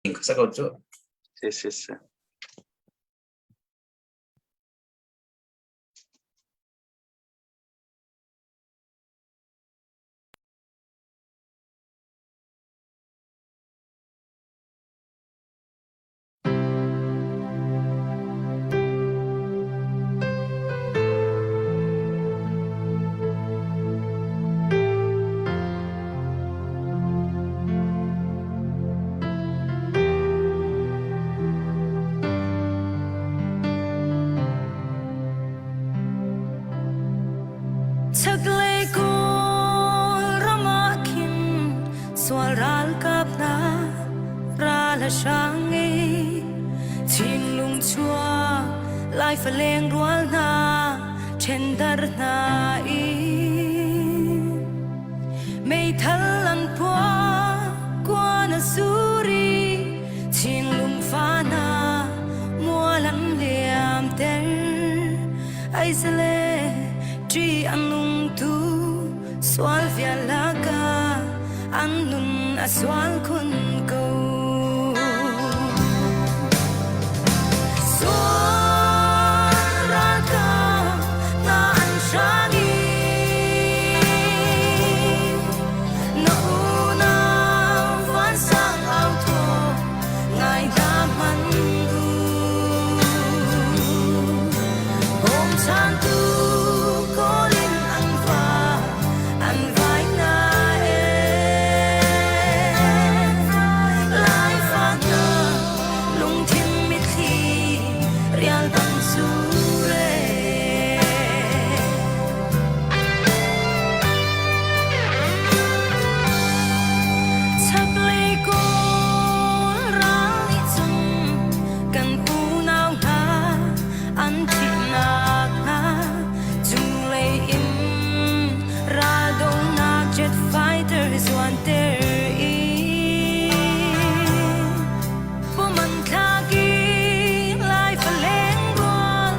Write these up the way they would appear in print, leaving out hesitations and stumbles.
Sa ko cu. Si si si. Chaklei Kawlram ah khin sual ralkap hna ral a hrang i thinlung chuak Laifa leng rual hna ṭhendar hna i meithal an puah kuan a sur i thinlung fa hna mual an liamter. Aizale ṭi a nung tu sual vial lakah an nun a sual khun ko. Sual ralkap hna an hrang i na unau vansang au thaw ngai hna hmanh u. Bawmchantu kawl in an va an vai na e. Laifa hna lungthin mitthli rial bang sure. Chaklei Kawl ral nih cun kan unau hna an thihnak hna cunglei in raldohnak jet fighter zuanter i puman thlak i Laifa leng rual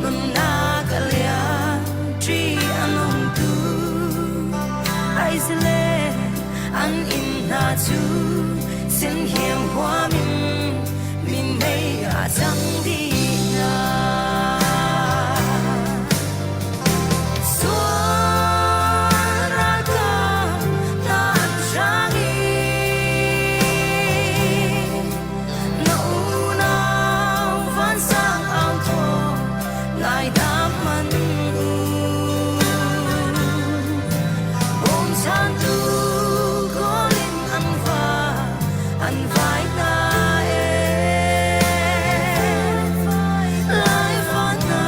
nunnak a liam ṭi a nung tu aizle an inn hna cu senhiang huam in minmei ah cang dih hna. Sual ralkap hna an hrang i na unau vansang au thaw ngai dam man u. Bawmchantu kawl in an va an vai hna e. Laifa hna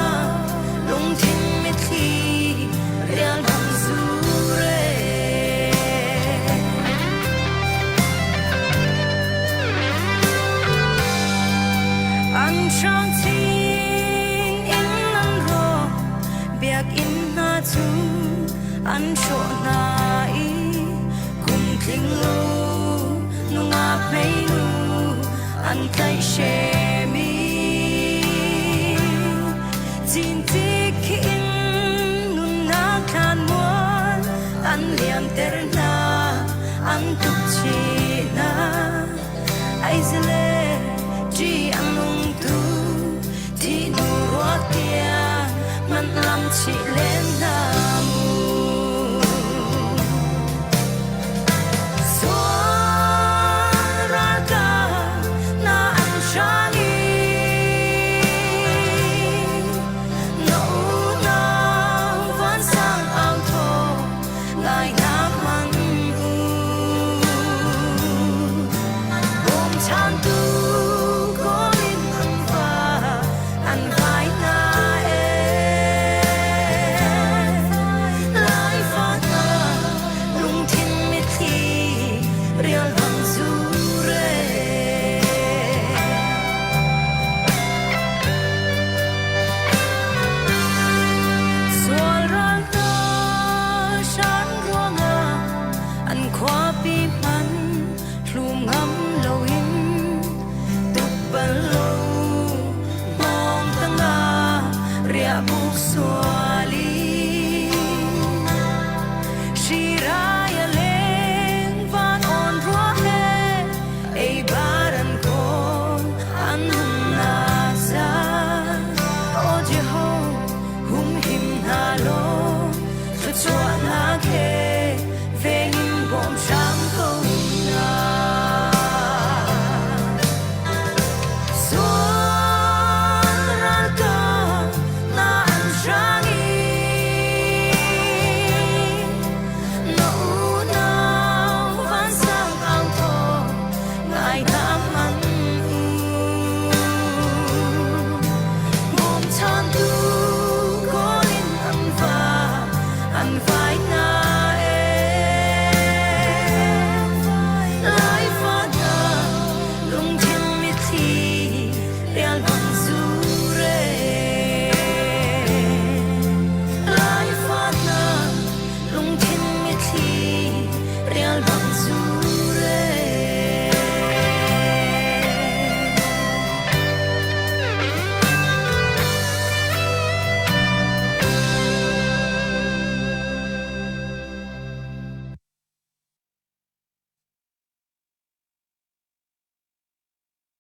lungthin mitthli rial bang zure. An hrang chin in an rawk biakinn hna cu an hrawh hna i kum tling lo nungak hmeinu an tlaihhrem i cintik in nunnak thlanmual an liamter hna an tuk chih hna. Aizale ṭi a nung tu thihnu ruak tiang manh lam chih len hna mu. Sual ralkap na an hrang i na unau vansang au thaw ngai hna hmanh u. Bawmchantu kawl in an va an vai hna e. Laifa hna lungthin mitthli rial bang zure. Sual ral hna shan ruangah an khuapi hman hlum ngam loin tuk bal lo hmawng tangah riahbuk sual i hrirai a leng van on rua he ei bar an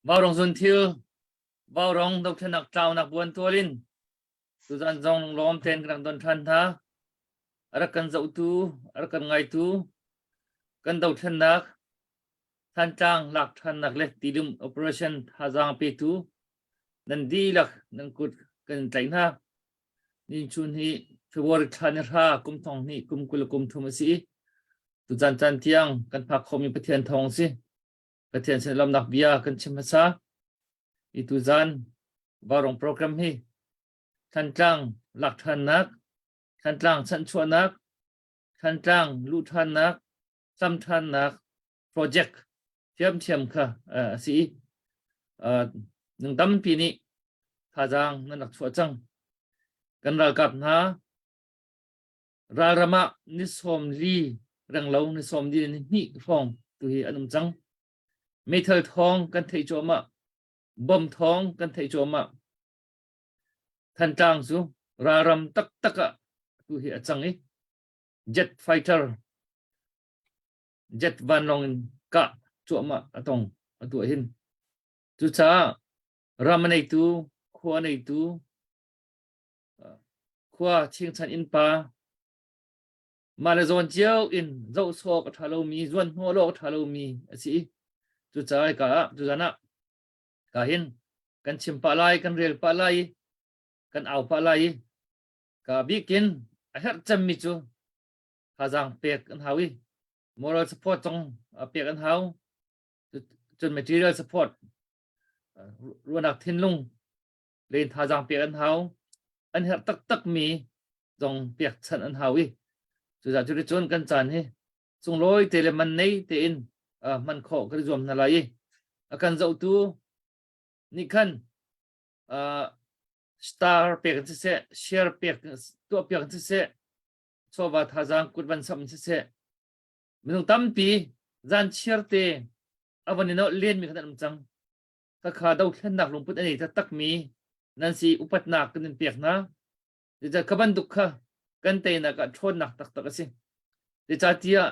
Vaurong zun thil, vaurong dothlenak tlaunak buan tual in tuzan zong lawm ten kan rak don ṭhan hna. A rak kan zohtu, a rak kan ngaitu, kan dothlennak, Thantlang lak ṭhannak le tilum operation thazaang petu nan dihlak nan kut kan in tlaih hna. Ninchun hi February thla ni hra kum thong hnih kum 20 kum thum a si i tuzan caan tiang kan phak khomi Pathian thawng a si. Pathian sin lawmnak bia kan chim hmasa. I tuzan Vaurong program hi Thantlang lak ṭhannak, Thantlang chanhchuahnak, Thantlang luh ṭhannak, cam ṭhannak project thiamthiam kha a si i nung tampi nih thazaang nan rak chuah cang. Kan ralkap hna ralram ah ni 40 renglo ni 40 ni hnih hrawng tu hi an um cang. Meithal thawng kan theih cuahmah, bom thawng kan theih cuahmah. Thantlang cu ralram taktak ah tu hi a cang i jet fighter jet vanlawng in kah cuahmah a tong a tuah hin. Cucaah ram a neitu, khua a neitu, khua chingchan innpa mah le zawn cio in zoh sawk a ṭha lomi, zuan hnawh awk a ṭha lomi a si i cucaah ka ah tuzan ah ka hin kan chim pah lai, kan rel pah lai i kan au pah lai i ka bikin a herh cemmi cu thazaang pek an hau i moral support zong pek an hau cun material support ruahnak thinlung len thazaang pek an hau an herh taktak mi zong pek chan an hau i cucaah cu cun kan caan hi sunglawi te le man nei tein hman khawh kan i zuam hna lai i a kan zohtu nih khan star pek an siseh share pek tuah piak an siseh chawva thazaang kut van samh siseh minung tampi zan chiar te a van i nolh len mi khan an um cang khakha dothlennak lungput a nei taktak mi nan si upatnak kan in pek hna zeicah kha bantuk kha kan teinak ah ṭhawnnak taktak a si zeicahtiah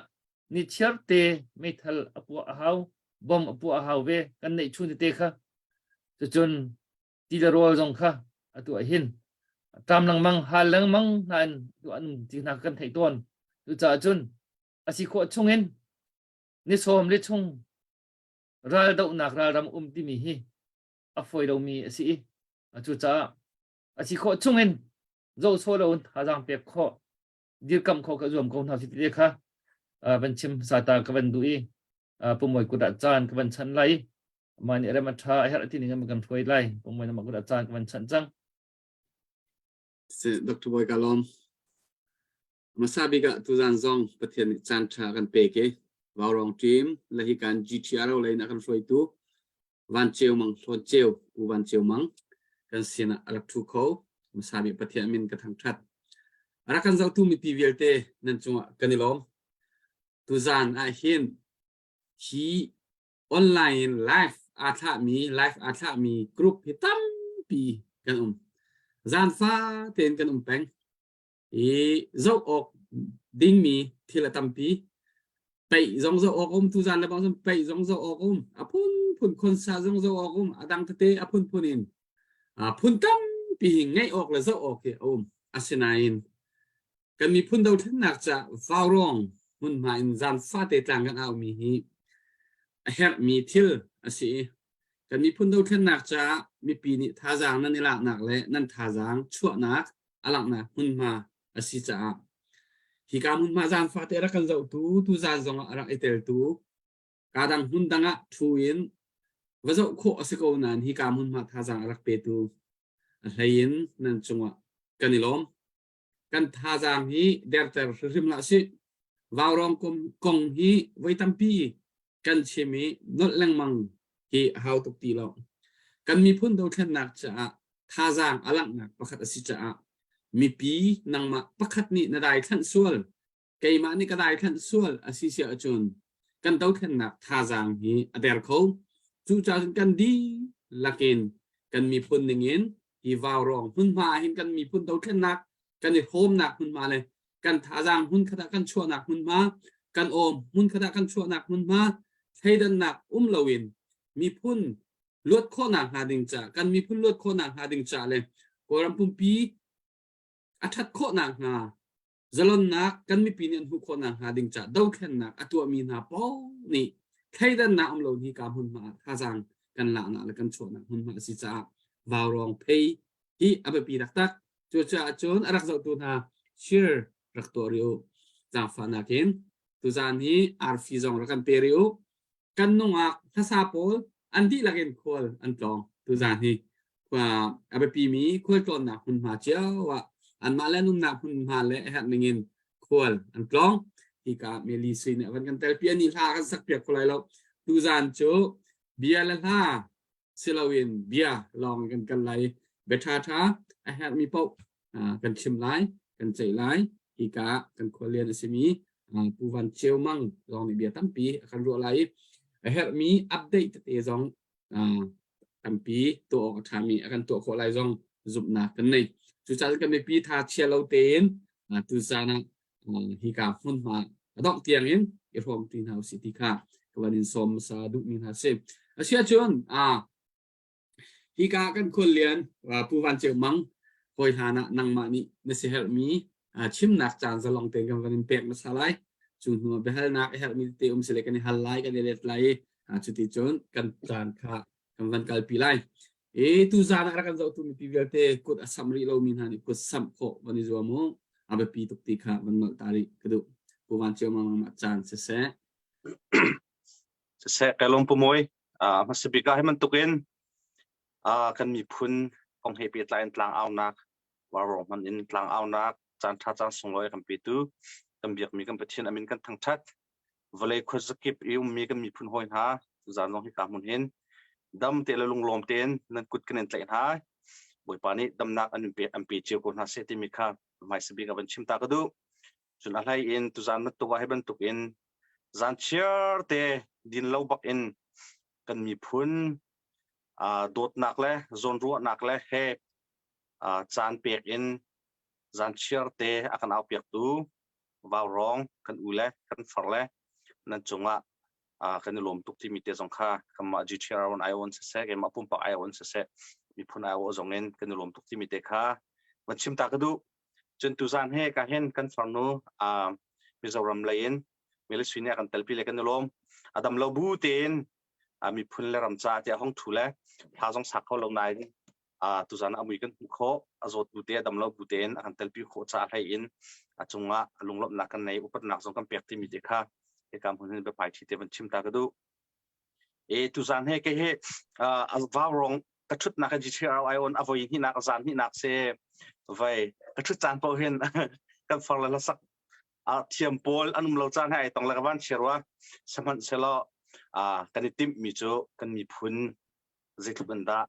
ni chiar te meithal a puah a hau bom a puah a hau ve kan neih chun tete kha cucun ti le rawl zong kha atu ah hin ṭam lengmang hal lengmang hna in tu an um ti hna kan theih tawn cucaah cun a si khawh chungin ni sawm li chung ral dohnak ralram um timi hi a fawi lomi a si i cucaah a si khawh chungin zoh sawh loin thazaang pek khawh dirkamh khawh ka zuam ko hna si ti kha van chim sata ka van duh i pumoi kut ah caan ka van chan lai mah nih rem a ṭha a herh ti ning in kan hruai lai pumoi na kut ah caan ka van chanh cang Si Dr. Boy ka lawm. Hmasa bik ah tuzan zong Pathian nih caan ṭha kan pek i Vaurong team le hi kan GTRO lei in a kan hruaitu Van Ceu Mang Hlawn Ceu Pu Van Ceu Mang kan sinah a rak ṭhu kho. Hmasa bik Pathian min ka thangṭhat. A rak kan zohtu mipi vialte nan cungah kan i lawm. Tuzan ah hin hi online in live aa thlahmi live aa thlahmi group hi tampi kan um. Zan fa tein kan um peng. I zoh awk dingmi thil a tampi. Peih zong zoh awk um, tuzan le bang zong peih zong zoh awk um, a phunphun khonsa zong zoh awk um, a dang tete a phunphun in phun tampi hi ngeih awk le zoh awk hi a um. Asinain kan miphun dothlennak ca vaurawng hmunhma in zan fate tlang kan aumi hi a herhmi thil a si i kan miphun dothlennak caah mipi nih thazaang nan i laknak le nan thazaang chuahnak a langhnak hmunhma a si caah hika hmunhma zan fate rak kan zohtu tuzan zongah a rak i teltu ka dang hmun dang ah thu in va zoh khawh a si ko nain hika hmunhma thazaang a rak petu a hlei in nan cungah kan i lawm kan thazaang hi derter hrimhrim hlah sih. Vaurawng kong hi voi tampi kan chim i nolh lengmang hi a hau tuk ti lo. Kan miphun dothlennak caah thazaang a langhnak pakhat a si caah mipi nangmah pakhat nih na daithlanh sual keimah nih ka daithlanh sual a si si ahcun kan dothlennak thazaang hi a der kho. Cucaah cun kan dihlak in kan miphun ningin hi vaurawng hmunhma ah hin kan miphun dothlennak kan i hrawmnak hmunhma le kan thazaang hmun khat ah kan chuahnak hmunhma kan awm hmun khat ah kan chuahnak hmunhma thleidannak um loin miphun. Luat khawhnak hnga ding ca kan miphun luat khawhnak hnga ding ca le Kawlram pumpi a ṭhat khawhnak hnga zalonnak kan mipi nih an hmuh khawhnak hnga ding ca dothlennak a tuahmi hna paoh nih thleidannak um lo hi ka hmunhma ah thazaang kan laknak le kan chuahnak hmunhma a si caah vaurawng phei hi a biapi taktak. Cucaah cun a rak zohtu hna share rak tuah rih u. Zaangfahnak in tuzaan hi arfi zong rak kan pe rih u. Kan nungak hlasa pawl an dihlak in khual an tlawng. Tuzaan hi a biapimi khualtlawnnak hmunhma cio ah anmah le an umnak hmunhma le a herh ning in khual an tlawng. Hika Meli Sui nih a van kan telpi ani hla kan sak piak kho lai lo. Tuzaan cu bia le hla si loin bia lawng kan kal lai. Bia ṭhaṭha a herhmi paoh kan chim lai, kan ceih lai. Hika kan khualian a simi Pu Van Ceu Mang zong nih bia tampi a kan ruah lai i a herhmi update tete zong tampi tuah awk a ṭhami a kan tuah khawh lai zong zumhnak kan nei. Cucaah kan mipi tha chia lo tein tuzaan ah hika hmunhma a dongh tiangin i hrawm ti hna usih ti kha ka van in sawm hmasa duhmi hna si. Asiahcun hika kan khuallian Pu Van Ceu Mang hawi hlan ah nangmah nih na siaherhmi chimnak caan zalong tein kan van in pek hmasa lai. Cu hnu ah biahalnak a herhmi tete um sile kan i hal lai, kan i let lai i cuti cun kan caan kha kan van kalpi lai. E tuzaan ah rak kan zohtu mipi vialte kut a samh rih lomi hna nih kut samh khawh van i zuam u. A biapi tuk ti kha van nolh ta rih ka duh. Pu Van Ceu Mang nangmah caan siseh. Siseh kai lawm Pu Mawi. Hmasa bik ah hi bantukin kan miphun kong he pehtlai in tlang aunak Vaurawng hman in tlang aunak caan ṭha caan sunglawi a kan petu kan biakmi kan Pathian amin kan thangṭhat. Vawlei khuazakip i ummi kan miphun hawi hna tuzaan zong hika hmun hin dam te le lunglawm tein nan kut kan in tlaih hna. Bawipa nih damnak an pe an pe cio ko hna seh timi kha hmaisa bik a van chim ta ka duh. Cun a hlei in tuzaan bantuk ah hi bantuk in zan chiar te din lo bak in kan miphun dawtnak le zawnruahnak le he caan pek in zan chiar te a kan aupiaktu vaurawng kan u le kan far le nan cungah kan i lawm tuk timi te zong kha kanmah GTR on ai on siseh keimah pumpak ai on siseh miphun ai o zong in kan i lawm tuk timi te kha van chim ta ka duh. Cun tuzan he ka hin kan farnu Mizoram lei in Milisui nih a kan telpi le kan i lawm. A dam lo bu tein miphun le ram ca tiah hong thu le hla zong sak kho lo nain tuzan ah a mui kan hmuh khawh. A zawt bu te a dam lo bu tein a kan telpi khawh ca hlei in a cungah lunglawmhnak kan nei, upatnak zong kan pek timi te kha hika hmun hin biapai ṭhi te van chim ta ka duh. E tuzan he ke he vaurawng ka ṭhutnak in GTRI on a voi hnihnak a zan hnihnak se vai ka ṭhut caan paoh hin kan far le hlasak a thiam pawl an um lo caan he ai tong le ka van share wa sihmanhsehlaw kan i timh mi cu kan miphun zeitluk in dah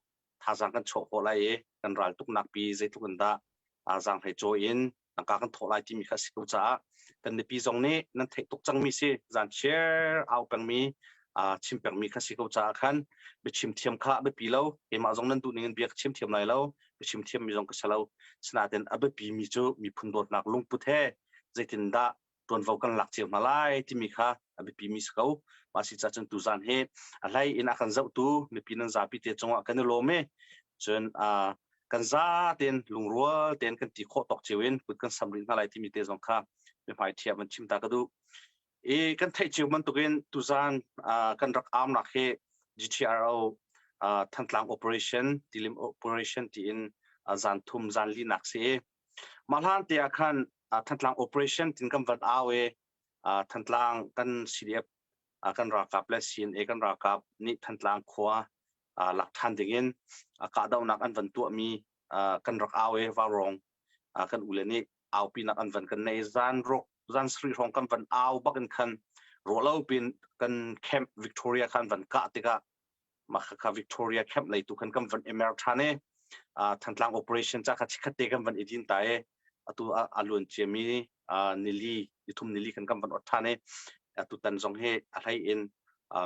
thazaang kan chuah khawh lai i kan ral tuknak pi zeitluk in dah zaanghlei cawi in tangka kan thawh lai timi kha a si ko caah kan mipi zong nih nan theih tuk cangmi si zan chiar au pengmi chim pengmi kha si ko caah khan biachim thiam kha a biapi lo. Keimah zong nan duh ning in bia ka chim thiam lai lo, biachim thiam mi zong ka si lo. Sinain a biapi mi cu miphun dawtnak lungput he zeitindah ṭuanvo kan lak cio hna lai timi kha a biapi mi si ko. Mah si cah cun tuzaan hi a hlei in a kan zohtu mipi nan zapi te cungah kan i lawm i cun kan za tein lungrual tein kan ti khawh tawk cio in kut kan sam rih hna lai timi te zong kha mihmai ṭhia van chim ta ka duh. I kan theih cio bantukin tuzaan kan rak armnak hi GTRO Thantlang Operation, Tilim Operation tiin zan thum zan linak si i Mah hlan te ah khan Thantlang operation tin kan van au i Thantlang kan CDF kan ralkap le CNA kan ralkap nih Thantlang khua lak ṭhan dingin kahdohnak an van tuahmi kan rak au i Vaurawng kan ule nih aupinak an van kan nei. Zan ruk zan sarih hrawng kan van au bak in khan ruahlo pin kan camp Victoria khan van kah tikah mah kha Victoria camp lei tu khan kan van emer ṭhan i Thantlang operation ca kha chikkhat te kan van i din ta i atu a luan ciami nili nithum nili khan kan van ot ṭhan i atu tan zong hi a hlei in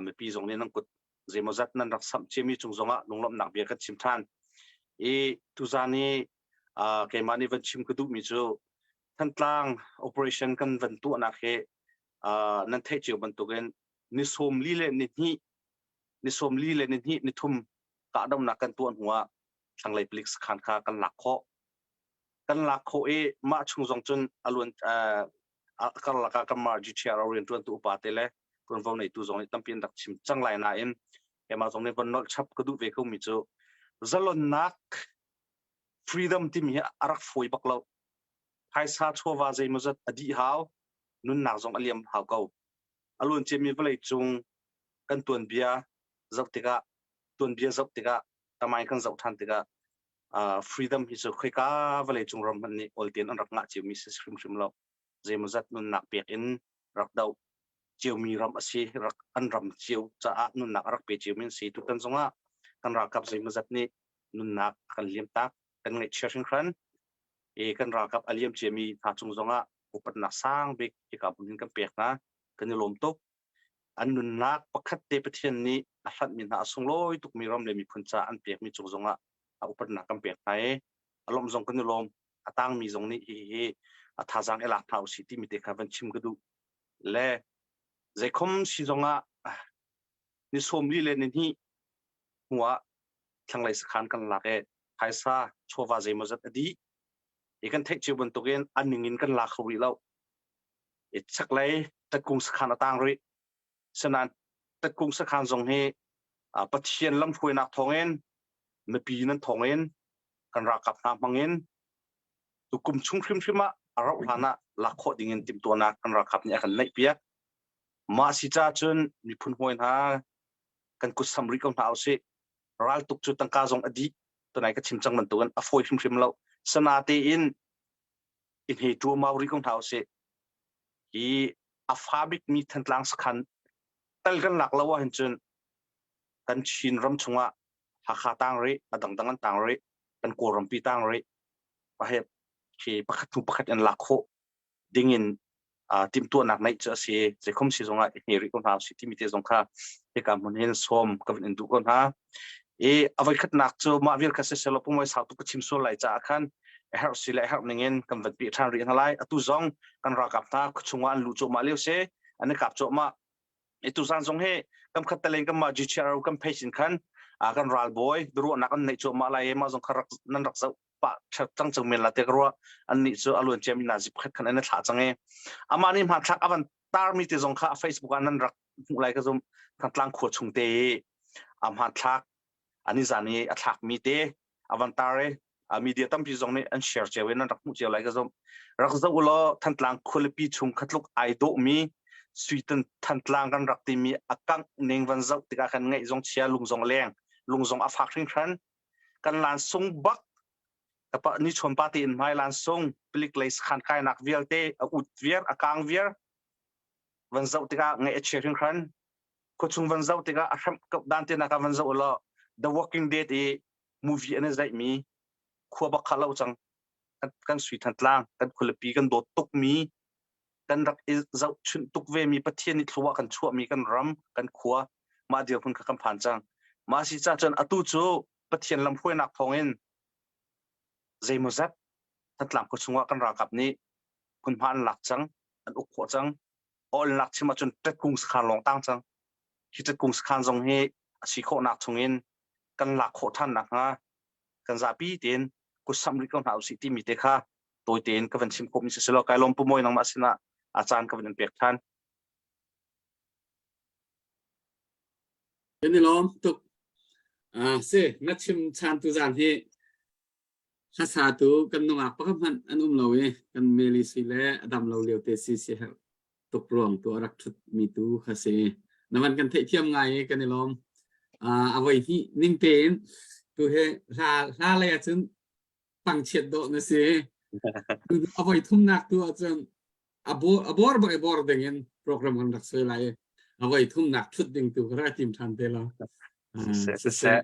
mipi zong nih nan kut zeimawzat nan rak samh ciami cung zongah lunglawmhnak bia kan chim ṭhan i tuzan i keimah nih van chim ka duhmi cu Thantlang operation kan van tuahnak hi nan theih cio bantukin ni 42 le ni 2 ni 42 le ni 2 ni thum. Kahdohnak kan tuah hnu ah thlanglei palik sakhan kha kan lak khawh. Kan lak khawh i mah chung zong cun a luan a karlak ah kanmah GTRO rianṭuantu upa te le ṭuanvo neitu zong nih tampi an rak chim cang lai nain keimah zong nih von nolh chap ka duh ve ko mi cu zalonnak freedom timi hi a rak fawi bak lo. Phaisa chawva zeimawzat a dih hau, nunnak zong a liam hau ko. A luan ciami vawlei cung kan tuanbia zoh tikah tuanbia zoh tikah tamai kan zoh ṭhan tikah uh, freedom hi cu khoika vawlei cung ram hmanh nih oltein an rak ngah ciomi si hrimhrim lo. Zeimawzat nunnak pek in rak doh ciomi ram a si rak an ram cio caah nunnak a rak pe ciomi an si tutan zongah kan ralkap zeimawzat nih nunnak a kan liam tak kan ngaihchia hringhran i kan ralkap a liam ciami hna cung zongah upatnak sang bik hika hmun hin kan pek hna kan i lawm tuk an nunnak pakhat te Pathian nih a hlanhmi hna a sunglawi tukmi ram le miphun ca an pekmi cung zongah a upatnak kan pek hna i a lawmh zong kan i lawm a tangmi zong nih hihi a thazaang i lak hna usih timi te kha van chim ka duh le zeikhom si zongah ni sawmli le ni hnih hnuah thlanglei sakhan kan lak i phaisa chawva zeimawzat a dih i kan theih cio bantukin a ning in kan la kho rih lo i chaklei tatkung sakhan a tang rih sinain tatkung sakhan zong hi Pathian lamhruainak thawngin mipi nan thawngin kan ralkap hna hmangin tukum chung hrimhrim ah a rauh hlan ah lak khawh dingin timhtuahnak kan ralkap nih a kan neih piak mah si ca cun miphun hawi hna kan kut sam rih ko hna usih raltuk cu tangka zong a dih tunai ka chim cang bantukin a fawi hrimhrim lo sana tein i hne ṭuamau rih ko hna usih hi a fa bikmi Thantlang sakhan tal kan lak lo ahhin cun kan Chin ram chungah Hakha tang rih a dangdang an tang rih kan Kawlrampi tang rih pahep khi pakhat hnu pakhat in lak khawh dingin timhtuahnak neih cu a si zeikhom si zongah i hne rih ko hna usih timi te zong kha hika hmun hin sawm ka van in duh ko hna i a voikhatnak cu mah vial kha siselaw pumoi sau tuk ka chim sual lai caah khan a herh si le a herh ningin kan van peh ṭhan rih hna lai atu zong kan ralkap hna khuachung ah an luh cuahmah lio si an i kap cuahmah i tuzan zong hi kam khat talen kan mah GCRO kan page in khan kan ralbawi biaruahnak an neih cuahmah lai i mah zong kha rak nan rak zoh pah cang cang men la te ka ruah annih cu a luan ciami nazi pakhat khan an i thlah cang i amah nih hmanthlak a van tarmi te zong kha a Facebook ah nan rak hmuh lai ka zum Thantlang khua chung te i a hmanthlak ani zan i a thlakmi te a van tar i a media tampi zong nih an share cio in nan rak hmuh cio lai ka zum rak zoh ulaw Thantlang khualipi chung khatluk ai dawhmi Suitan Thantlang kan rak timi a kangh ning van zoh tikah khan ngaih zong chia lung zong leng lung zong a fak hringhran kan lan sung bak kapa ni chuan pa te in hmai lan sung palik lei sakhan kainak vialte a ut viar a kang viar van zoh tikah ngaih a chia hringhran khuachung van zoh tikah a hram kap dan te naka van zoh law The Walking Dead i movie an i zaih mi khua bak kha lo cang kan sui thantlang kan khualipi kan dawt tuk mi kan rak i zohchunh tuk ve mi Pathian nih thlua kan chuah mi kan ram kan khua mah dirhmun kha kan phan cang mah si ca cun atu cu Pathian lamhruainak thawngin zeimawzat Thantlang khua chungah kan ralkap nih hmunhma an lak cang an uk khawh cang ol lak chim ahcun ṭetkung sakhan lawng tang cang hi ṭetkung sakhan zong hi a si khawhnak chungin kan lak khawh ṭhan nakhnga kan zapi tein kut samh rih ko hna usih timi te kha tawi tein ka van chim khawhmi si selaw kai lawm pu Mawi nangmah sinah a caan ka van in pek ṭhan. Kan i lawm tuk. Ah, si, na chim chan tu zan hi hlasa tu kan nungak pakhat hmanh an um lo i kan meli si le a dam lo lio te si si herh tuk ruang tu a rak thut mi tu kha si. Na van kan theihthiam ngai i kan i lawm. Ah, a voi hnih ning tein tu he hla hla lei ahcun pangchiat dawh na si. A voi thumnak tu ahcun a bor a bor bak i bor ding in program kan rak soi lai i a voi thumnak thut ding tu ka rak tim than te lo. Siseh, siseh.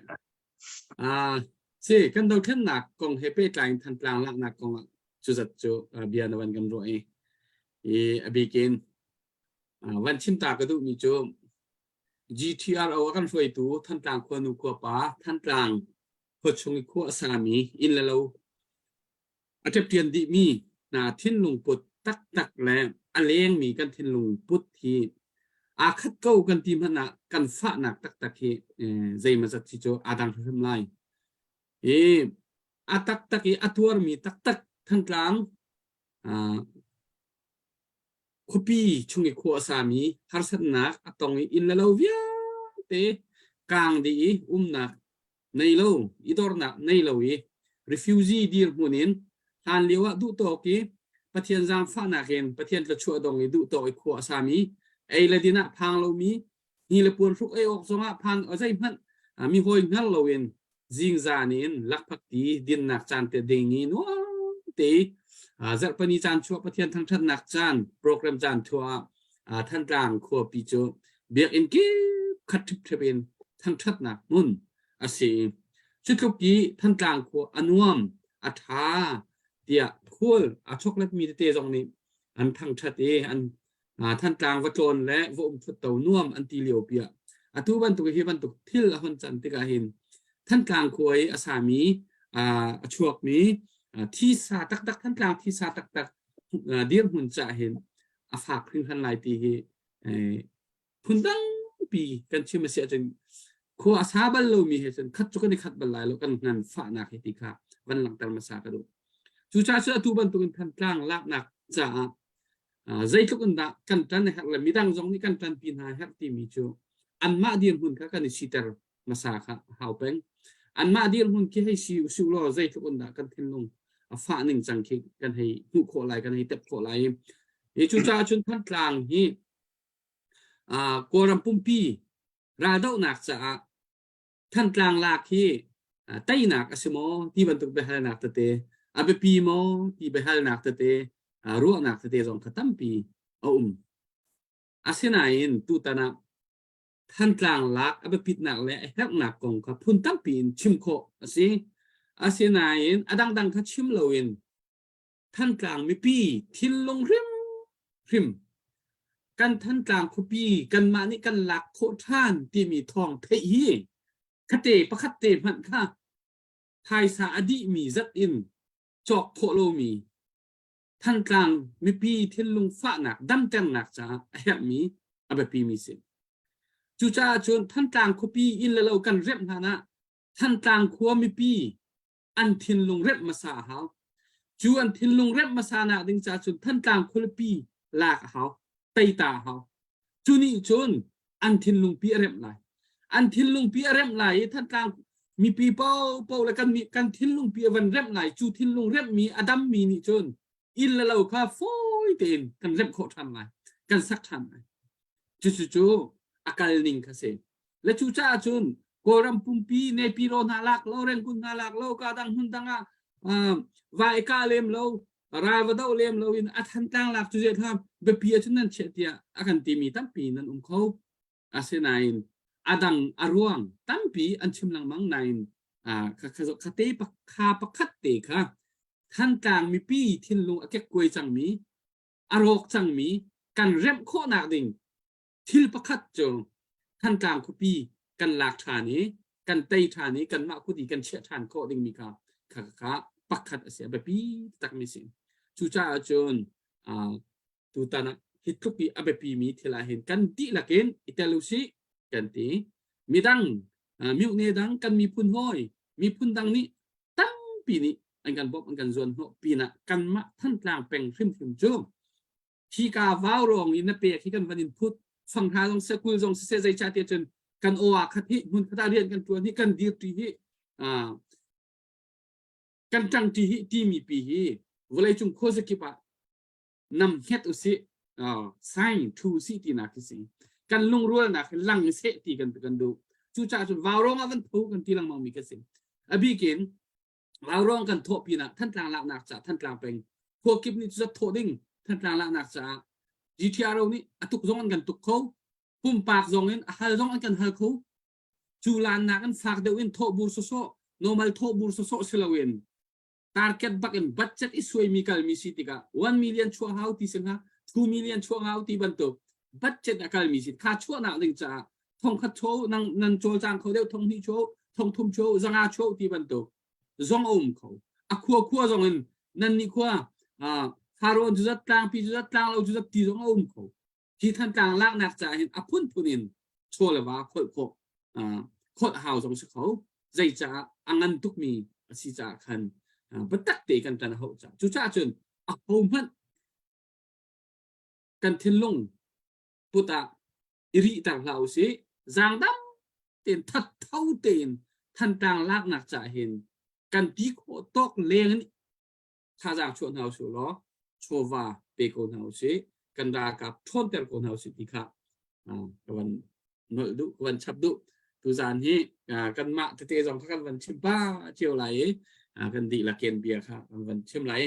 Ah, si kan dothlennak kong he pehtlai in Thantlang laknak kong ah cuzat cu bia na van kan ruah i i a bikin van chim ta ka duhmi cu GTRO a kan hruaitu Thantlang khuanu khuapa Thantlang khuachung i khua a sami inn le lo a ṭepṭian dihmi hna thinlung put taktak le a lengmi kan thinlung put hi Aa khat ko kan ti hmanh ah kan fahnak taktak hi zeimawzat hi cu aa dang hrimhrim lai. I a taktak i a tuarmi taktak Thantlang khuapi chung i khua a sami harsatnak a tong i inn le lo vialte kaang dih i umnak nei lo i dornak nei lo i refugee dirhmun in hlan lio ah duhtawk i Pathian zaangfahnak in Pathian thluachuah dong i duhtawk i khua a sami ei le din ah phang lomi ni le puan hruk ei awk zongah phang zeihmanh mi hawi hngal loin zingzan in lakphakti dinnak caan te ding i nuam te zarhpani caan chuah Pathian thangṭhatnak caan program caan thuah ah Thantlang khuapi cu biakinn kip khat ṭhipṭhep in thangṭhatnak hmun a si. Cutluk i Thantlang khua a nuam, a ṭha tiah khual a chokletmi tete zong nih an thangṭhat i an Thantlang va tlawn le va um thut to nuam an ti lio piah. Atu bantuk hi bantuk thil a hon can tikah hin Thantlang khua i a sami a chuakmi thisa taktak Thantlang thisa taktak dirhmun cah hin a fak hringhran lai ti hi phundang pi kan chim a si ahcun khua a sa bal lomi he cun khat cu kan i khat bal lai lo kan ngan fahnak hi ti kha van langhter hmasa ka duh. Cucaah cun atu bantukin Thantlang laknak caah zeitluk in dah kan ṭan a herh le midang zong nih kan ṭanpi hna a herh timi cu anmah dirhmun kha kan i siter hmasa kha a hau peng. Anmah dirhmun khi hei si usih law zeitluk in dah kan thinlung a fah ning cang khi kan hei hmuh khawh lai kan hei tep khawh lai. I cucaah cun Thantlang hi Kawlram pumpi raldohnak caah Thantlang lak hi teinak a si maw ti bantuk biahalnak tete a biapi maw ti biahalnak tete ruahnak tete zong kha tampi a um. Asinain tutan ah Thantlang lak a biapitnak le a herhnak kong kha phun tampi in chim khawh a si. Asinain a dangdang kha chim loin Thantlang mipi thinlung hrimhrim kan Thantlang khuapi kanmah nih kan lak khawh ṭhan timi thawng theih hi khate pakhat te hmanh kha phaisa a dihmi zat in cawk khawh lomi Thantlang mipi thinlung fahnak damternak caah a herhmi a biapimi si. Cucaah cun Thantlang khuapi inn le lo kan remh hlan ah Thantlang khua mipi an thinlung remh hmasa a hau. Cu an thinlung remh hmasa nak ding ca cun Thantlang khualipi lak a hau, teita a hau. Cu nih cun an thinlung pi a remh lai. An thinlung pi a remh lai i Thantlang mipi paopaoh le kan kan thinlung pi a van remh lai. Cu thinlung remhmi a dammi nih cun inn le lo kha fawi tein kan remh khawh ṭhan lai, kan sak ṭhan lai. Cucu cu a kal ning kha si. Le cucaah cun Kawlram pumpi Naypyidaw hna lak lo, Rangoon hna lak lo, ka dang hmun dang ah va i kah lem lo, ral va doh lem lo in a Thantlang lak cu zei thlam biapi ahcun nan chiah tiah a kan timi tampi nan um kho. Asinain a dang a ruang tampi an chim lengmang nain kha te kha pakhat te kha Thantlang mipi thinlung a kekkuai cangmi, a rawk cangmi kan remh khawhnak ding thil pakhat cu Thantlang khuapi kan lak ṭhan i kan tei ṭhan i kanmah kut i kan chiah ṭhan khawh dingmi kha kha kha pakhat a si a biapi takmi si. Cucaah cun tutan ah hi tluk i a biapimi thil ah hin kan dihlak in i tel usih kan ti. Midang mihne dang kan miphun hawi miphun dang nih tampi nih an kan bawmh an kan zuan hnawh pinah kanmah Thantlang peng hrimhrim cu hika vaurawng i na pek hi kan van in phut fanghra zong seh kul zong siseh zeicah tiah cun kan aw ah khat hi hmun khat ah rian kan tuan hi kan dirṭi hi kan ṭangṭi hi timi pi hi vawleicung khuazakip ah nam hnget usih sign thu usih tinak khi si kan lungrualnak hi lang seh ti kan kan duh cucaah cun vaurawng ah van tho kan ti lengmang mi ka si a bikin Vaurawng kan thawh pinah Thantlang laknak caah Thantlang peng khua kip nih cuzat thawh ding Thantlang laknak caah GTRO nih a tuk zong an kan tuk kho pumpak zong in a hal zong an kan hal kho cu lannak in fak deuh in thawh bur sawsawh normal thawh bur sawsawh si loin target bak in budget i suaimi kalmi si tikah 1 million chuah hau ti si hnga 2 million chuah hau ti bantuk budget a kalmi si kha chuahnak ding caah thong khat cho nang nan cawlcang kho deuh thong hnih cho thong thum cho zanga cho ti bantuk zong a um kho a khua khua zong in nan ni khua faron cu zat tlangpi cu zat tlang lo cu zat ti zong a um kho. Hi Thantlang laknak caah hin a phunphun in chaw le va kholh khawh kholh hau zong si kho. Zeicaah a ngan tukmi a si caah khan biatak te kan ṭan a hauh caah. Cucaah cun a hohmanh kan thinlung put ah i rihter hlah usih. Zaangdam tein thattho tein Thantlang laknak caah hin kan ti khawh tawk leng in thazaang chuah hna usih law chawva pe ko hna usih kan ralkap ṭhawnter ko hna usih ti kha ka van nolh duh ka van chap duh tuzaan hi kanmah tete zong kha kan van chim pa cio lai i kan dihlak in bia kha kan van chim lai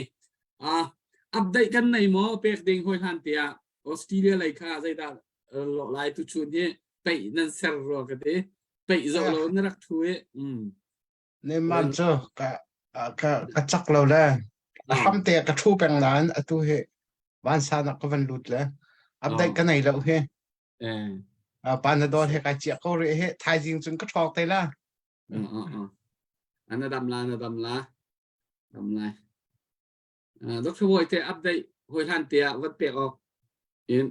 update kan nei maw pek ding hoi hlan tiah Australia lei kha zeidah lawh lai tu chun hi peih nan ser rua ka ti peih zoh lo na rak thu i Neymar cu ka ka ka cak lo le a hram te ka thu peng nain atu hi vansan ah ka van lut le update ka nei lo hi. Panadol he kai chiah ko rih hi thaizing cun ka ṭhawk te la. Ana dam la na dam la dam lai. Dr. Boy te update hoi hlan te ah van pek awk in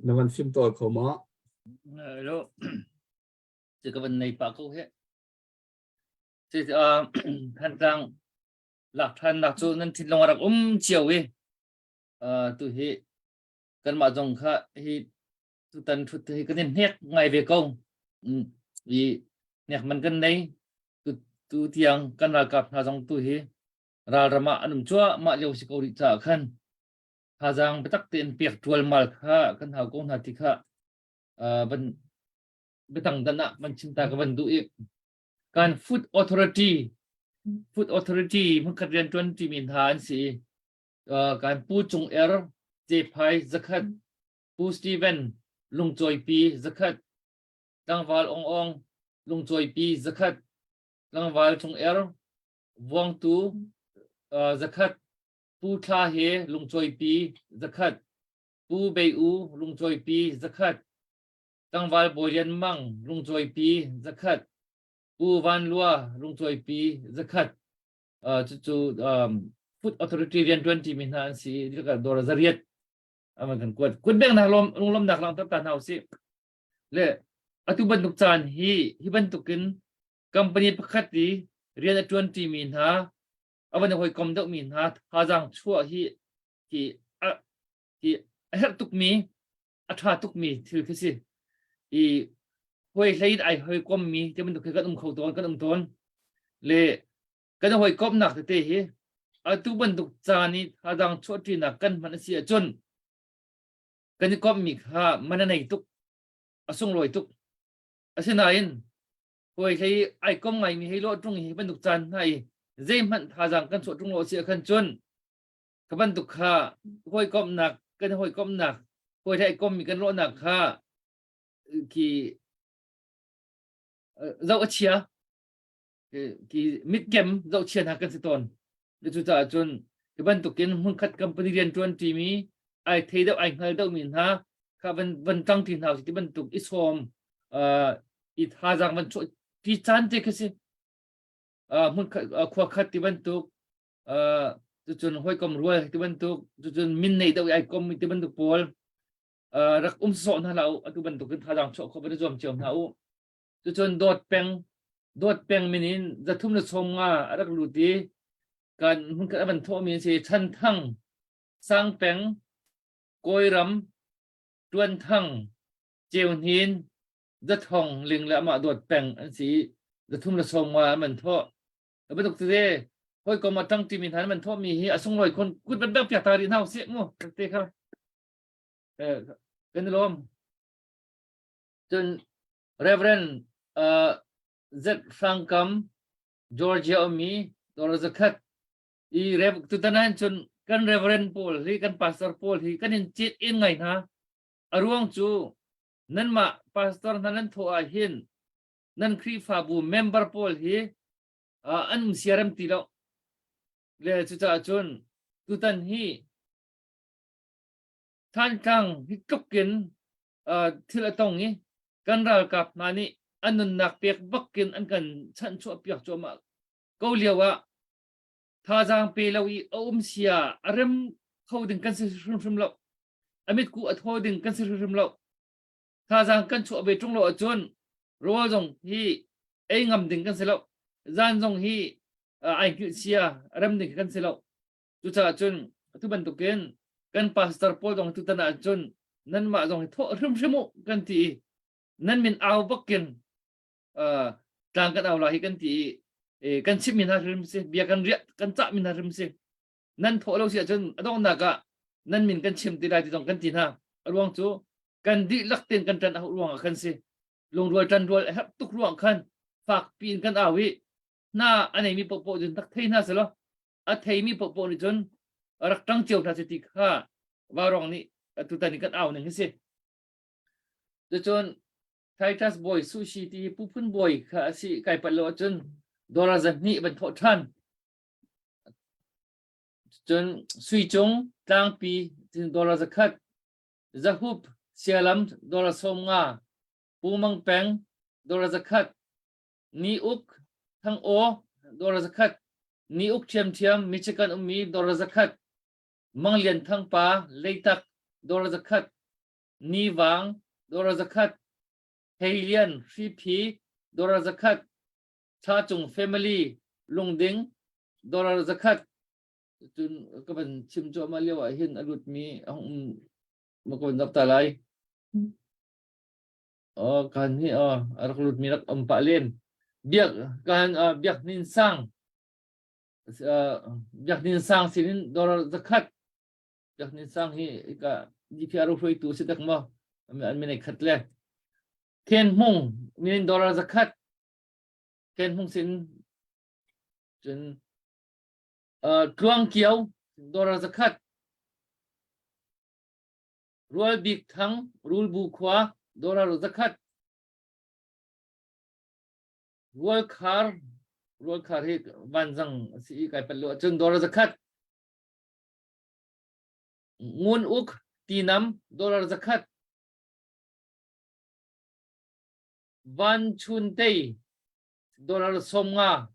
na van fim tawl kho maw? Hello. Ci ka van nei pa ko he. Thantlang lak ṭhannak cu nan thinlung a rak um cio i tu hi kanmah zong kha hi tutan ṭhut hi kan i hnek ngai ve ko. I hnek man kan nei tu, tu tiang kan ralkap hna zong tu hi ralram ah an um cuahmah lio si ko rih caah khan thazaang biatak tein pek ṭualmal kha kan hau ko hna ti kha van biatang dan ah van chim ta ka van duh i kan food authority food authority hmunkhat rian tuan timi hna an si kan pu cung er cephai zakhat pu Steven lungcawipi zakhat tlangval ong ong lungcawipi zakhat tlangval cung er vuangtu zakhat pu thla he lungcawipi zakhat pu bei u lungcawipi zakhat Tlangval Bawi Lian Mang lungcawipi zakhat, Pu Van Lua lungcawipi zakhat, cucu Food Authority rianṭuan ṭimi hna an si i dawr zariat an kan kuat. Kut bengnak lunglawmnak langhter ta hna usih. Le atu bantuk caan hi hi bantukin company pakhat i rian a ṭuan ṭimi hna a van i hawikom deuhmi hna thazaang chuah hi hi a hi a herh tukmi a ṭha tukmi thil khi si. I hawi hlei in ai hawikommi ti bantuk khi kan um kho tawn, kan um tawn. Le kan hawikomnak tete hi atu bantuk caan i thazang chuahṭinak kan hman a si ahcun kan i komhmi kha man a nei tuk, a sunglawi tuk. Asinain hawi hlei ai kom ngaimi hei lawh ṭung hi bantuk caan hna i zeihmanh thazang kan chuah ṭung lo a si ahkhan cun ka bantuk kha hawikomhnak kan hawikomhnak hawi he kommi kan lawhnak kha khi zoh a chia ki mitkem zoh chia hna kan si tawn cucaah cun hi bantukin hmunkhat company rian ṭuan ṭimi ai thei deuh ai hngal deuhmi hna kha van van ṭang ti hna ti bantuk i sawm i thazaang van chuah ti caan te khi si hmun khua khat ti bantuk cucun hawikom rual ti bantuk cucun min nei deuh i ai kom ti bantuk pawl rak um sawh hna hlah u atu bantuk in thazaang chuah khawh van i zuam cio hna u cucun dawt peng dawt peng min in zathum le sawm nga a rak lut i kan hmunkhat a van thawhmi an si chan thang sang peng kawiram tuan thang ceu hnin zathong ling le amah dawt peng an si zathum le sawm nga an van thawh bantuk tete hawikom a ṭang ṭimi hna man thawhmi hi a sunglawi khun kut ban bang piak ta rih hna usih mu te kha kan i lawm cun Reverend Z Hrangkam Georgia ummi dollar zakhat i rev tutan ah cun kan Reverend pawl hi kan pastor pawl hi kan in cit in ngai hna a ruang cu nanmah pastor hna nan thawh ah hin nan Khrihfabu member pawl hi an um siarem ti lo. Le cucaah cun tutan hi Thantlang hi tluk in thil a tong i kan ralkap hna nih an nunnak pek bakin an kan chanhchuah piak cuahmah ko lio ah thazaang pe lo i a um sia a rem kho ding kan si hrimhrim lo. A mitku a thaw ding kan si hrimhrim lo. Thazaang kan chuah ve ṭung lo ahcun rawl zong hi ei ngam ding kan si lo. Zan zong hi ai hngilh sia rem ding kan si lo. Cucaah cun atu bantukin kan pastor pawl zong tutan ah cun nanmah zong hi thawh hrimhrim u kan ti i nan min au bakin tlang kan au la hi kan ti i kan chimmi hna hrim si bia kan riah kan cahmi hna hrim si nan thawh lo si ahcun a donghnak ah nan min kan chim ti lai ti zong kan ti hna a ruang cu kan dihlak tein kan ṭan a ruang ah khan si lungrual ṭan rual a herh tuk ruang khan fak piin kan au i hna a neimi paohpaoh cun tak thei hna selaw a theimi paohpaoh nih cun rak ṭang cio hna si ti kha Vaurawng nih tutan i kan au ning hi si. Cucun Titus bawi Sushi ti hi puphun bawi kha a si kai palh lo ahcun dollar zahnih van thawh ṭhan. Cun Sui Cung tlangpi dollar zakhat, Zahup Sialam dollar 50, Pu Mang Peng dollar zakhat, Ni Uk Thang Aw dollar zakhat, Ni Uk ṭhiamṭhiam Michigan ummi dollar zakhat, Mang Lian Thang pa Leitak dollar zakhat, Ni Vang dollar zakhat, Hei Lian Hriphi dollar zakhat, Thla Cung family Lungding dollar zakhat. Cun ka van chim cuahmah lio ah hin a lutmi a hung um ma ka van dok ta lai. Oh, kan hi oh, a rak lutmi rak um pah len. Biak kan uh, Biak Nin Sang uh, Biak Nin Sang sinin dollar zakhat Biak Nin Sang hi ka DPR hruaitu si tak maw an min ai khat le Khen Hmung minin dollar zakhat Khen Hmung sin cun uh, Tluang Kio dollar zakhat Rual Bik Thang Rulbu khua dollar zakhat Rual Khar Rual Khar hi vanzang a si i kai pat lo ahcun dollar zakhat Ngun Uk Tinam dollar zakhat Van Chun Tei dollar 50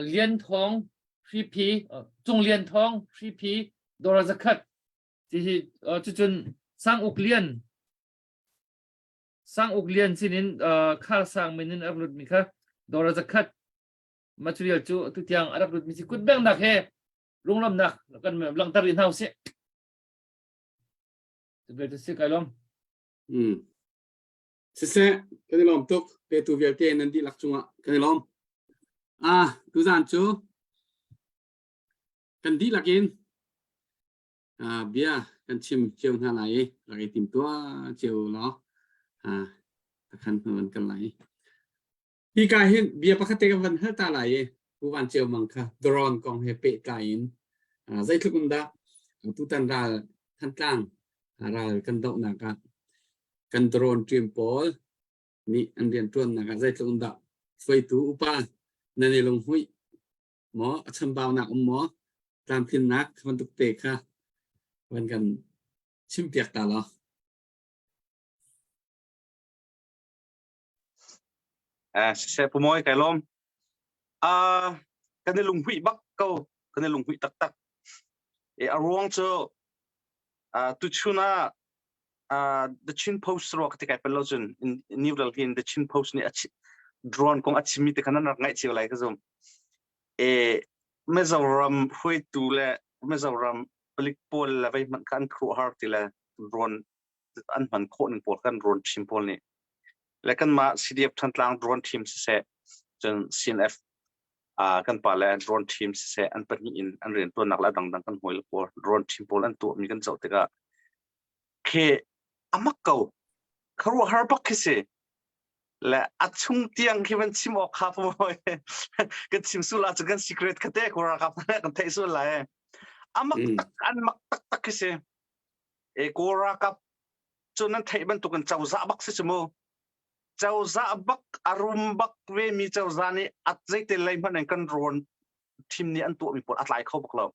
Lian Thawng Hriphi Cung Lian Thawng Hriphi dollar zakhat hihi cucun Sang Uk Lian Sang Uk Lian sinin Khar Sang min in a rak lutmi kha dollar zakhat material cu tutiang a rak lutmi si kutbengnak he lunglawmnak kan langhter rih hna usih. Cu si kai lawm. Mm. Siseh, kan i lawm tuk. Petu vialte nan dihlak cungah kan i lawm. Ah, tuzan cu kan dihlak in ah, bia kan chim cio hna lai i rak i tim tuah cio law ah, takhan hnu an kal lai. Hi ka hin bia pakhat te kan van hal ta lai i Pu Van Ceu Mang kha drone kong he pehtlai in zeitluk in dah tutan ral Thantlang ral kan dohnak ah kan drone team pawl nih an rianṭuannak ah zeitluk in dah hruaitu upa nan i lunghmuih maw a chambaunak um maw tlamtlinnak bantuk te kha van kan chimpiak ta law. Siseh Pu Mawi kai lawm. Kan i lunghmuih bak ko. Kan i lunghmuih taktak. E, a ruang cu tuchun ah The Chin Post ruak ti kai pel lo cun New Delhi in The Chin Post nih a drone kong a chimmi te khan an rak ngaih cio lai ka zum. E, Mizoram hruaitu le Mizoram palik pawl le vei hmanh kha an khuaruahhar ti le drone an hman khawh ning pawl kan drone team pawl nih le kanmah CDF Thantlang drone team siseh cun CNF kan pa le drone team siseh an pahnih in an riantuannak le dangdang kan hawi le pawl drone team pawl an tuahmi kan zoh tikah khi amak ko khuaruahhar bak khi si le a chung tiang khi van chim awk kha mawi kan chim sul ah cu kan secret kha te ko ralkap kan theih sul lai amak tak an mak tak tak khi si E Kawl ralkap cu nan theih bantukin cozah bak si cu mu. Cozah bak a rum bak ve mi cozah nih a zeitin lei hmanh in kan rawn thim nih an tuahmi pawl a tlai kho bak lo.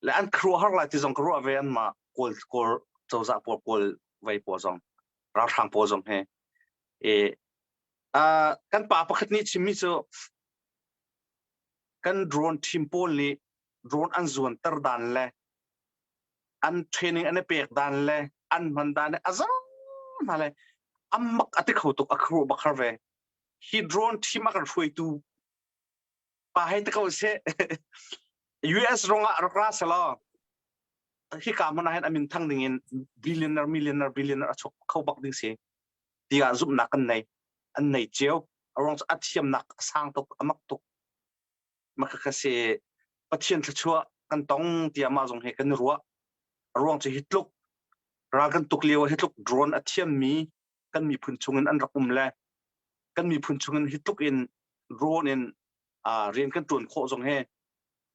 Le an khuaruahhar lai ti zong ka ruah ve anmah Kawl Kawl cozah pawl Kawl vei pawl zong ralhrang pawl zong he. E, uh, kan pa pakhat nih chimmi cu Kan drone team pawl nih drone an zuanter dan le an training an i pek dan le an hman dan le a zang hna le amak a ti kho tuk a khru bakhar ve. Hi drone team a kan hruaitu pa hei te ko seh. US rong ah rak ra selaw hika hmun ah hin a min thang ding in billionaire millionaire billionaire a chuak kho bak ding si tiah zumhnak kan nei an nei cio a ruang cu a thiamnak a sang tuk a mak tuk maka kha si Pathian thluachuah kan tong tiah mah zong he kan i ruah a ruang cu hi tluk ral kan tuk lio hi tluk drone a thiammi kan miphun chungin an rak um le kan miphun chungin hi tluk in drone in rian kan ṭuan khawh zong hi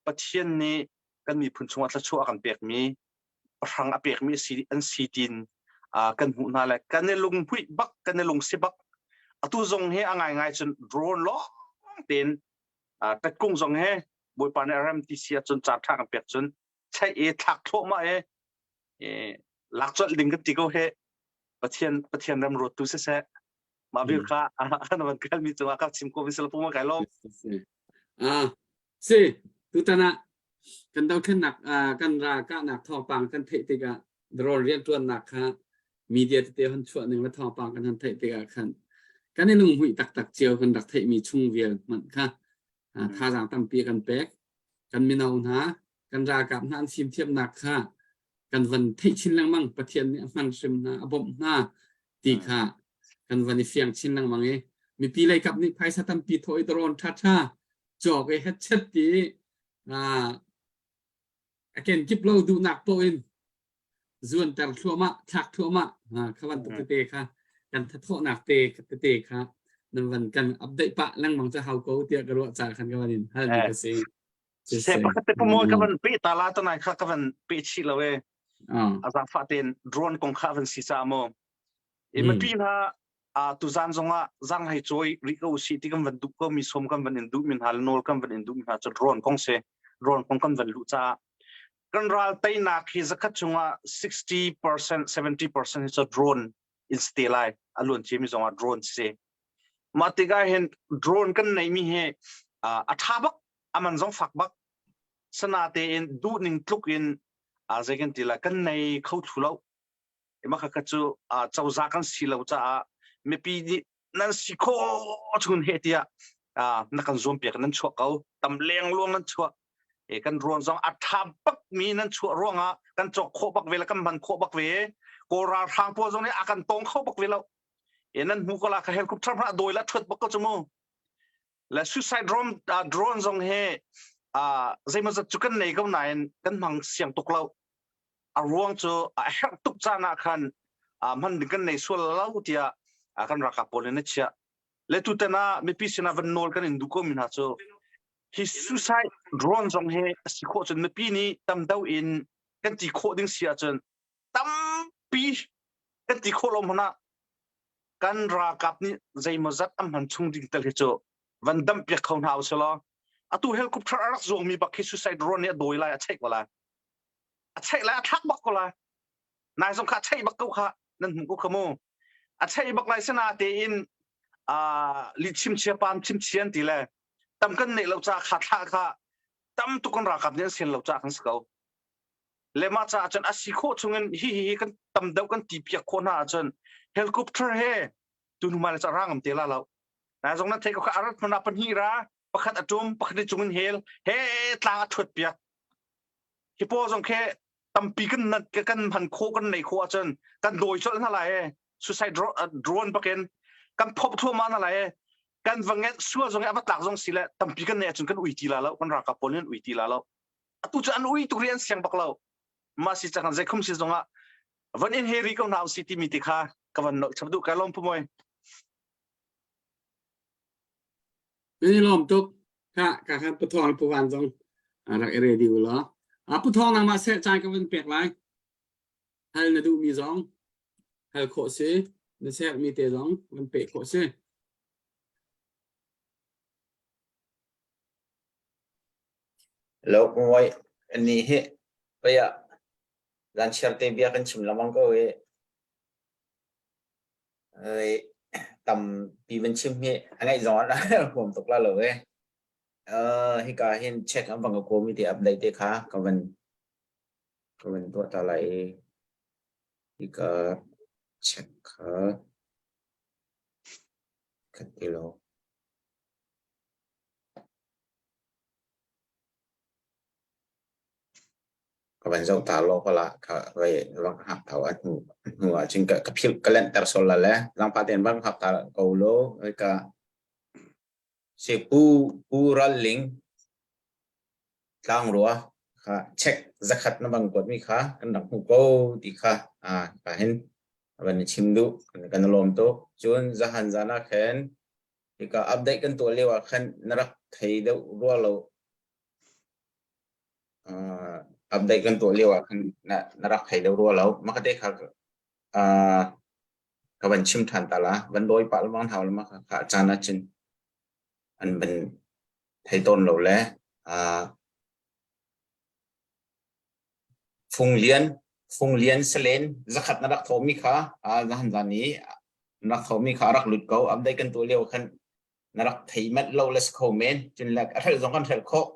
Pathian nih kan miphun chungah thluachuah a kan pekmi pahrang a pekmi si an si tiin kan hmuh hna le kan i lunghmuih bak kan i lungsi bak atu zong hi a ngaingai cun drone lawng tein tatkung zong he Bawipa nih a rem ti si ahcun caan ṭha kan pek cun cheih i thlak thluahmah i lak colh ding kan ti ko he Pathian Pathian ram ruattu siseh mah bil kha an van kalmi cungah ka chim ko misal puma kai lawm. Ah, si tutan ah kan dothlennak kan ral kahnak thawngpang kan theih tikah drone rianṭuannak kha media tete hon chuah ning le thawngpang kan hon theih tikah khan kan i lunghmuih taktak cio kan rak theihmi chung vial hmanh kha thazaang tampi kan pek kan mino hna kan ralkap hna an fimthiamnak kha kan van theih chin lengmang Pathian nih a hman hrim hna a bawmh hna ti kha kan van i fiang chin lengmang i mipi lei kap nih phaisa tampi thawh i drone ṭhaṭha cawk i hetchet ti a kenkip lo duhnak poh in zuanter thluahmah thlak thluahmah kha bantuk tete kha kan thathawhnak te tete kha nan van kan update pah lengmang cu hau ko tiah ka ruah ca khan ka van in hal mi ka si. Se pakhat te pumawi ka van pe ta la tanai kha ka van pe chih lo e. A zaangfah tein drone kong kha van si ca mu. I mipi hna tuzan zongah zang hei cawi rih ko usih ti kan van duh ko mi som kan van in duh mi hna le nawl kan van in duh mi hna cu drone kong si. Drone kong kan van luh caah kan ral teinak hi zakhat chungah 60% 70% hi cu drone in si lai a luan cia mi zongah drone si. Mah tikah hin drone kan neih mi hi a ṭha bak a man zong fak bak sana tein duh ning tluk in zei kan ti la kan nei kho thlu lo ima kha cu cozah kan si lo caah mipi nih nan si kho chun he tiah na kan zuam piak nan chuah ko tam leng luang nan chuah e kan ruang zong a tha bak mi nan chuah ruangah kan cawk khawh bak ve le kan hman khawh bak ve kawl ralhrang pawl zong nih a kan tong kho bak ve lo e nan hmu ko la ka helicopter hmanh a dawi la thuat bak ko chu mu le suicide drone uh, drone zong hi uh, zeimawzat cu kan nei ko nain kan hmang siang tuk lo a ruang cu a herh tuk caan ah khan uh, hman ding kan nei sual lo tiah uh, kan ralkap pawl in a chiah le tutan ah mipi sinah van nawl kan in duh ko mi hna cu hi suicide drone zong hi a si khawh cun mipi nih tam deuh in kan ti khawh ding si ahcun tampi kan ti khawh lo hmanh ah kan ralkap nih zeimawzat an hman chung ding tel hi cu van damh piak kho hna usih law atu helicopter a rak zuangmi bak khi suicide drone nih a dawi lai a cheih ko lai a cheih lai a thlak bak ko lai nai zong kha a cheih bak ko kha nan hmuh ko kha mu a cheih bak lai sina tein li chimchia pam chimchian ti le tam kan neih lo ca kha thlah kha tam tuk kan ralkap nih an sian lo ca kan si ko Le mah caah cun a si khawh chungin hi hi hi kan tam deuh kan ti piak khawh hna ahcun helicopter he tu hnu le ca rang am te la lo. Na zong na thei ko kha arat hmana pahnih ra pakhat a tum pakhat ni cungin hel he tlang a thuat piak. Hi paw zong khe tampi kan kan hman khawh kan nei khawh ahcun kan dawi colh hna lai e suicide drone bakin kan phop thluahmah hna lai e kan va ngenh sual zong i a va tlak zong si le tampi kan nei ahcun kan ui ti la lo kan ralkap pawl nih an ui ti la lo atu cu an ui tuk ri an siang bak lo mah si cang zeikhum si zongah van in he ri ko hna usi timi ti kha ka van nolh chap duh ka lawm pu moi Ni lawm tuk ka ka khan puthong pu van zong rak i ready u law a puthong nang mah se caan ka van pek lai hal na duh mi zong hal khawh si na sek mi te zong van pe khawh si Lo mawi ni hi pei ah zanchiar te bia kan chim lengmang ko i tampi van chim hi a ngaih zong ah huam tuk la lo e. Uh, hika hin check an van ka komi te update te kha ka van ka van tuah ta lai i hika check kha khat ti lo. Ka van zoh ta law ka la ka vai van hak tau a hnu hnu ah cun ka ka philh ka lenhter sol la le langpa ten van hak ta ko lo ka si pu pu ral ling tlangrua kha check zakhat na bang kuat mi kha kan rak hmu ko ti kha a ka hin van i chim duh kan lawm tuk cun zahan zan ah khan hika update kan tuah lio ah khan na rak thei deuh rua lo uh, update kan tuah lio ah khan na, na rak thei deuh rua lo makate kha uh, ka van chim than ta la van dawi pah lengmang hau lama kha kha caan ah cun an van thei tawn lo le uh, Fung Lian Fung Lian Salen zakhat na rak thawmi kha uh, zahan zan i na rak thawmi kha rak lut ko update kan tuah lio khan na rak thei manh lo le si kho men cun le a hrelh zong kan hrelh khawh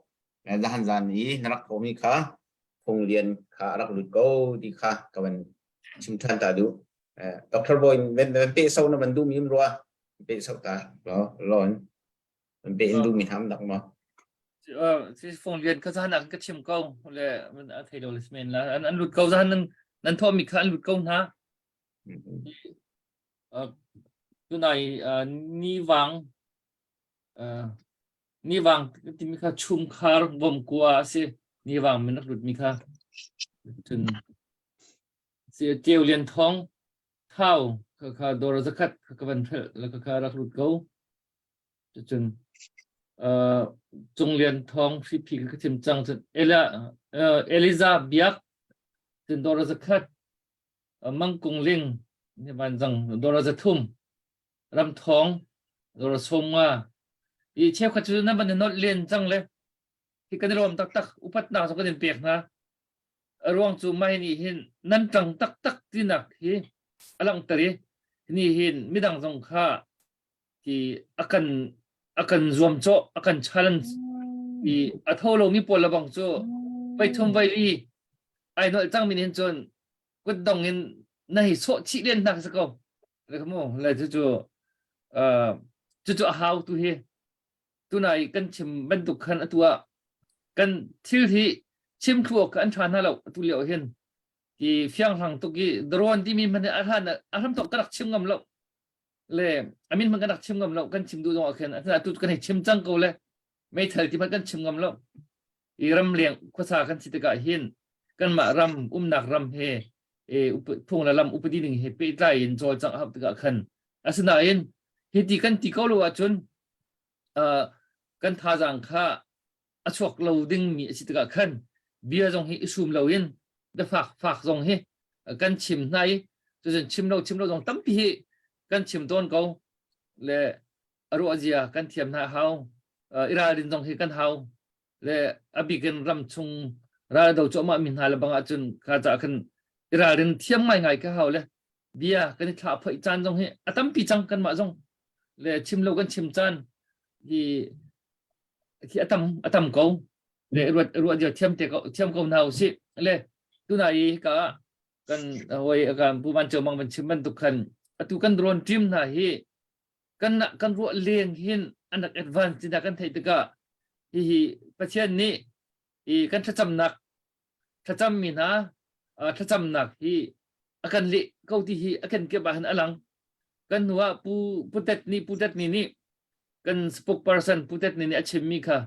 zahan zan i na rak thawmi kha Phung Lian kha a rak lut ko ti kha ka van chim ṭhan ta duh Dr. Boy ven ven pe so na van duh mi um rua pe so ta lo lon van pe in duh mi ham dak ma si Phung Lian kha zahan ah ka chim ko le a thei lo le men la an an lut ko zahan nan nan thawh mi kha an lut ko hna Tunai nivang nivang timi kha chungkhar vomkua a si. Nivang min rak lutmi kha. Cun Tio Lian Thawng Thau kha kha dawr zakhat kha ka van hrelh la kha kha rak lut ko. Cun Cung Lian Thawng Hriphi ka chim cang. Cun Eliza Biak cun dawr zakhat Mangkung Ling vanzang dawr 300 Ramthawng dawr 50 i cheukhat cu nan van i nolh len cang le hi kan i lawm taktak upatnak zong kan in pek hna a ruang cu mai nih hin nan ṭang taktak tinak hi a langhter i ni hin midang zong kha ti a kan a kan zuamcawh a kan challenge i a tho lomi pawl lebang cu voi thum voi li ai nolh cangmi nih hin cun kutdong in na hei sawh chih len hna si ko le mu le cucu cucu a hau tu hi tunai kan chim bantuk khan atu ah kan thil hi chim thlu awk an ṭha hna lo atu lio hin ti fianghlang tuk i drone timi hmanh a hlan a hram tok ka rak chim ngam lo le amin hmanh kan rak chim ngam lo kan chim duh zong ah khin atu kan hei chim cang ko le meithal ti hmanh kan chim ngam lo i ramleng khuasa kan si tikah hin kanmah ram umnak ram he e phung le lam upadi ning he pehtlai in cawlcangh a hauh tikah khan asinain hiti kan ti ko lo ahcun kan thazaang kha a chuak lo dingmi a si tikah khan bia zong hi i sum loin biafak fak zong hi kan chim hna i cucun chim lo chim lo zong tampi hi kan chim tawn ko le a ruah zia kan thiam hna hau i ralrin zong hi kan hau le a bikin ram chung ral do cuahmah mi hna le bang ahcun kha ca khan i ralrin thiam ngaingai ka hau le bia kan i thlah phoih caan zong hi a tampi cang kanmah zong le chim lo kan chim caan hi khi a tam a tam ko le ruat ruah dia thiam te ko thiam ko hna usih le tuna i ka kan hoi kan pu man cheu mang ban chim bantuk khan atu kan drone team hna hi kan kan ruah leng hin an rak advance tina kan theih tikah hihi Pathian nih i kan thlacamnak thlacam mi hna thlacamnak hi a kan leh ko ti hi a kan kep ah hin a lang kan hnu ah pu putet ni putet ni nih kan spokesperson putet ni nih a chimmi kha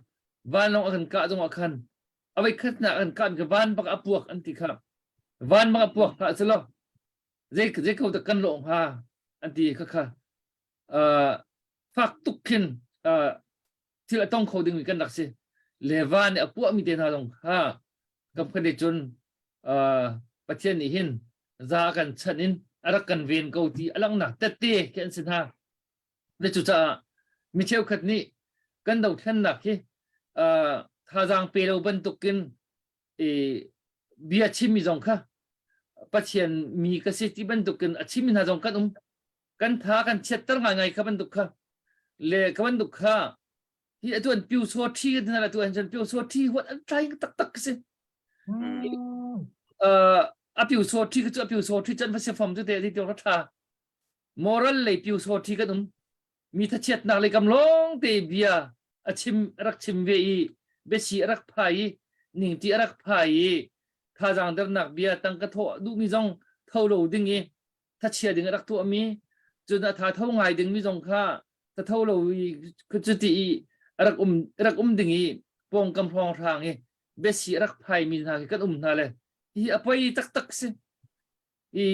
vanlawng a kan kah zong ah khan a voi khatnak an kah ka van bak a puak an ti kha van bak a puak hlah selaw zei zei ko dah kan lawh hnga an ti kha kha fak tuk khin thil a tong kho dingmi kan rak si le va nih a puahmi te hna zong kha kam khan cun Pathian nih hin za kan chan in a rak kan ven ko ti a langhnak tette khi an si hna le cucaah mi cheukhat nih kan dothlennak hi thazaang pe lo bantukin bia chimmi zong kha Pathian mi ka si ti bantukin a chimmi hna zong kan um kan tha kan chiatter ngaingai kha bantuk kha le ka bantuk kha. Hi atu an piu so thi kan tina atu an cun piu so thi huat an tlai taktak si. Uh, a piu so thi cu a piu so thi chan va se fom cu te ti tiong tha. Moral lei piu so thi kan um. Mi thachiatnak lei kam lawng te bia a chim rak chim ve i biasi a rak phai i ningti a rak phai i thazaang dernak bia tangka thawh duhmi zong tho lo ding i thachia ding a rak tuahmi cun a tha tho ngai dingmi zong kha ka tho lo i cuti i a rak um rak um ding i pawngkam hrawnghrang i biasi a rak phaimi hna khi kan um hna le hi a poi taktak si i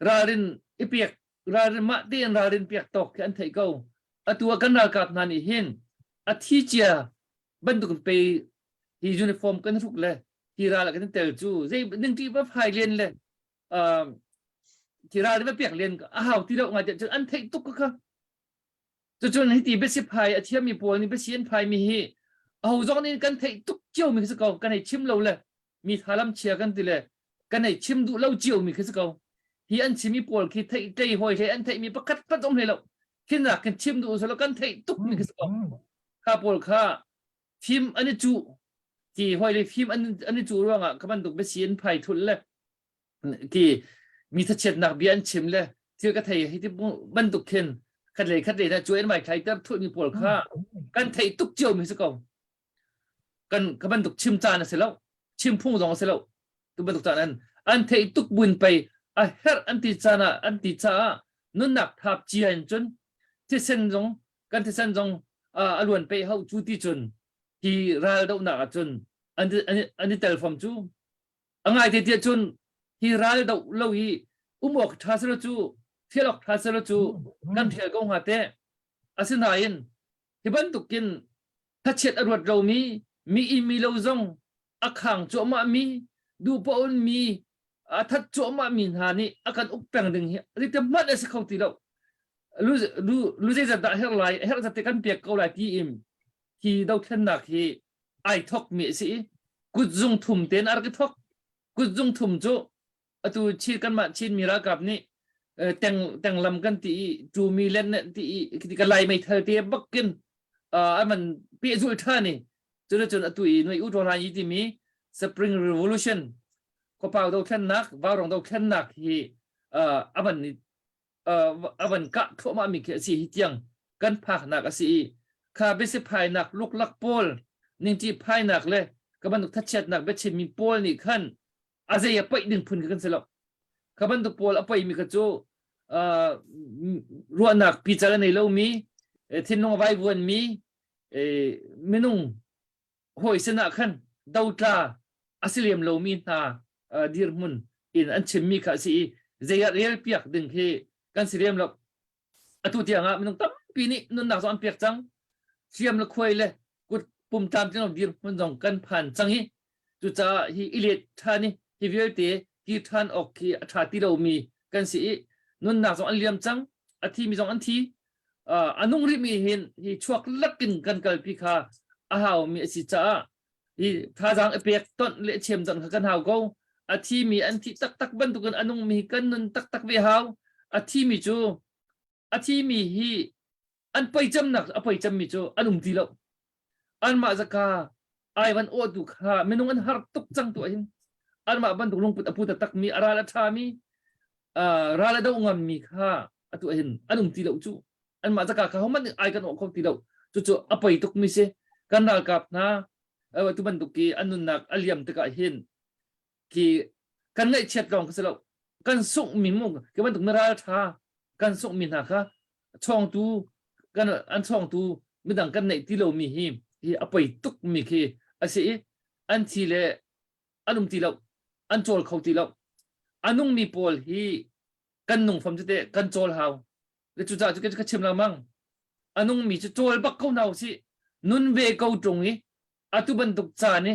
ralrin i pek ralrin mah tein ralrin pek tawk khi an theih ko atu ah kan ralkap hna nih hin a thi cia bantuk pe hi uniform kan hruk le hi ral ah kan tel cu zei ning ṭi va phai len le khi ral va pek len a hau ti lo ngai tiah cun an theih tuk kha cucun hiti biasi phai a thiammi pawl nih biasi an phai mi hi aho zong nih kan theih tuk cio mi khi si ko kan hei chim lo le mi tha lam chia kan ti le kan hei chim duh lo cio mi khi si ko hi an chimi pawl khi theih tlei hoi hlei an theih mi pakhat pat um hlei lo khin rak kan chim duh so lo kan theih tuk mi khi si ko kha pawl kha fim an i cuh ti hoi le fim an an i cuh ruangah ka bantuk biasi an phai thul le ti mi thachiatnak bia an chim le thil ka thei hi ti bantuk khin khat lei khat lei na cu en mai thlai ter thul mi pawl kha kan thei tuk cio mi si ko kan ka bantuk chim caan a si lo chim phung zong a si lo tu bantuk caan an an thei tuk buin pei a herh an ti caan ah an ti caah nunnak thap cia in cun thisen zong kan thisen zong a luan pe ho cu ti cun hi ral dohnak ah cun an an i tel fom cu a ngai te tiah cun hi ral doh lo hi um awk ṭha selo cu thial awk ṭha selo cu kan ṭhial ko hnga teh asinain hi bantukin thachiat a ruat lomi mi i mi lo zong a khang cuahmah mi duhpaoh mi a that cuahmah mi hna nih a kan uk peng ding hi zeiti hmanh a si kho ti lo lu lu lu zeizat dah herh lai herh zat te kan pek ko lai ti in hi dothlennak hi ai thok mi a si i kutzung thum tein a rak i thok kutzung thum cu atu Chin kanmah Chin mi ralkap nih teng tenglam kan ti i tu mi len ti i ka lai meithal te bakin an man pehzul ṭhan i cun cun atu i noi u hlan i timi Spring Revolution khuapau dothlennak vaurong dothlennak hi a van a van kah thluahmah mi khi a si hi tiang kan phaknak a si i kha biasi phainak luklak pawl ningṭi phainak le ka bantuk thachiatnak biachim mi pawl nih khan a zei a paih ding phun kha kan si lo kha bantuk pawl a paih mi kha cu ruahnak pical a nei lomi thinlung a vaivuan mi minung hawi sinah khan dotla a si lem lomi hna dirhmun in an chimmi kha a si i zei ah rel piak ding khi kan si lem lo atu tiang ah minung tampi nih nunnak zong an pek cang hliam le khuai le kut pum tlamtling lo dirhmun zong kan phan cang i cucaah hi i let ṭhan i hi vialte kir ṭhan awk khi a ṭha ti lomi kan si i nunnak zong an liam cang a thimi zong an thi a nung rihmi hin hi chuak lakin kan kalpi kha a haumi a si caah hi thazaang i pek tonh le chem tonh kha kan hau ko a thimi an thih taktak bantukin a nungmi hi kan nun taktak ve hau a thimi cu a thimi hi an poi camnak a poi cammi cu an um ti lo anmah zaka ai van awtu kha minung an har tuk cang tu hin anmah bantuk lungput a pu taktak mi a ral a ṭha mi ral a do ngam mi kha atu hin an um ti lo cu anmah zaka kha homan ai kan awh kho ti lo cucu a poi tuk mi si kan ralkap hna tu bantuk ki an nunnak a liam tikah hin ki kan ngaihchiat lawng kha si lo kan sungh mi mu ki bantuk mi ral ṭha kan sungh mi hna kha chawngtu kan an chawngtu midang kan neih ti lo mi hi hi a poi tuk mi khi a si i an thi le an um ti lo an cawl kho ti lo a nung mi pawl hi kan nung fam tete kan cawl hau le cucaah cu ka chim lengmang a nung mi cu cawl bak ko hna usih nun ve ko ṭung i atu bantuk caan i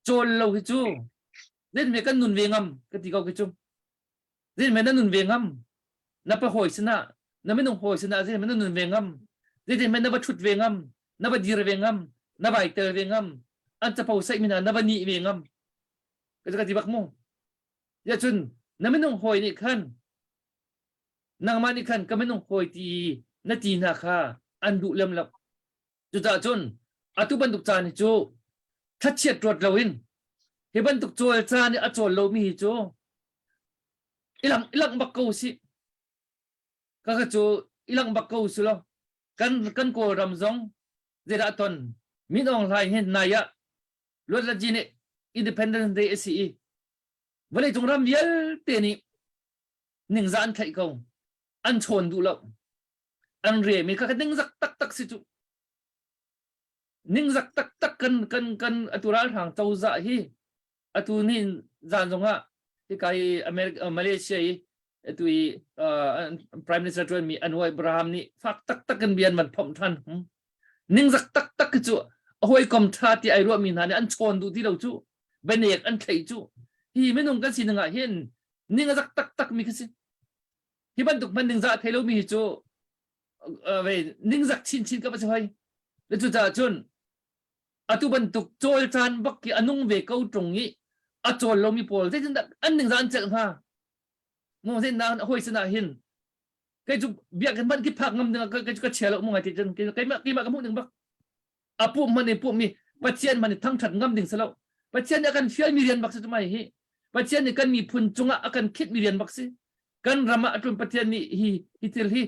cawl lo hi cu zen me kan nun ve ngam ka ti ko khi cu zen me na nun ve ngam na pa hawi sinah na minung hawi sinah zen me na nun ve ngam zeitin me na va ṭhut ve ngam na va dir ve ngam na vai tel ve ngam an capo saih mi hna na va nih ve ngam ka ka ti bak mu ya cun na minung hawi nih khan nangmah nih khan ka minung hawi ti na ti hna kha an duh lem lo. Cucaah cun atu bantuk caan hi cu thlachiat ruat loin hi bantuk cawl caan i a cawl lomi hi cu ilang ilang bak ko si. Ka ka cu ilang bak ko si lo. Kan kan Kawlram zong zeidah ton Min Aung Hlaing hin nai ah Luat Laji nih Independence Day a si i vawleicung ram vialte nih ningzah an thlaih ko. An chawn duh lo. An rem i kha ningzak taktak si cu. Ningzak taktak kan kan kan atu ralhrang cozah hi atu ni zan zongah hika i America Malaysia i atu i uh, Prime Minister tuan mi Anwar Ibrahim nih fak taktak in bian van phomh than. Hmm. Ningzak taktak cu a hawikom tha ti ai ruah mi hna nih an chawn duh ti lo cu benek an thlei cu hi minung kan sining ah hin ning a zak taktak mi khi si. Hi bantuk hman ningzah thei lo mi hi cu ve ningzak chinchin ka va si hoi. Le cucaah cun atu bantuk cawl caan bak khi a nung ve ko ṭung i a cawl lomi pawl zeitindah an ningzah an celh hnga? Mu zeitindah hawi sinah hin kei cu biakinn hmanh khi phak ngam ding ah kei cu ka chia lo mu ngai ti cun keimah keimah ka hmuh ning bak. A pum hmanh i pummi Pathian hmanh i thangṭhat ngam ding si lo. Pathian nih a kan fialmi rian bak si cu mai hi. Pathian nih kan miphun cungah a kan khitmi rian bak si. Kan ram ah a tlun Pathian nih hi hi thil hi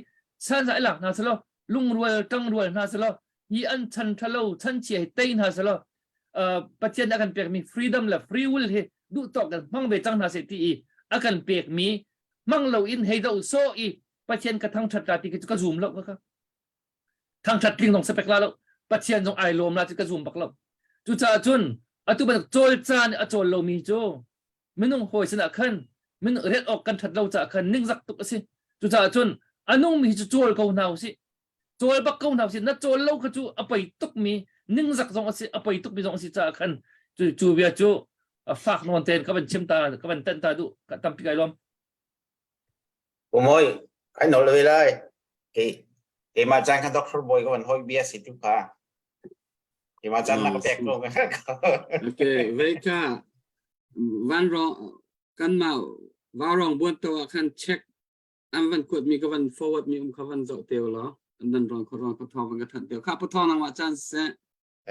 san i lak hna selaw lungrual ṭangrual hna selaw hi an chan ṭhalo chan chia hi tei hna selaw Pathian nih a kan pekmi freedom le free will hi duh tawk in hmang ve cang hna seh ti i a kan pekmi hmang loin hei do sawh i Pathian ka thangṭhat la ti khi cu ka zum lo ka ka. Thangṭhat tling zong sapek la lo. Pathian zong ai lawm la cu ka zum bak lo. Cucaah cun atu bantuk cawl caan a cawl lomi cu minung hawi sinah khan minung ret awk kan ṭhat lo caah khan ningzak tuk a si. Cucaah cun a nungmi hi cu cawl ko hna usih. Cawl bak ko hna usih. Na cawl lo kha cu a poi tukmi ningzak zong a si, a poi tukmi zong a si caah khan cu cu bia cu fak nawn tein ka van chim ta ka van tenh ta duh ka tampi kai lawm. Umawi, kai nawl ve lai. Kei keimah caan kha Doctor Bawi ka van hawi bia si tu kha. Keimah caan na ka pek ko. Okay, vei ka van rong kan mah vaurong buan to ah khan check an van kuat mi ka van forward mi um kha van zoh teo law an dan rong kho rong ka thong van ka thanh teo kha pa thong nang wa chan se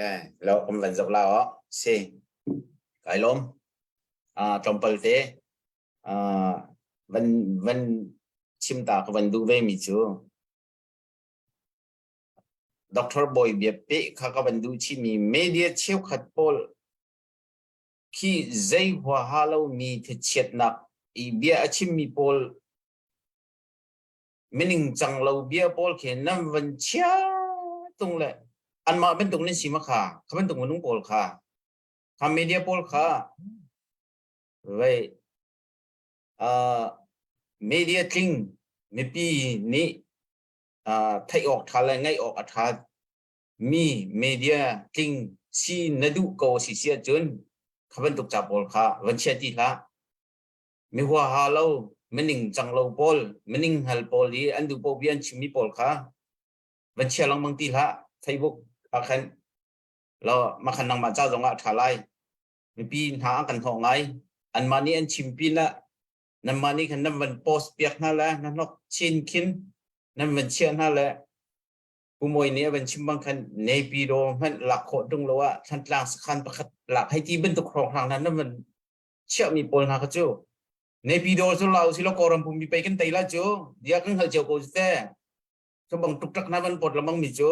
Eh, lo um van zoh la o si kai lom ah tlawmpal te Uh, van van chim ta ka van duh ve mi cu Dr. Bawi bia pe kha ka van duh chih mi media cheukhat pawl khi zei huaha lo mi thachiatnak i bia a chim mi pawl mining cang lo bia pawl khi nan van chia tung le anmah bantuk nan si ma kha kha bantuk minung pawl kha kha media pawl kha Vei uh, media tling mipi nih uh, theih awk ṭha le ngaih awk a ṭha mi media tling si na duh ko si si ahcun kha bantuk ca pawl kha van chia ti hlah. Mi huaha lo, mining cang lo pawl, mining hngal pawl i an duh paoh bia an chimmi pawl kha van chia lengmang ti hlah. Facebook ah khan lo makhan nangmah ca zong ah a ṭha lai. Mipi hna an kan hnawh ngai. Anmah nih an chim pin ah nanmah nih khan nan van post piak hna le na hnok chin khin nan van chiah hna le Pu Mawi nih a van chim bang khan Naypyidaw hmanh lak khawh ṭung lo ah Thantlang sakhan pakhat lak hei ti bantuk hrawnghrang hna nan van chiahmi pawl hna kha cu Naypyidaw cu la usih law Kawlram pumpi pei kan tei la cu dia kan hngalh cio ko cu teh cu bang ṭukṭak hna van pawt lengmang mi cu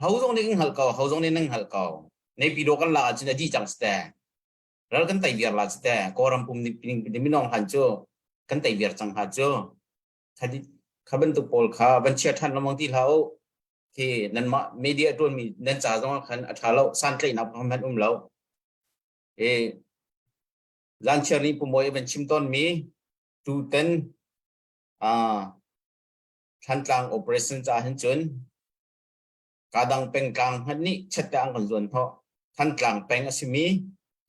Ho zong nih kan hngalh ko, ho zong nih nan hngalh ko. Naypyidaw kan lak ahcun a dih cang si te. Ral kan tei viar la si te. Kawlram pum ni minong han cu kan tei viar cang hnga cu. Kha bantuk pawl kha van chia ṭhan lengmang ti hlah u. Khi nanmah media ṭuanmi nan ca zong ah khan a ṭha lo, santlaihnak hmanh um lo. E zanchiar ni pumawi van chim tawnmi tuten ah Thantlang operation ca hin cun Kadang pengtlang hmanh nih chiat an kan zuan hnawh. Thantlang peng a simi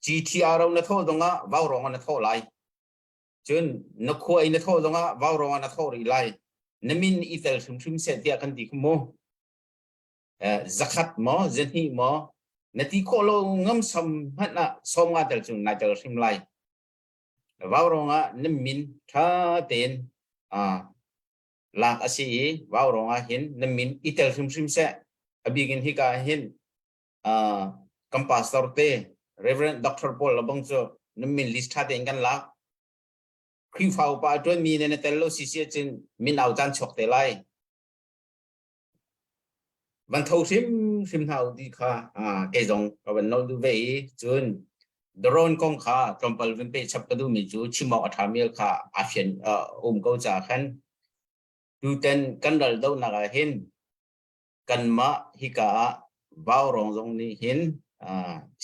GTR na thawh zongah vaurawng ah na thawh lai. Cun na khua i na thawh zongah vaurawng ah na thawh rih lai. Na min i tel hrimhrim seh tiah kan ti khu mu. Eh, zakhat maw, zahnih maw, na ti khawh lo ngamsam hmanh ah sawm nga tel cu nai tel hrim lai. Vaurawng ah na min ṭha tein ah lak a si i vaurawng ah hin na min i tel hrimhrim seh. A bik in hika hin uh, kan pastor te Reverend Dr. Paul labang cu nan min list tha tein kan lak. Khrihfa upa ṭuan mi ne na tel lo si si cun min au caan chuak te lai. Van tho hrim hrim hna u ti kha kei zong ka van nawl duh ve i cun drone kong kha tlawmpal van peh chap ka duhmi cu chim awk a ṭha mi kha aa fian um ko caah khan tutan kan ral dohnak ah hin kanmah hika ah Vaurawng zong nih hin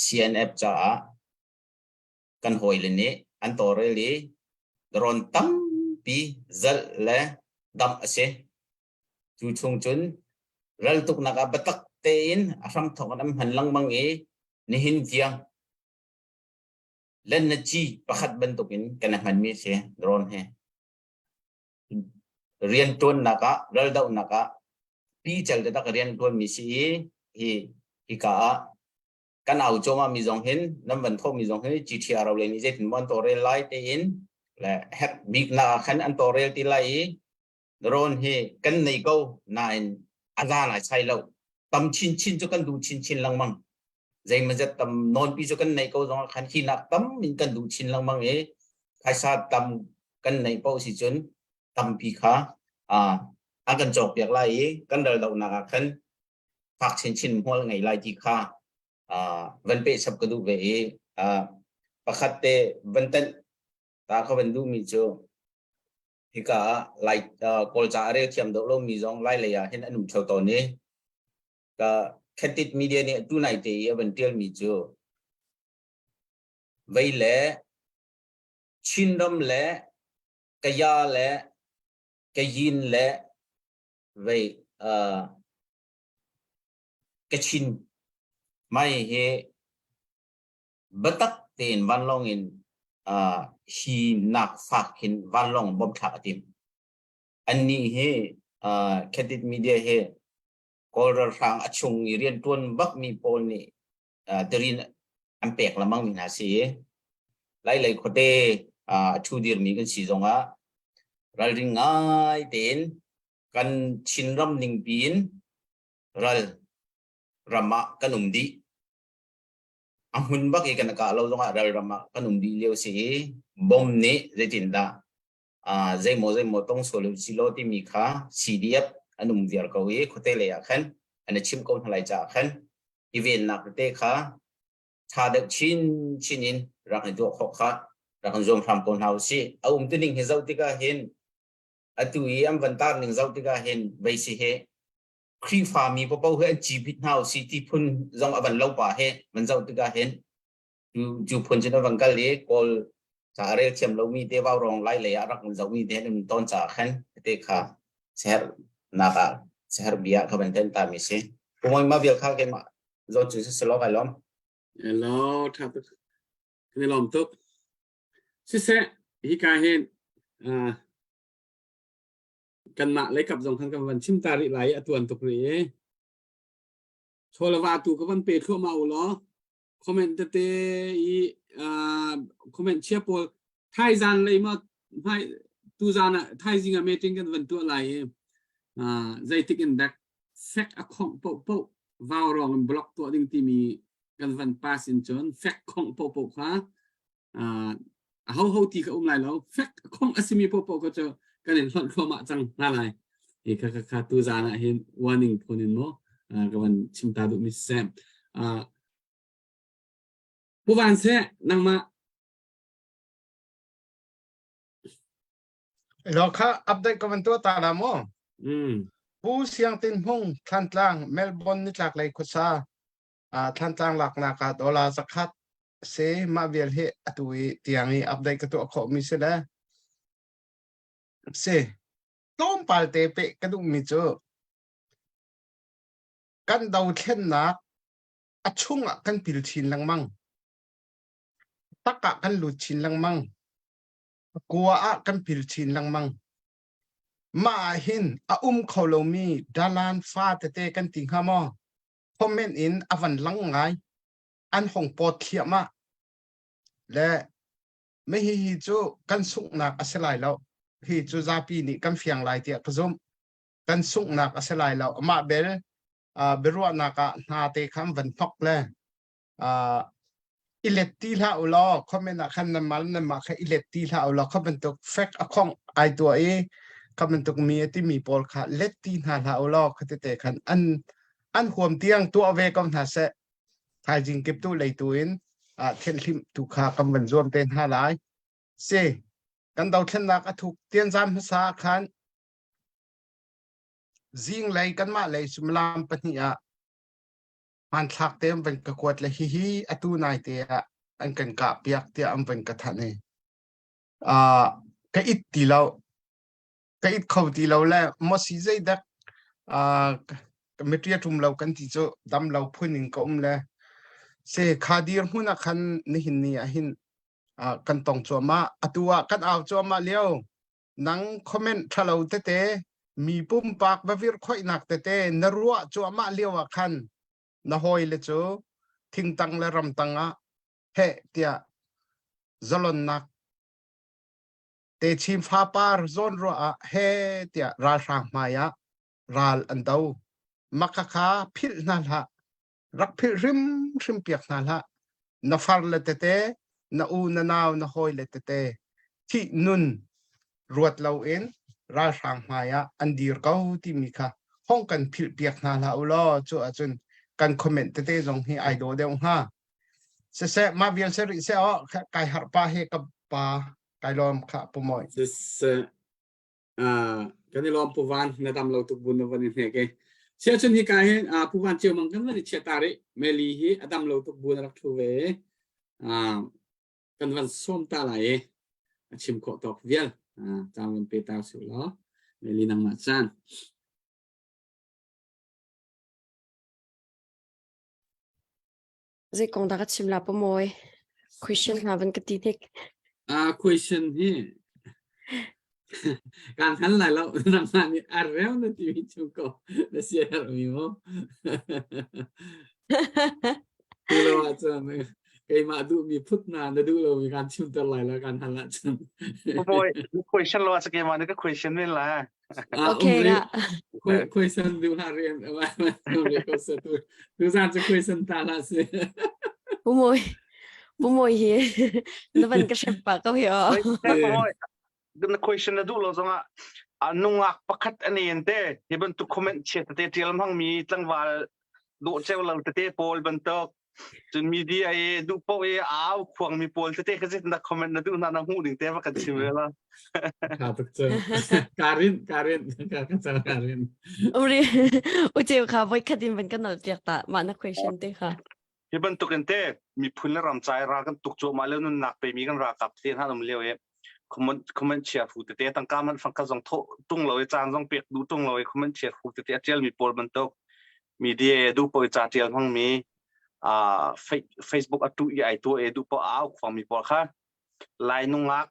CNF caah kan hawile nih an tawlrel i drone tampi zalh le damh a si. Cu chung cun raltuknak ah biatak tein a hramthawk in an hman lengmang i nihin tiang lennaci pakhat bantukin kan i hmanmi a si drone hi. Rianṭuannak ah raldohnak ah pical taktak rian ṭuanmi si i hi hika ah kan au cuahmah mi zong hin nan van thawhmi zong hin GTR le nih zeitin maw an tawlrel lai tein le herh biknak ah khan an tawlrel ti lai i drone hi kan nei ko nain a za nai sai lo tam chinchin cu kan duh chinchin lengmang zeimazet tam nawnpi cu kan nei ko zong ah khan hi nak tam in kan duh chin lengmang i phaisa tam kan neih paoh si cun tampi kha a kan cawkpiak lai i kan ral dohnak ah khan fak chinchin hmual ngei lai ti kha van peh chap ka duh ve i pakhat te van tenh ta ka van duhmi cu hika ah lai Kawlca a rel thiam deuh lomi zong lai lei ah hin an um theo tawn i ka Khatit media nih tu nai te i a van tialmi cu vei le Chinram le Kaya le Kayin le vei uh, Kachin mai hi biatak tein vanlawng in uh, hi nak fak hin vanlawng bom thlak a tim. Annih hi uh, Khatit media hi Kawl ralhrang a chung i rianṭuan bakmi pawl nih uh, tirin an pek lamang mi hna si. Lailei khuate uh, a ṭhu dirmi kan si zongah ralring ngai tein kan Chinram ningpi in ral ram ah kan um dih. A hmun bak i kan kah lo zongah ral ram ah kan um dih lio si i bom nih zeitindah uh, zeimaw zeimaw tong sual u si law timi kha CDF an um viar ko i khuate lei ah khan an i chim ko hna lai caah khan i vennak tete kha tha deuh chin chin in rak i tuah khawh kha rak in zuam hram ko hna u sih. A um tuning hi zoh tikah hin atu i an van tar ning zoh tikah hin vei si he Khrihfa mi paoh he an cipit hna u si ti phun zong a van lo pa he van zoh tikah hin cu phun cun a van kal i Kawl ca a rel thiam lomi te vaurawng lai lei ah rak zohmi te an um tawn caah khan te kha seher nak ah seher bia kha van ten ta mi si. Pumoi ma vial kha keimah zawn cu si selo kai lom. Hello, tha tuk. Kan i lawm tuk. Siseh, hika hin uh, kanmah leikap zong khan kan van chim ta rih lai i a tuan tuk rih i chawlava tu ka van pe thluahmah u law comment tete i uh, comment chia pawl thaizan lei ma hmai tu zan ah thaizing ah meeting kan van tuah lai i uh, zeitik in dek fek a khongh poh poh vau rong in block tuah ding timi kan van pass in cun fek khongh poh poh kha uh, a ho ho ti ka um lai lo fek khong a simi poh poh kha cu kan in hlonh thluahmah cang hna lai hi kha kha kha tu zan ah hin warning phun in mo ka van chim ta duh mi seh Pu Van seh nangmah Lo kha update ka van tuah ta la mu. Mm. Pu Siang Tin Hmung Thlantlang Melbourne nitlak lei khuasa Thlantlang laknak ah dollar zakhat si mah vial hi atu i tiang i update ka tuah khawh mi si le si tlawmpal te pe ka duh mi cu kan dothlennak a chung ah kan pil chin lengmang tak ah kan lut chin lengmang kua ah kan pil chin lengmang mah ah hin a um kho lomi dalan fa tete kan ti hnga maw comment in a van lang ngai an hong pawt thliahmah le me hi hi cu kan sunghnak a si lai lo hi cu zapi nih kan fiang lai tiah ka zumh kan sunghnak a si lai lo amah bel. biaruahnak ah hna te kha an van hnok le i let ti hlah u law comment ah khan nanmah le nanmah kha i let ti hlah u law kha bantuk fek a khongh ai tuah i kha bantuk mi a timi pawl kha let ti hna hlah u law kha tete khan an an huam tiang tuah ve ko hna seh thaizing kip tu leitu in thianhhlimh tu kha kan van zuam te hna lai si kan dothlennak a thuk tianzam hmasa khan zinglei kanmah lei suimilam pahnih ah hmanthlak te an van ka kuat le hihi atu nai te ah an kan kah piak tiah an van ka thanh i uh, ka it ti lo ka it kho ti lo le maw si zeidak uh, mitria tum lo kan ti cu dam lo phun in ka um le se kha dir hmun ah khan nihin ni ah hin uh, kan tong cuahmah atu ah kan au cuahmah lio nang comment ṭhalo tete mi pumpak va virhkhoihnak tete na ruah cuahmah lio ah khan na hawile cu thingtang le ramtang ah heh tiah zalonnak te chin fapar zawn ruah ah he tiah ralhrang hmai ah ral an do maka kha philh hna hlah rak philh hrimhrim piak hna hlah. Na far le tete, na u na nau na hawi le tete thih nun ruat loin ralhrang hmai ah an dir ko timi kha hong kan philh piak hna hlah u law cu ahcun kan comment tete zong hi ai dawh deuh hnga. Siseh mah vial se rih seh aw kai harh pa he ka pa kai lawm kha pumawi. Siseh kan i lawm Pu Van na dam lo tuk bu na van i hnek e. Sia cun hika hin Pu Van Ceu Mang kan van i chia ta rih. Meli hi a dam lo tuk bu na rak thu ve. Kan van sawm ta lai e. A chim khawh tawk vial. Caan van pe ta su law. Meli nangmah caan. Zei kong dah ka chim la pa mawi? Question hna van ka ti hnik. Ah question hi kan hal lai lo nangmah nih a reu na ti mi chung ko na sia herh mi mo. Tu lo ahcun keimah duh mi phut na na duh lo mi kan chimter lai lo kan hal ahcun. Mawi question lo ah keimah nih ka question men la. Okay nga. Question duh hlah rian ko sa tu tu zan cu question ta hlah si. Pu Mawi Pu Mawi hi na van ka hrep pa ko hi o. Na question na duh lo zongah nungak pakhat ani en te hi bantuk comment chia tete tial hmang mi tlangval dawh ceu lo tete pawl bantuk Cun media i duh paoh i au khuangmi pawl tete kha zeitindah comment na duh hna na hmuh ding te va kan chim ve la. Tha tuk cu. Karin, karin, ka ka cang karin. Uri, uceu kha voi khat in van kan nal piak ta mah na question te kha. Hi bantuk in te miphun le ram cai ra kan tuk cuahmah lio nunnak pe mi kan ralkap te hna um lio i comment comment chia fu tete tangka man fang kha zong tho tung lo i caan zong pek duh tung lo i comment chia fu tete a tial mi pawl bantuk media duh paoh i ca ṭial hmangmi uh, Facebook a tu i ai tu e duh paoh au khuangmi pawl kha lai nungak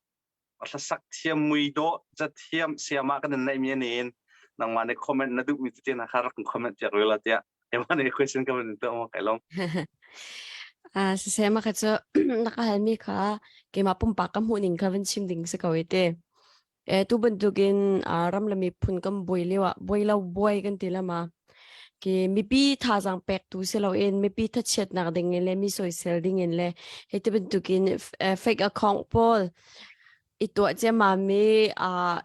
hlasak thiam mui dawh zathiam siama kan in neih mi nin nangmah nih comment na duh mi tete na kha rak comment piak rel tiah ema nih question ka van tuah mo kai long Ah siseh ma kha cu na ka hal mi kha keimah pumpak ka hmuh ning kha van chim ding si ko i te. E, tu bantukin uh, ram le miphun kan buai lio ah buai lo buai kan ti lama ki mipi thazaang pek tu si loin mipi thachiatnak ding in le mi soisel ding in le hei ti bantukin fake account pawl i tuah ciammam mi uh,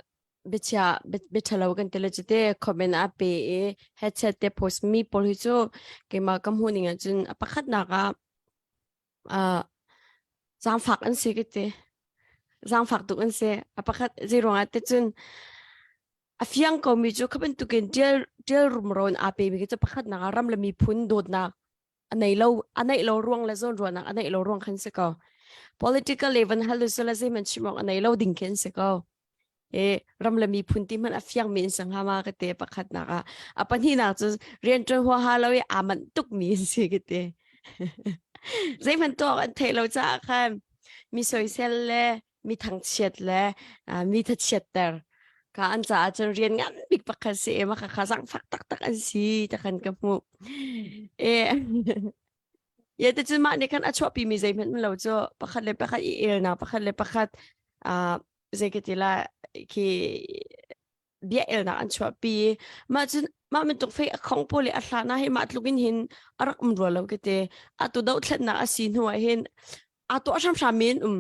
biachia biathalo kan ti le cute comment a pe i headset te post mi pawl hi cu keimah ka hmuh ning ahcun a pakhatnak ah uh, zaangfak an si ka ti. Zaangfak tuk an si. A pakhat zei ruangah te cun a fiang komi cu kha bantukin ṭial ṭial rumro in aa pemi khi cu pakhat nak ah ram le miphun dawtnak a nei lo a neih lo ruang le zawn ruahnak a neih lo ruang khan si ko. Political le van hal le zeihmanh chim awk a nei lo ding khin si ko. E ram le miphun ti hmanh a fiangmi in si hnga ma ka te pakhatnak ah. A pahnihnak cu rianṭuan huaha lo i aa manh tukmi an si ka ti. Zeihmanh tuah an theih lo caah khan mi soisel le mi thangchiat le mi thachiatter ka an caah cun rian ngan bik pakhat si e maka kha zangfak taktak an si takhan ka hmuh. E Ye te cun mah nih khan a chuahpi mi zeihmanh lo cu pakhat le pakhat i elnak pakhat le pakhat uh, zei ka ti la khi bia elnak an chuahpi. Mah cun mah bantuk fei a khong pawl i a hlan ah hi mah tluk in hin a rak um rua lo ka ti. Atu dohthlennak a si hnu ah hin aa tuah hramhram mi an um.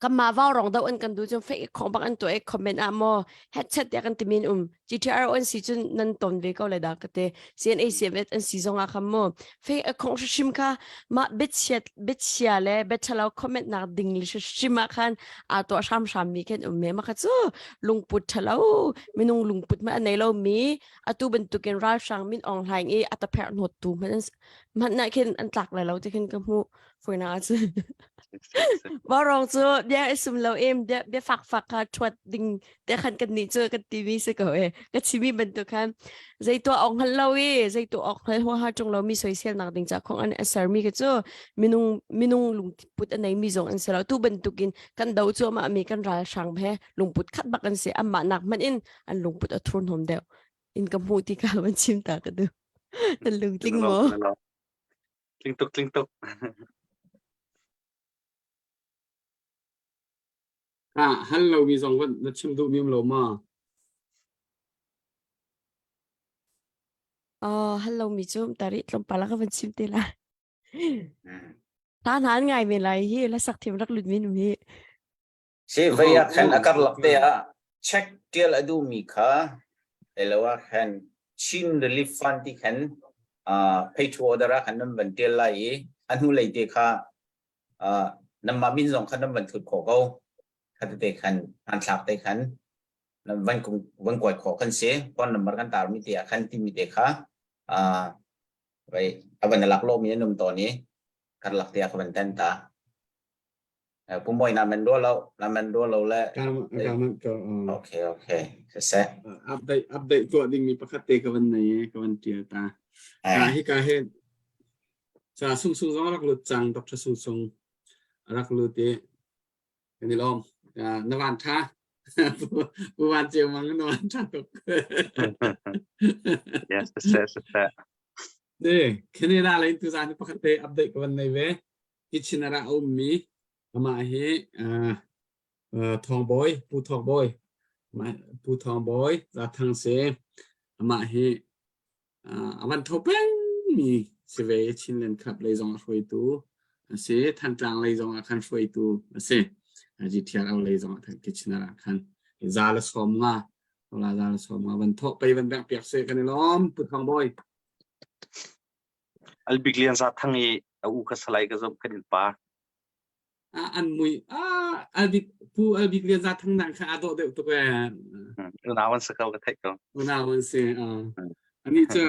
Kanmah vaurong doh an kan duh cun fake khong bak an tuah i comment ah maw headset tiah kan timi an um. GTR an si cun nan ton ve ko lai dah ka ti. CNA CMS an si zong ah khan mu fake khong hrim kha mah biachiat biachia le biathalo comment nak ding le hrim ah khan aa tuah hramhram mi khan um me ma kha cu lungput thalo minung lungput ma nei lo mi atu bantukin ralhrang min ong hlaing i atapher hnot tu hman hman na khin an tlak lai lo ti khin ka hmu foina cu Vaurawng cu bia i sum lo im bia bia fak fak kha ṭhuat ding te khan kan nih cu kan timi si ko e ka chimi bantuk khan zei tuah awk hngal lo i zei tuah awk hngal huaha ṭung lo mi soisel nak ding ca khong an a sermi kha cu minung minung lungput a nei mi zong an si lo tu bantukin kan do cu amah mi kan ral hrang he lungput khat bak an si amah nak hmanh in an lungput a thur hnom deuh in ka hmuh ti ka van chim ta ka du nan lungtling maw Tling tuk, tling tuk. Ah, hal lomi zong van na chim duhmi um lo ma? Oh, hal lomi cu tari tlawmpal ah ka van chim te lai. Ta hna an ngai men lai hi la sak thiam rak lut min um hi. Si vei ah khan a karlak te ah check tial a duhmi kha elo ah khan Chin Relief Fund ti khan uh, pay to order ah khan nan van tial lai i a hnu lei te kha uh, nanmah min zong khan nan van thut khawh ko kha te khan hmanthlak te khan nan van van kuat khawh kan si phone number kan tar mi te ah khan timi te kha uh, vai a van lak lo mi an um tawn i karlak te ah ka van tan ta Pu Mawi na men rua lo, na men rua lo le. Okay, okay. Siseh. Update update tuah dingmi pakhat te ka van nei i ka van tial ta. Ka hi ka he sa sung sung zong rak lut cang Dr. Sung Sung rak lut i kan i lawm. Na van tha. Pu Van Ceu Mang na van tha tuk. Yes, siseh, siseh. Ne, Canada lei tu zan pakhat te update ka van nei ve. Kitchener ah a ummi amah hi Thawng Bawi, Pu Thawng Bawi, Pu Thawng Bawi Zathang si. Amah hi a van tho pengmi si ve Chinland Club lei zong a hruaitu a si. Thantlang lei zong ah khan hruaitu a si. GTRO lei zong ah khan Kitchener ah khan za le 50 la za le 50 van thawh pei van bengh piak se kan i lawm Pu Thawng Bawi. Albik Lian Za Thang i a u ka salai ka zumh kan in pa. An mui ah Albik Pu Albik Lian Za Thang nang kha aa dawh deuh tuk ee. Unau an si ko ka theih ko. Unau an si. Ani cu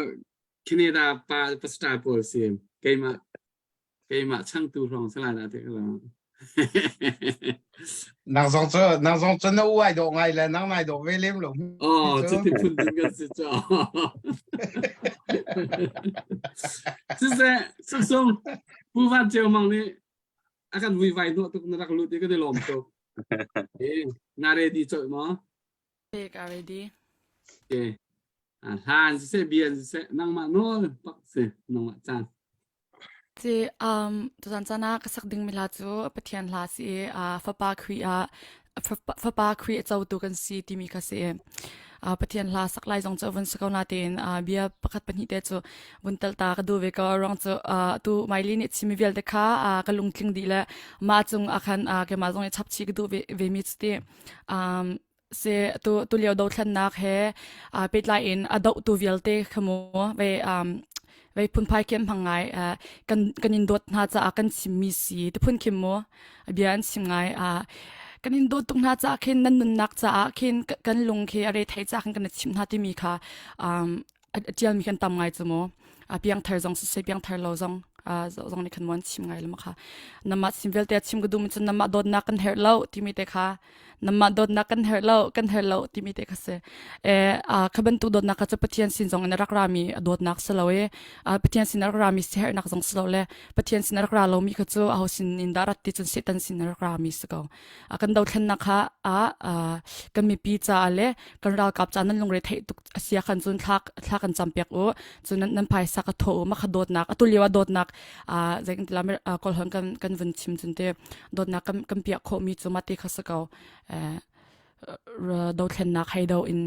Canada pa pastor pawl si. Keimah keimah changtu hrawng salai na te ka Nang zong cu nang zong cu na u ai dawh ngai le nang nai dawh ve lem lo. Oh, cuti phun ding kan si cho. Siseh, sung Pu Van Ceu Mang nih a kan vui vai hnawh tuk na rak lut i kan i lawm tuk. Eh, na ready colh maw? Ek a ready. Okay. Hlan siseh bia siseh nangmah nawl pak si nangmah caan. Ci um tuzan caan ah ka sak ding mi hla cu Pathian hla si i uh, fapa Khrih ah fapa Khrih a cotu kan si timi kha si. Uh, Pathian hla sak lai zong cu vun si ko na tein uh, bia pakhat pahnih te cu vun tal ta ka duh ve ko ruang cu uh, tu Maili nih chimi vialte kha uh, ka lungtling dih le mah cung ah khan uh, keimah zong i chap chi ka duh ve, ve mi cu ti um si tu tulio dothlennak he uh, pehtlai in a dohtu vialte kha mu ve um ve phunphai kian hmang ngai uh, kan kan in dawt hna caah kan chimmi si ti phun khim mu bia an chim ngai uh, kan in dawt tuk hna caah khin nan nunnak caah khin kan lung khi a re thei caah khin kan chim hna timi kha um a ṭialmi kan tam ngai cu mu a piangthar zong siseh piangthar lo zong zong nih khan muan chim ngai lo kha namah chim vialte chim ka dum cun namah dawtnak kan herh lo timi te kha namah dawtnak kan herh lo kan herh lo timi te kha si e kha bantuk dawtnak kha cu Pathian sin zong in a rak rami a dawtnak si lo e Pathian sin a rak rami si herhnak zong si lo le Pathian sin a rak ra lomi kha cu aho sin in dah rat ti cun Satan sin a rak rami si ko kan dothlennak kha ah kan mipi caah le kan ralkap ca nan lungre theih tuk asia khan cun thla thla kan cam piak u cun nan, nan phaisa ka tho u ma kha dawtnak atu lio ah dawtnak zei kan tila kawlhon kan kan vun chim cun te dawtnak kan kan piak khawh mi cu ma te kha sa ko. Dothlennak hei do in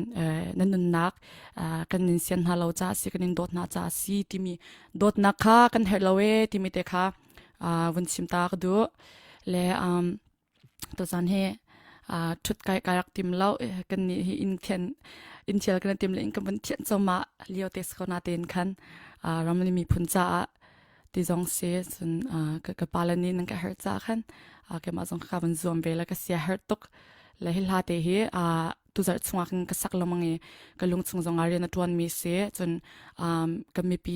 na nunnak kan in sian hna lo ca si kan in dawt hna ca si timi dawtnak kha kan herh lo e timi te kha vun chim ta ka duh. Le tuzan hi thut kai kai rak tim lo kan nih hi in thian in thial kan tim le in kan vun thian choma lio te sko na ten khan ramli miphun caah ti zong si cun ka pa le nih nan ka herh caah khan keimah zong ka van zuam ve le ka sia herh tuk le hi hla te hi tuzarh chungah khin ka sak lengmang i ka lungchung zong ah rian a ṭuanmi si cun kan mipi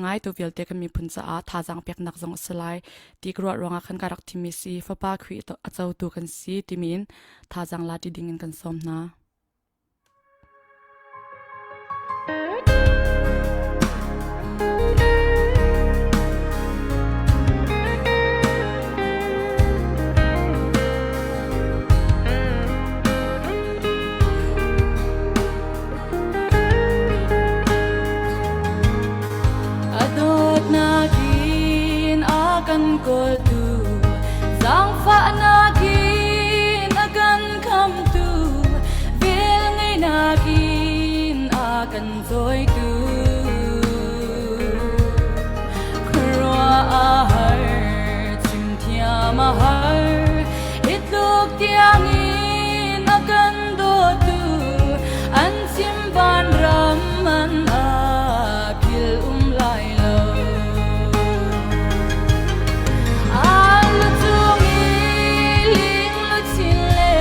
ngai tu vialte kan miphun caah thazaang peknak zong a si lai ti ka ruah ruangah khan ka rak thimmi si fapa Khrih a cotu kan si timi in thazaang la ti ding in kan sawm hna. A dawtnak in a kan kawltu zaangfahnak in a kan khamtu velngeihnak in a kan cawitu khuaruah a har chim thiam a har hi tluk tiangin a kan dawtu an chim vanram an a phil um lai lo. An lu cung i ling luchin le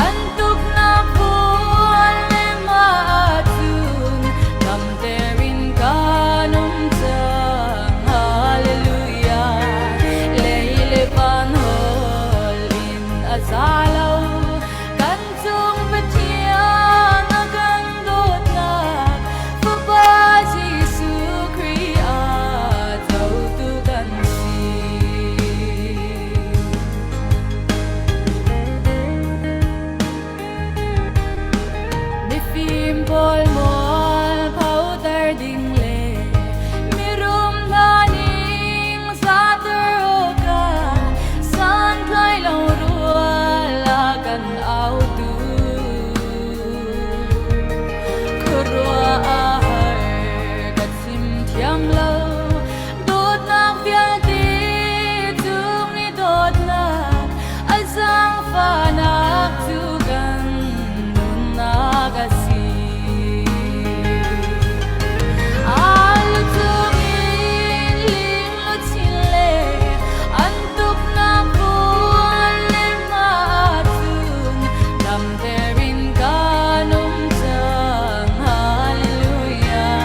an tuknak puan le mah ahcun damter in kan um cang. Hallelujah. Lei le van hol in a za lo. Kan cung Pathian a kan dawtnak Fapa Jesuh Khrih a cotu kan si. Mifim pawl mual photer ding le mirum hna ning zater awkah santlai lo rual a kan autu. Khuaruah a har ka chim thiam lo dawtnak vialte cung i dawtnak a zaangfahnak cu kan nunnak a si. Aa lu cungin ling luchin le an tuknak puan le hma ahcun damter in kan um cang. Hallelujah.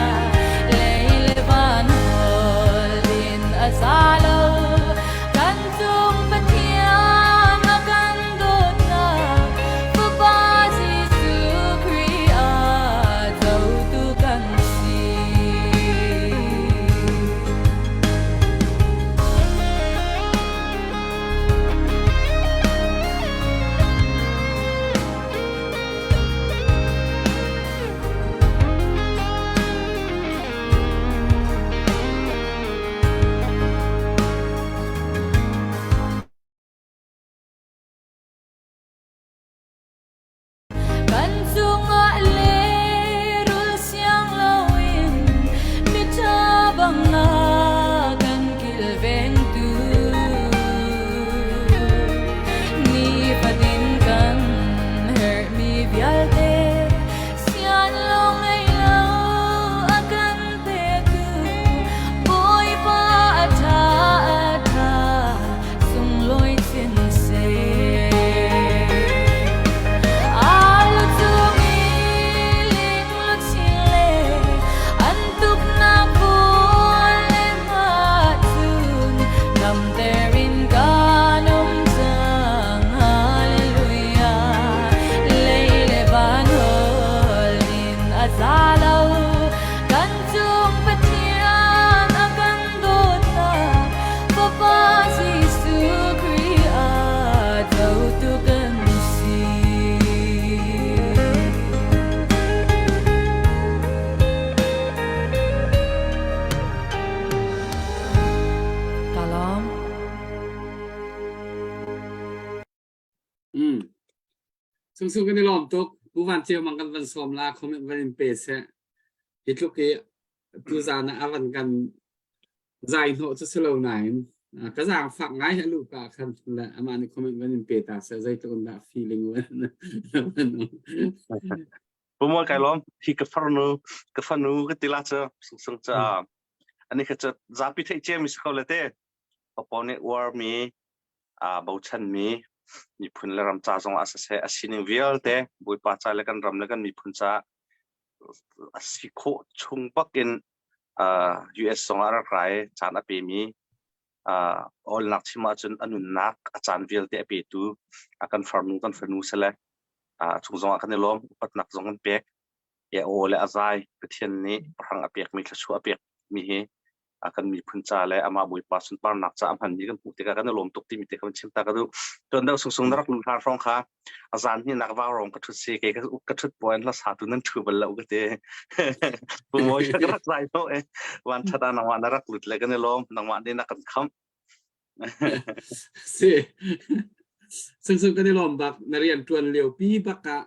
Lei le van hol in a za lo. Kan cung Pathian a kan dawtnak Fapa Jesuh Khrih a cotu kan si. Kan cungah lehrul siang loin miṭha bang a kan kilvengtu. Nifatin kan herhmi vialte sian lo ngei lo a kan petu Bawipa a ṭha a ṭha sunglawi chin seh. Aa lu cung i ling luchin le an tuknak puan le hmahcun damter in kan um cang. Hallelujah. Lei le van hol in a za lo. Kan cung Pathian a kan dawtnak Fapa Jesuh Khrih a cotu kan si. Ka lawm. Sung sung kan i lawm tuk. Pu Van Ceu Mang kan van sawm la comment van in pe seh. Hi tluk i tuzan ah a van kan zai hnawh cu si lo nain ka zaangfak ngai a luh ka khan le amah nih comment van in pe ta seh zeitluk in dah feeling van Pu Mawi kai lawm hi ka farnu ka fanu ka ti la cu sung sung ca ani kha cu zapi theih cia mi si ko le te papo nih uar mi aa bochan mi miphun le ram ca zong ah siseh a sining vialte Bawipa ca le kan ram le kan miphun ca a si khawh chung bak in US zong ah rak rai caan a pemi awlnak chim ahcun a nunnak a caan vialte a petu a kan farnu kan fanu sile a chung zong ah kan i lawm upatnak zong kan pek e aw le a zai Pathian nih pahrang a pekmi thluachuah a pekmi hi kan miphun ca le amah Bawipa sunparnak ca a hmanmi kan hmuh tikah kan i lawm tuk timi te kan chim ta ka duh. Tuan deuh sungsung na rak luh hlan hrawng kha a zan hi nak vau rong ka thut si ke ka thut puan hla sa tu nan thu bal lo ka te. Pu Mawi ka rak zai no e wan thada nangmah na rak lut le kan i lawm nangmah nih na kan kham. Si. Sungsung kan i lawm bak na rian tuan lio pi bak ah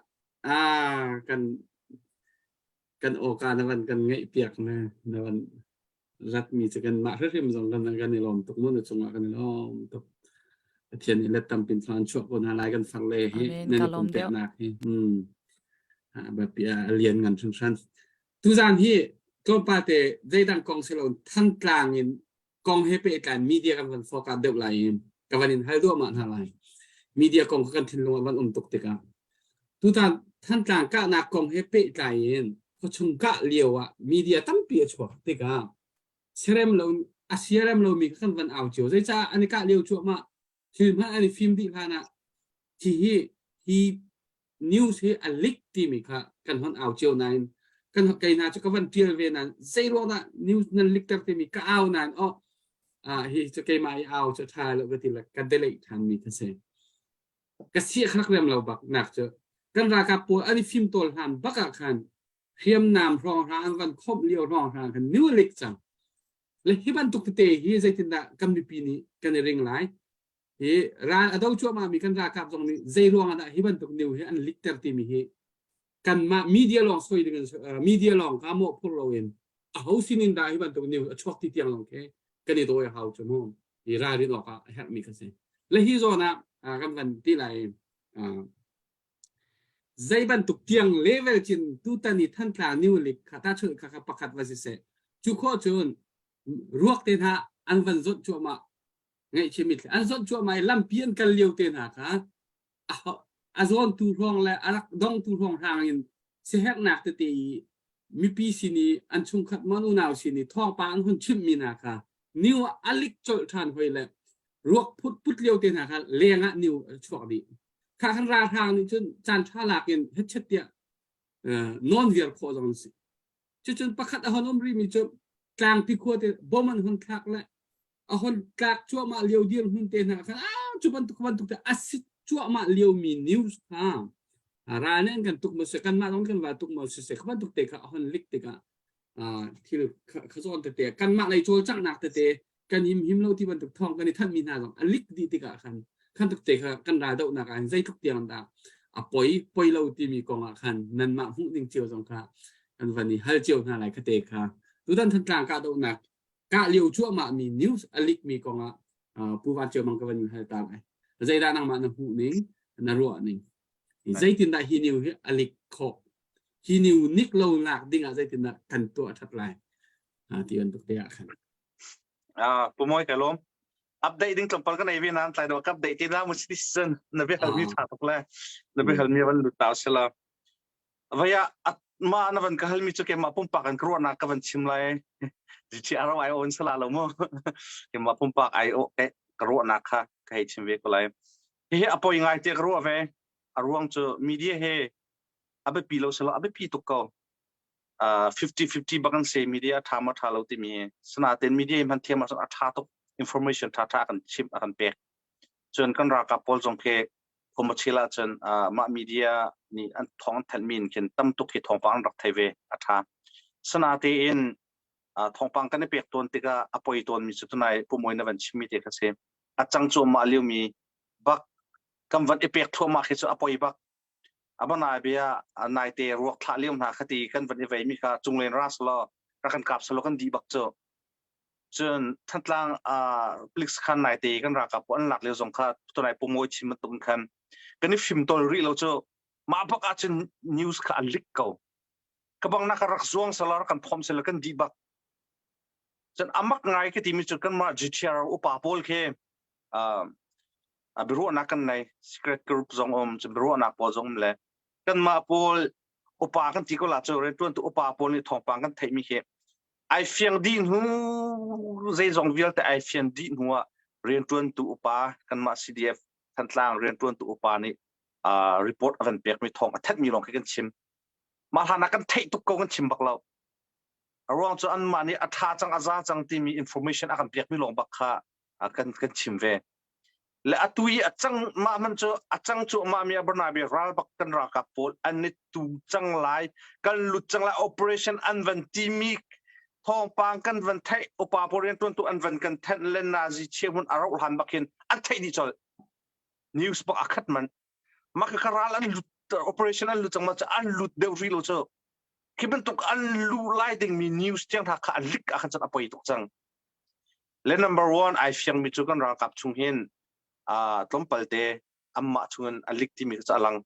ah kan kan awka na van kan ngeih piak na na van ratmi cu kan mah hrimhrim zong kan kan i lawm tuk mu na cungah kan i lawm tuk Pathian nih let tampin thlan chuak ko hna lai kan far le hi Amen nan ka i lawm deuh pumpeknak hi hmm biapi a lian ngan hringhran tuzan hi tlawmpal te zeidang kong si lo Thantlang in kong he pehtlai media kan van focus deuh lai i ka van in hal duahmah hna lai. Media kong kha kan thinlung ah van um tuk tikah tutan Thantlang kahnak kong he pehtlai in khuachung kah lio ah media tampi a chuak tikah siarem lo a siarem lomi kha kan van au cio zeicah an i kah lio cuahmah thil hmanh an i fim dih hlan ah hi hi hi news hi a leak timi kha kan hon au cio nain kan kei hna cu ka van tial ve nain zei ruang dah news nan leak ter timi ka au nain oh ah hi cu keimah i au cu tha lo ka ti le ka delete than mi kha si ka si khak rem lo bak nak cu kan ralkap pawl an i fim tawl hlan bak ah khan hriamnam hrawng hra an van khomh lio hrawng hra khan new leak cang le hi bantuk tete hi zeitindah kan mipi nih kan i ring lai hi ral a do cuahmah mi kan ralkap zong nih zei ruang ah dah hi bantuk new hi an leak timi hi kanmah media lawng soi ding media lawng ka mawh phur loin a ho sinin dah hi bantuk news a chuak ti tiang lawng khi kan i dawi a hau cu mu i ralrin awk ah a herhmi kha si le hi zawn ah kan van ti lai zei bantuk tiang level cin tutan i Thantlang new leak kha ta chun kha kha pakhat va si seh cu khawh cun ruak te hna an van zawt cuahmah ngaihchia mitthli an zawt cuahmah i lampi an kal lio te hna kha a zawntu hrawng le a rak dongtu hrawng hrang in siherhnak tete i mipi sin i an chungkhat mon unau sin i thawngpang an hun chimhmi hna kha niu ah a lik colh ṭhan hoi le ruak phut put lio te hna kha leng ah niu a chuak dih kha khan ralhrang nih cun caan ṭha lak in hetchet tiah nawn viar khawh zong an si cucun pakhat a hon um rihmi cu tlangpi khua te bom an hun thlak le a hon tlak cuahmah lio dirhmun te hna khan ah cu bantuk bantuk te a si cuahmah lio mi news kha ral nih an kan tuk maw si kanmah zong kan va tuk maw si se kha bantuk te kha a hon lik tikah thil kha zawn tete kanmah lei cawlcanghnak tete kan him him lo ti bantuk thawng kan i thanhmi hna zong a lik dih tikah khan khan tuk te kha kan ral dohnak ah zeitluk tiang dah a poi poi lo timi kong ah khan nanmah hmuh ning cio zong kha kan van i hal cio hna lai kha te kha tutan Thantlang kahdohnak kah lio cuahmah mi news a leak mi kong ah Pu Van Ceu Mang ka van in hal ta lai zeidah nangmah na hmuh ning na ruah ning zeitindah hi new hi a leak khawh hi new nik lo nak ding ah zeitindah kan tuah that lai ti bantuk te ah khan Pu Mawi ka lawm update ding tlawmpal ka nei ve nan tlai do ka update te la mu si season na bia hal mi tha tuk le na bia hal mi van lut ta sela Vaya mah na van ka halmi cu keimah pumpak in ka ruahnak ka van chim lai. GTR ai on sala lo mu. Keimah pumpak ai o ke ka ruahnak kha ka hei chim ve ko lai. Hihi a poi ngai te ka ruah ve. A ruang cu media he a biapi lo selo a biapi tuk ko. Uh, 50-50 bak an se media tha ma tha lo timi sanaten media hman thiam ahcun a tha tuk information tha tha kan chim a kan pek cun kan ralkap pawl zong khi Khumachil ahcun mah media nih an thawng an thanhmi in khin tam tuk hi thawngpang an rak thei ve a ṭha. Sanatein thawngpang kan i pek tawn tikah a poi tawnmi cu tunai pumawi na van chimmi te kha si. A cang cuahmah liomi bak kan van i pek thluahmah khi cu a poi bak. Abanai bia naite ruak thlah lio hna khati kan van i vei mi kha cunglen ras law rak kan kap salo kan dih bak cu. Cun Thantlang police khan naite kan ralkap an lak lio zong kha tunai pumawi chim bantuk khan kan i fimtawl rih lo cu mah bak ahcun news kha an lik ko. Ka bang nak rak zuang sala kan phom sala kan dih bak. Cun amak ngai ka timi cu kanmah GTR upa pawl khi biaruahnak kan nei secret group zong um cun biaruahnak pawl zong um le kanmah pawl upa kan ti ko la cu riantuantu upa pawl nih thawngpang kan theihmi khi ai fiang dih hnu zeizong vialte ai fian dih hnu ah riantuantu upa kanmah CDF Thantlang riantuantu upa nih report a kan pekmi thawng a thenhmi lawng khi kan chim mah hlan ah kan theih tuk ko kan chim bak lo a ruang cu anmah nih a ṭha cang a za cang timi information a kan pekmi lawng bak kha kan kan chim ve le atu i a cang mah man cu a cang cu mah mi Barnaby ral bak kan ralkap pawl an i tu cang lai kan lut cang lai operation an van timi thawngpang kan van theih upa pawl riantuantu an van kan thenh le nazi chehmun a rauh hlan bak hin an theih dih colh news bak a khat man mah ka ral an lut operation an lut cang ma cu an lut deuh rih lo cu khi bantuk an lu lai dingmi news tiang hna kha an lik ah khan cun a poi tuk cang Le number one ai fiangmi cu kan ralkap chung hin uh, tlawmpal te anmah chungin a lik timi cu a lang.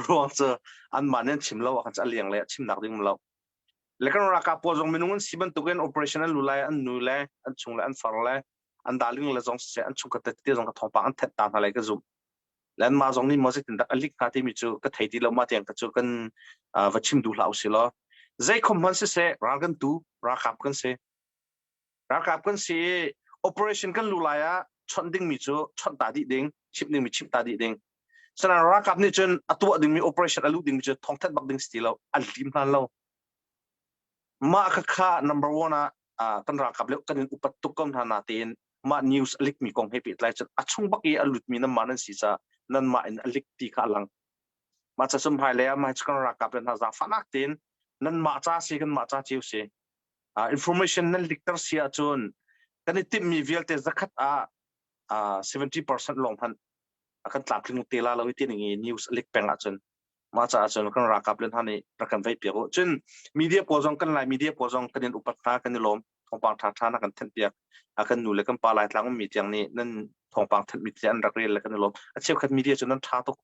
Ruang cu anmah nih an chim lo ahkhan cu a liang le a chimnak ding um lo. Le kan ralkap pawl zong minung an si bantukin operation an lu lai an nu le an chung le an far le an darling le zong siseh an chungkhat tete zong ka thawngpang an thenh ta hna lai ka zumh. Le anmah zong nih maw zeitindah a lik hnga timi cu ka thei ti lo ma tiang ka cu kan uh, va chim duh hlah usih law. Zei khom hmanh siseh ral kan tu ralkap kan si. Ralkap kan si i operation kan lu lai ah chawnh dingmi cu chawnh ta dih ding, chimh dingmi chimh ta dih ding. Sanain ralkap nih cun a tuah dingmi operation a luh dingmi cu thawngthanh bak ding si ti lo, an lim hlan lo. Mah kha kha number one ah kan ralkap le kan in upat tuk ko hna na tein mah news a likmi kong he pehtlai cun a chung bak i a lutmi nanmah nan si caah nanmah in a lik ti kha a lang. Mah ca sum hmailei ah mah cu kan ralkap le hna zaangfahnak tein nanmah ca si kanmah ca cio si. Information nan likter si ahcun kan i timhmi vialte zakhat ah 70% lawng hmanh kan tlamtling te la lo i ti ning i news a lik peng ahcun mah caah cun kan ralkap le hna nih rak kan veih piak u. Cun media pawl zong kan lai media pawl zong kan in upat hna kan i lawm thawngpang ṭha ṭha na kan thanh piak kan nu le kan pa Laitlang ummi tiang nih nan thawngpang thanhmi tiang an rak rel le kan i lawm. A cheukhat media cu nan ṭha tuk.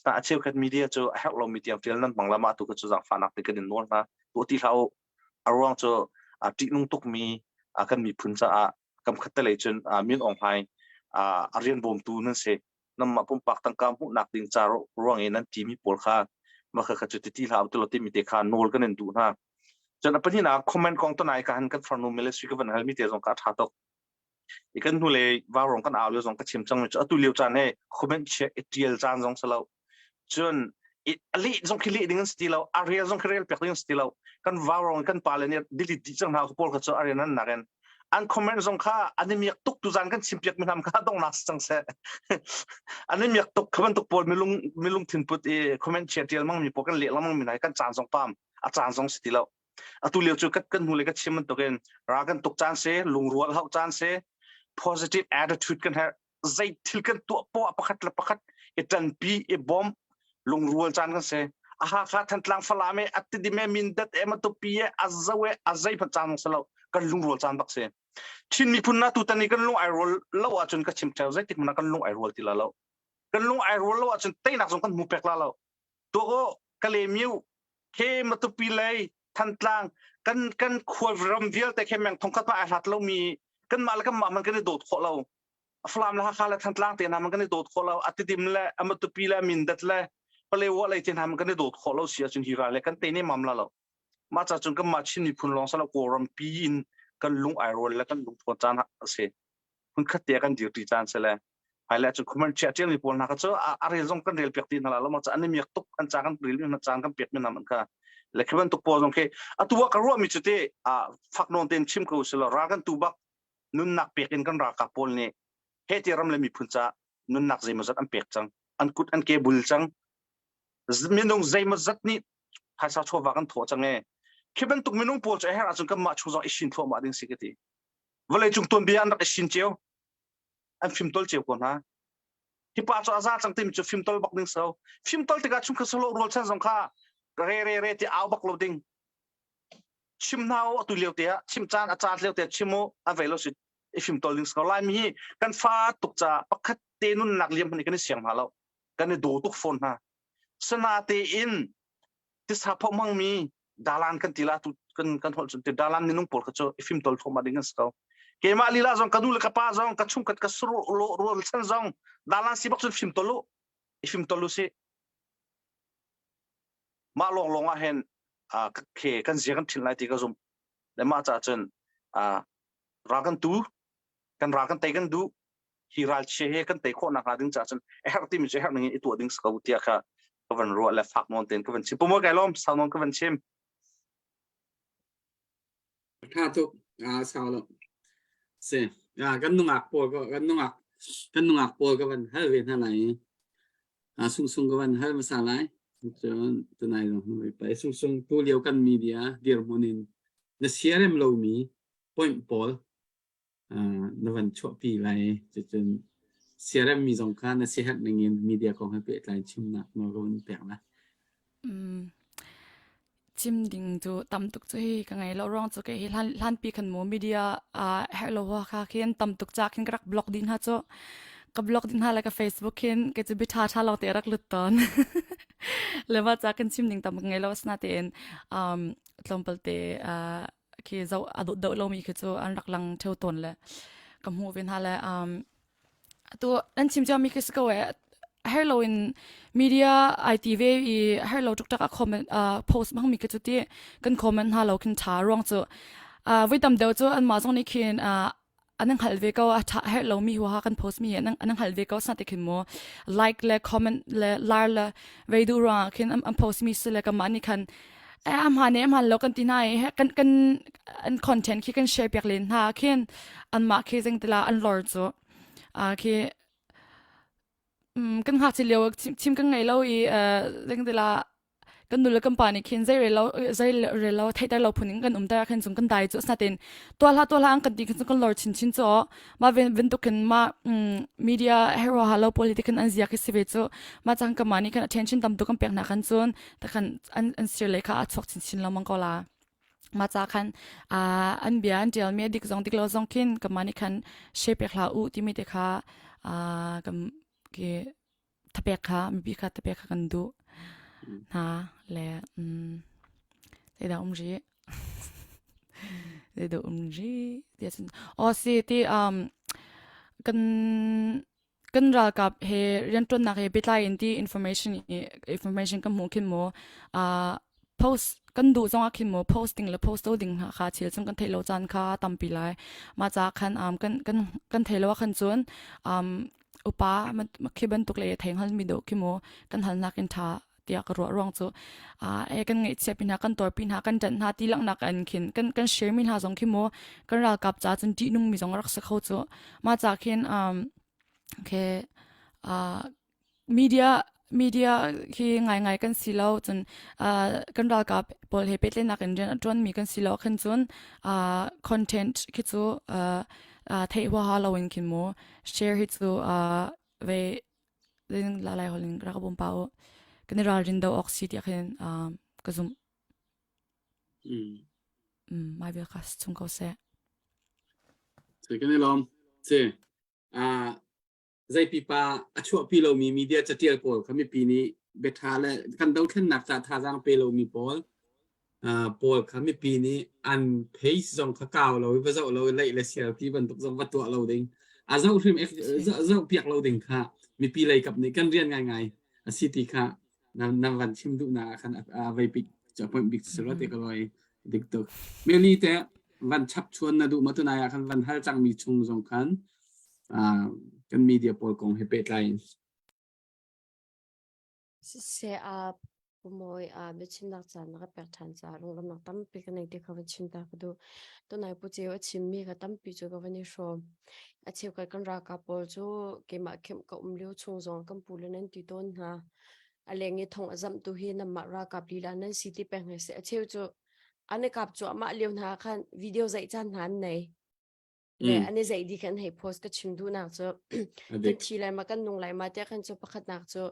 A cheukhat media cu a herh lomi tiang ṭial nan hmang la mah tu kha cu zaangfahnak te kan in nawl hna. Tuah ti hlah u. A ruang cu a ṭihnung tukmi kan miphun caah kam khat te lei cun Min Aung Hlaing a rian bawmtu nan si. Nanmah pumpak tangka hmuhnak ding ca ruang i nan timi pawl kha mah kha cu ti hlah u ti timi te kha nawl kan in duh hna. Cun a pahnihnak comment kong tonai ka han kan farnu Melesui ka van halmi te zong ka ṭha tuk. I kan hnulei vaurawng kan au lio zong ka chim cang mi cu atu lio caan he comment chia i ṭial caan zong si lo. Cun a leh zong khi leh ding an si ti lo, a rel zong khi rel piak ding an si ti lo. Kan vaurawng kan pale nih delete dih cang hna pawl kha cu a rian an nak in an comment zong kha an i miak tuk tu zan kan chim piak mi hna kha donghnak si cang seh. An i miak tuk kha bantuk pawl milung milung thinput i comment chia ṭial mang mi pawl kan leh lengmang mi hna kan caan zong pam a caan zong si ti lo. Atu lio cu kan kan hnu le ka chim bantukin ra kan tuk caan si, lungrual hauh caan si, positive attitude kan herh. Zei thil kan tuah poah pakhat le pakhat i ṭanpi, i bawm, lungrual caan kan si. A Hakha Thantlang Falam e, a Tidim e, Mindat e, Matupi e, a Zo e, a zei hmanh caan si lo. Kan lungrual caan bak si. Chin miphun na tutan i kan lung ai rual lo ahcun ka chim ṭheo zeitik hmanh ah kan lung ai rual ti la lo. Kan lung ai rual lo ahcun teinak zong kan hmu pek la lo. Tuak u, Kalemiu, He Matupi lei Thantlang kan kan khual ram vialte khe meng thongkhat ma ai hlat lomi kanmah le kanmah man kan i dawt khawh lo. Falam le Hakha le Thantlang te hna man kan i dawt khawh lo. A Tidim le a Matupi le Mindat le Palewa lei te hna man kan i dawt khawh lo si ahcun hi ral le kan te ne mam la lo. Mah ca cun kanmah Chin miphun lawng salo Kawlram pi in kan lung ai rual le kan lungthawn caan a si. Hmunkhat te kan dirṭi caan si le hmailei ahcun comment chia ṭialmi pawl hna kha cu a rel zong kan rel piak ti hna la lo ma an i miak tuk an ca kan rel mi hna caan kan pek mi hna man kha le khi bantuk pawl zong khi atu ah ka ruahmi cu te fak nawn tein chim ko silo ral kan tu bak nunnak pek in kan ralkap pawl nih he ti ram le miphun ca nunnak zeimawzat an pek cang an kut an ke bul cang minung zeimawzat nih phaisa chawva kan thawh cang e khi bantuk minung pawl cu a herh ahcun kanmah chung zong i sin thluahmah ding si ka ti vawlei cung tuanbia an rak i sin cio an fimtawl cio ko hna. Hi pa cu a za cang timi cu fimtol bak ding so. Fimtol tikah chungkhat solo rual chan zong kha re re re ti au bak lo ding. Chim hna u atu lio te ah chim caan a caan lio te chim u a ve lo si i fimtol ding so Laimi hi kan fa tuk ca pakhat te nunnak liam hmanh kan i siang hna lo. Kan i daw tuk fawn hna. Sana tein tisa pho hmangmi dalan kan ti la tu kan kan holh cun ti dalan minung pawl kha cu i fimtol thluahmah ding an si ko keimah lila zong ka nu le ka pa zong ka chungkhat ka suru rual chan zong dalan si bak cun fimtol u i fimtol u si mah lawng lawng ah hin khe kan zia kan thin lai ti ka zum le mah ca cun ral kan tu kan ral kan tei kan duh hi ralchia he kan tei khawh nak hnga ding caah cun a herh timi cu a herh ning in i tuah ding si ko tiah kha ka van ruah le fak nawn tein ka van chim pumawi kai lawm sau nawn ka van chim Tha tuk a sau lo si kan nungak pawl ko kan nungak kan nungak pawl ka van hal ve hna lai a sung sung ka van hal hmasa lai cun tunai zong hnu pai sung sung tu lio kan media dirhmun in na siarem lomi point pawl na van chuahpi lai. Cucun siaremmi zong kha na siaherh ningin media kong he pehtlai chimnak nawl ka van pek la. Mm. Chim ding cu tam tuk cu hi ka ngei lo ruang cu ke hi hlan hlanpi khan mu media a herh lo wa kha khin tam tuk cha khin ka rak block din ha cu ka block din ha le ka Facebook khin ke cu bi tha tha lo te rak lut ton le ma cha kan chim ding tam ngei lo asna tein um tlawmpal te uh, khi zo a dawh deuh lomi khi cu an rak lang theo tawn le ka hmuh ve hna le um tu nan chim cia mi khi si ko e her lo in media IT ve i her lo tuk tak a comment uh, post mang mi khi chu ti kan comment hna lo khin tha ruang chu uh, voi tam deuh chu an ma zong nih khin uh, an hngalh ve ko a ṭha herh lomi huaha kan post mi an an hngalh ve ko sa te khin mu like le comment le lar le vei duh ruangah khin an post mi si le kanmah nih khan eh am ha ne am han lo kan ti hna i kan kan an content khi kan share piak len hna khin anmah khi zing tila an lor cu a khi kan ngakchia lio chim kan ngei lo i zing tila kan nu le kan pa nih khin zei rel lo zei rel lo theihter lo phun in kan umter ah khin cung kan dai cu asinain tuah hlah tuah hlah an kan ti khin kan lor chinchin cu ma ven bantukin ma media hero ha lo politic an zia khi si ve cu ma chang ka ma nih khan attention tam tu kan pek hna khan cun ta khan an an sir le kha a chuak chinchin lo mang ko la ma cha khan an bia an tial mi dik zong dik lo zong khin ka ma nih khan she pek hla u timi te kha kan ke thapek kha mipi kha thapek kha kan duh hna le zeidah um rih zeidah um rih ti ahcun aw si ti um kan kan ralkap he rianṭuannak he pehtlai in ti information information kan hmuh khin mu uh, post kan duh zong ah khin mu posting le post lo ding kha thil chung kan theih lo caan kha tampi lai mah ca khan um, kan kan kan thei lo ah khan cun um, upa khi bantuk le thei hngal mi do khi mu kan halnak in tha tiah ka ruah ruang cu a e kan ngaihchia pi hna kan tor pi hna kan ṭanh hna ti langhnak an khin kan kan share mi hna zong khi mu kan ralkap ca cun ṭihnung mi zong rak si kho cu ma ca khin um ke uh, media media khi ngai ngai kan si lo cun uh, kan ralkap pawl he pehtlaihnak in rian a ṭuan mi kan si lo khan cun uh, content khi cu uh, uh, theih huaha lo in khin mu share hi cu uh, ve la lai holin rak bum pa u kan i ralrin do ok si tiah khin um, ka zum Mm. mm mai vel ka chung ko se Si kan i lawm. Si. Ah zei pipa a chuahpi lomi media catial pawl kha mipi nih biaṭha le kan dothlennak ca thazaang pe lomi pawl pawl kha mipi nih an page zong kha kau lo i va zoh lo i leih le share ti bantuk zong va tuah lo ding a zoh hrim zoh piak lo ding kha mipi lei kap nih kan rian ngaingai a si ti kha na van chim duhnak ah khan a vei bik appoint bik si te ka loi dik tuk meli te van chap chuan na duh ma tunai ah khan van hal cangmi chung zong khan kan media pawl kong he pehtlai in Siseh aa Pu Mawi aa biachimnak caan na ka pek ṭhan caah lunglawmhnak tampi ka nei ti kha van chim ta ka duh. Tunai Pu Ceu a chimmi kha tampi cu ka van i hrawm. A cheukhat kan ralkap pawl cu keimah khemh ka um lio chung zong kan pu le nan ti tawn hna. A leng i thong a zamhtu hi nanmah ralkap lila nan si ti peng hna seh. A cheu cu an i kap cuahmah lio hna khan video zaih caan hna an nei. Le an i zei di kan hei post ka chim duhnak cu kan thi lai ma kan nung lai ma tiah kan cu pakhatnak cu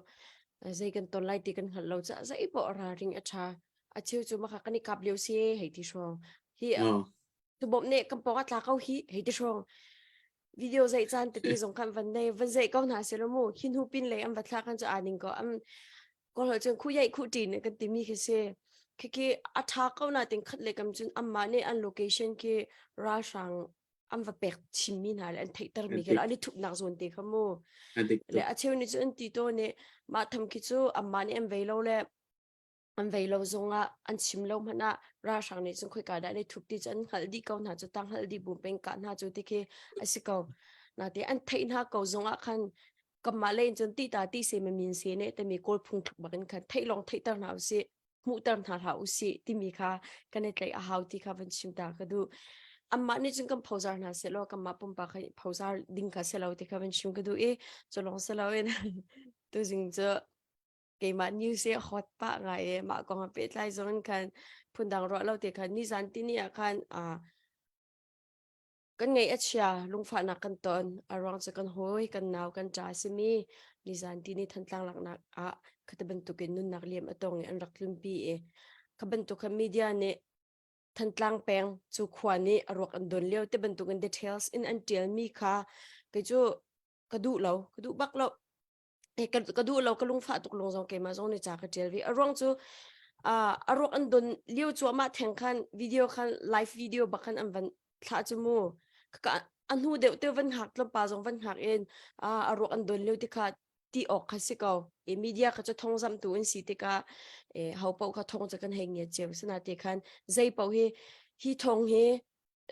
zei kan ton lai ti kan hngalh lo ca zei poh ralring a tha. A cheu cu maka kan i kap lio si hei ti hrawng. Hi tu bom ne kan pong a tla ko hi hei ti hrawng. Video zei caan tete zong khan van nei van zei ko hna se lo mu hin hu pin lei an va thla kan cu aning ko am ko lo cun khu yai khu tin kan timi khi si khi khi a tha ko na ting khat le kam cun amma ne an location khi ralhrang an va pek chimmi hna le an theihter mi khi an i thupnak zawn te kha mu le a cheu ni cu an ti to ne mah tham khi cu amma nih an vei lo le an vei lo zongah an chim lo hmanh ah ralhrang nih cun khoika dah an i thup ti cu an hngalh dih ko hna cu tang hngalh dih bu peng kah hna cu ti khi a si ko nate an theih hna ko zongah khan kanmah lei in cun ti ta ti se min se ne timi kawl phung thluk bak in khan theih lawng theihter hna usih hmuhter hna hlah usih timi kha kan i tlaih a hau ti kha van chim ta ka duh amah nih cun kan phozar hna seh law kanmah pumpak kha phozar ding kha se lo ti kha van chim ka duh i cu lawng se lo in tuzing cu keimah news hi hot pah ngai e mah kong a pehtlai zong in khan phundang ruah lo te khan nizan tini ah khan uh, kan ngaih a chia lungfahnak kan ton a ruang cu kan hawi kan nau kan ṭa simi nizan tini thantlang laknak ah khata bantukin nunnak liam a tong i an rak tlunpi i kha bantuk kha media nih Thantlang peng cu khua nih a ruak an don lio te bantukin details in an ṭialmi kha kei cu ka duh lo ka duh bak lo ka, ka duh lo ka lungfah tuk lung zong keimah zong nih ca ka ṭial ve a ruang cu uh, a ruak an don lio cuahmah theng khan video khan live video bak khan an van thlah cu mu ka a hnu deuh te van hngak tlawmpal zong van hngak in uh, a ruak an don lio ti kha ti awk kha si ko e media kha cu thong zam tu in si tikah e ho paoh kha thong cu kan hei ngiat cio sana te khan zei paoh hi hi thong hi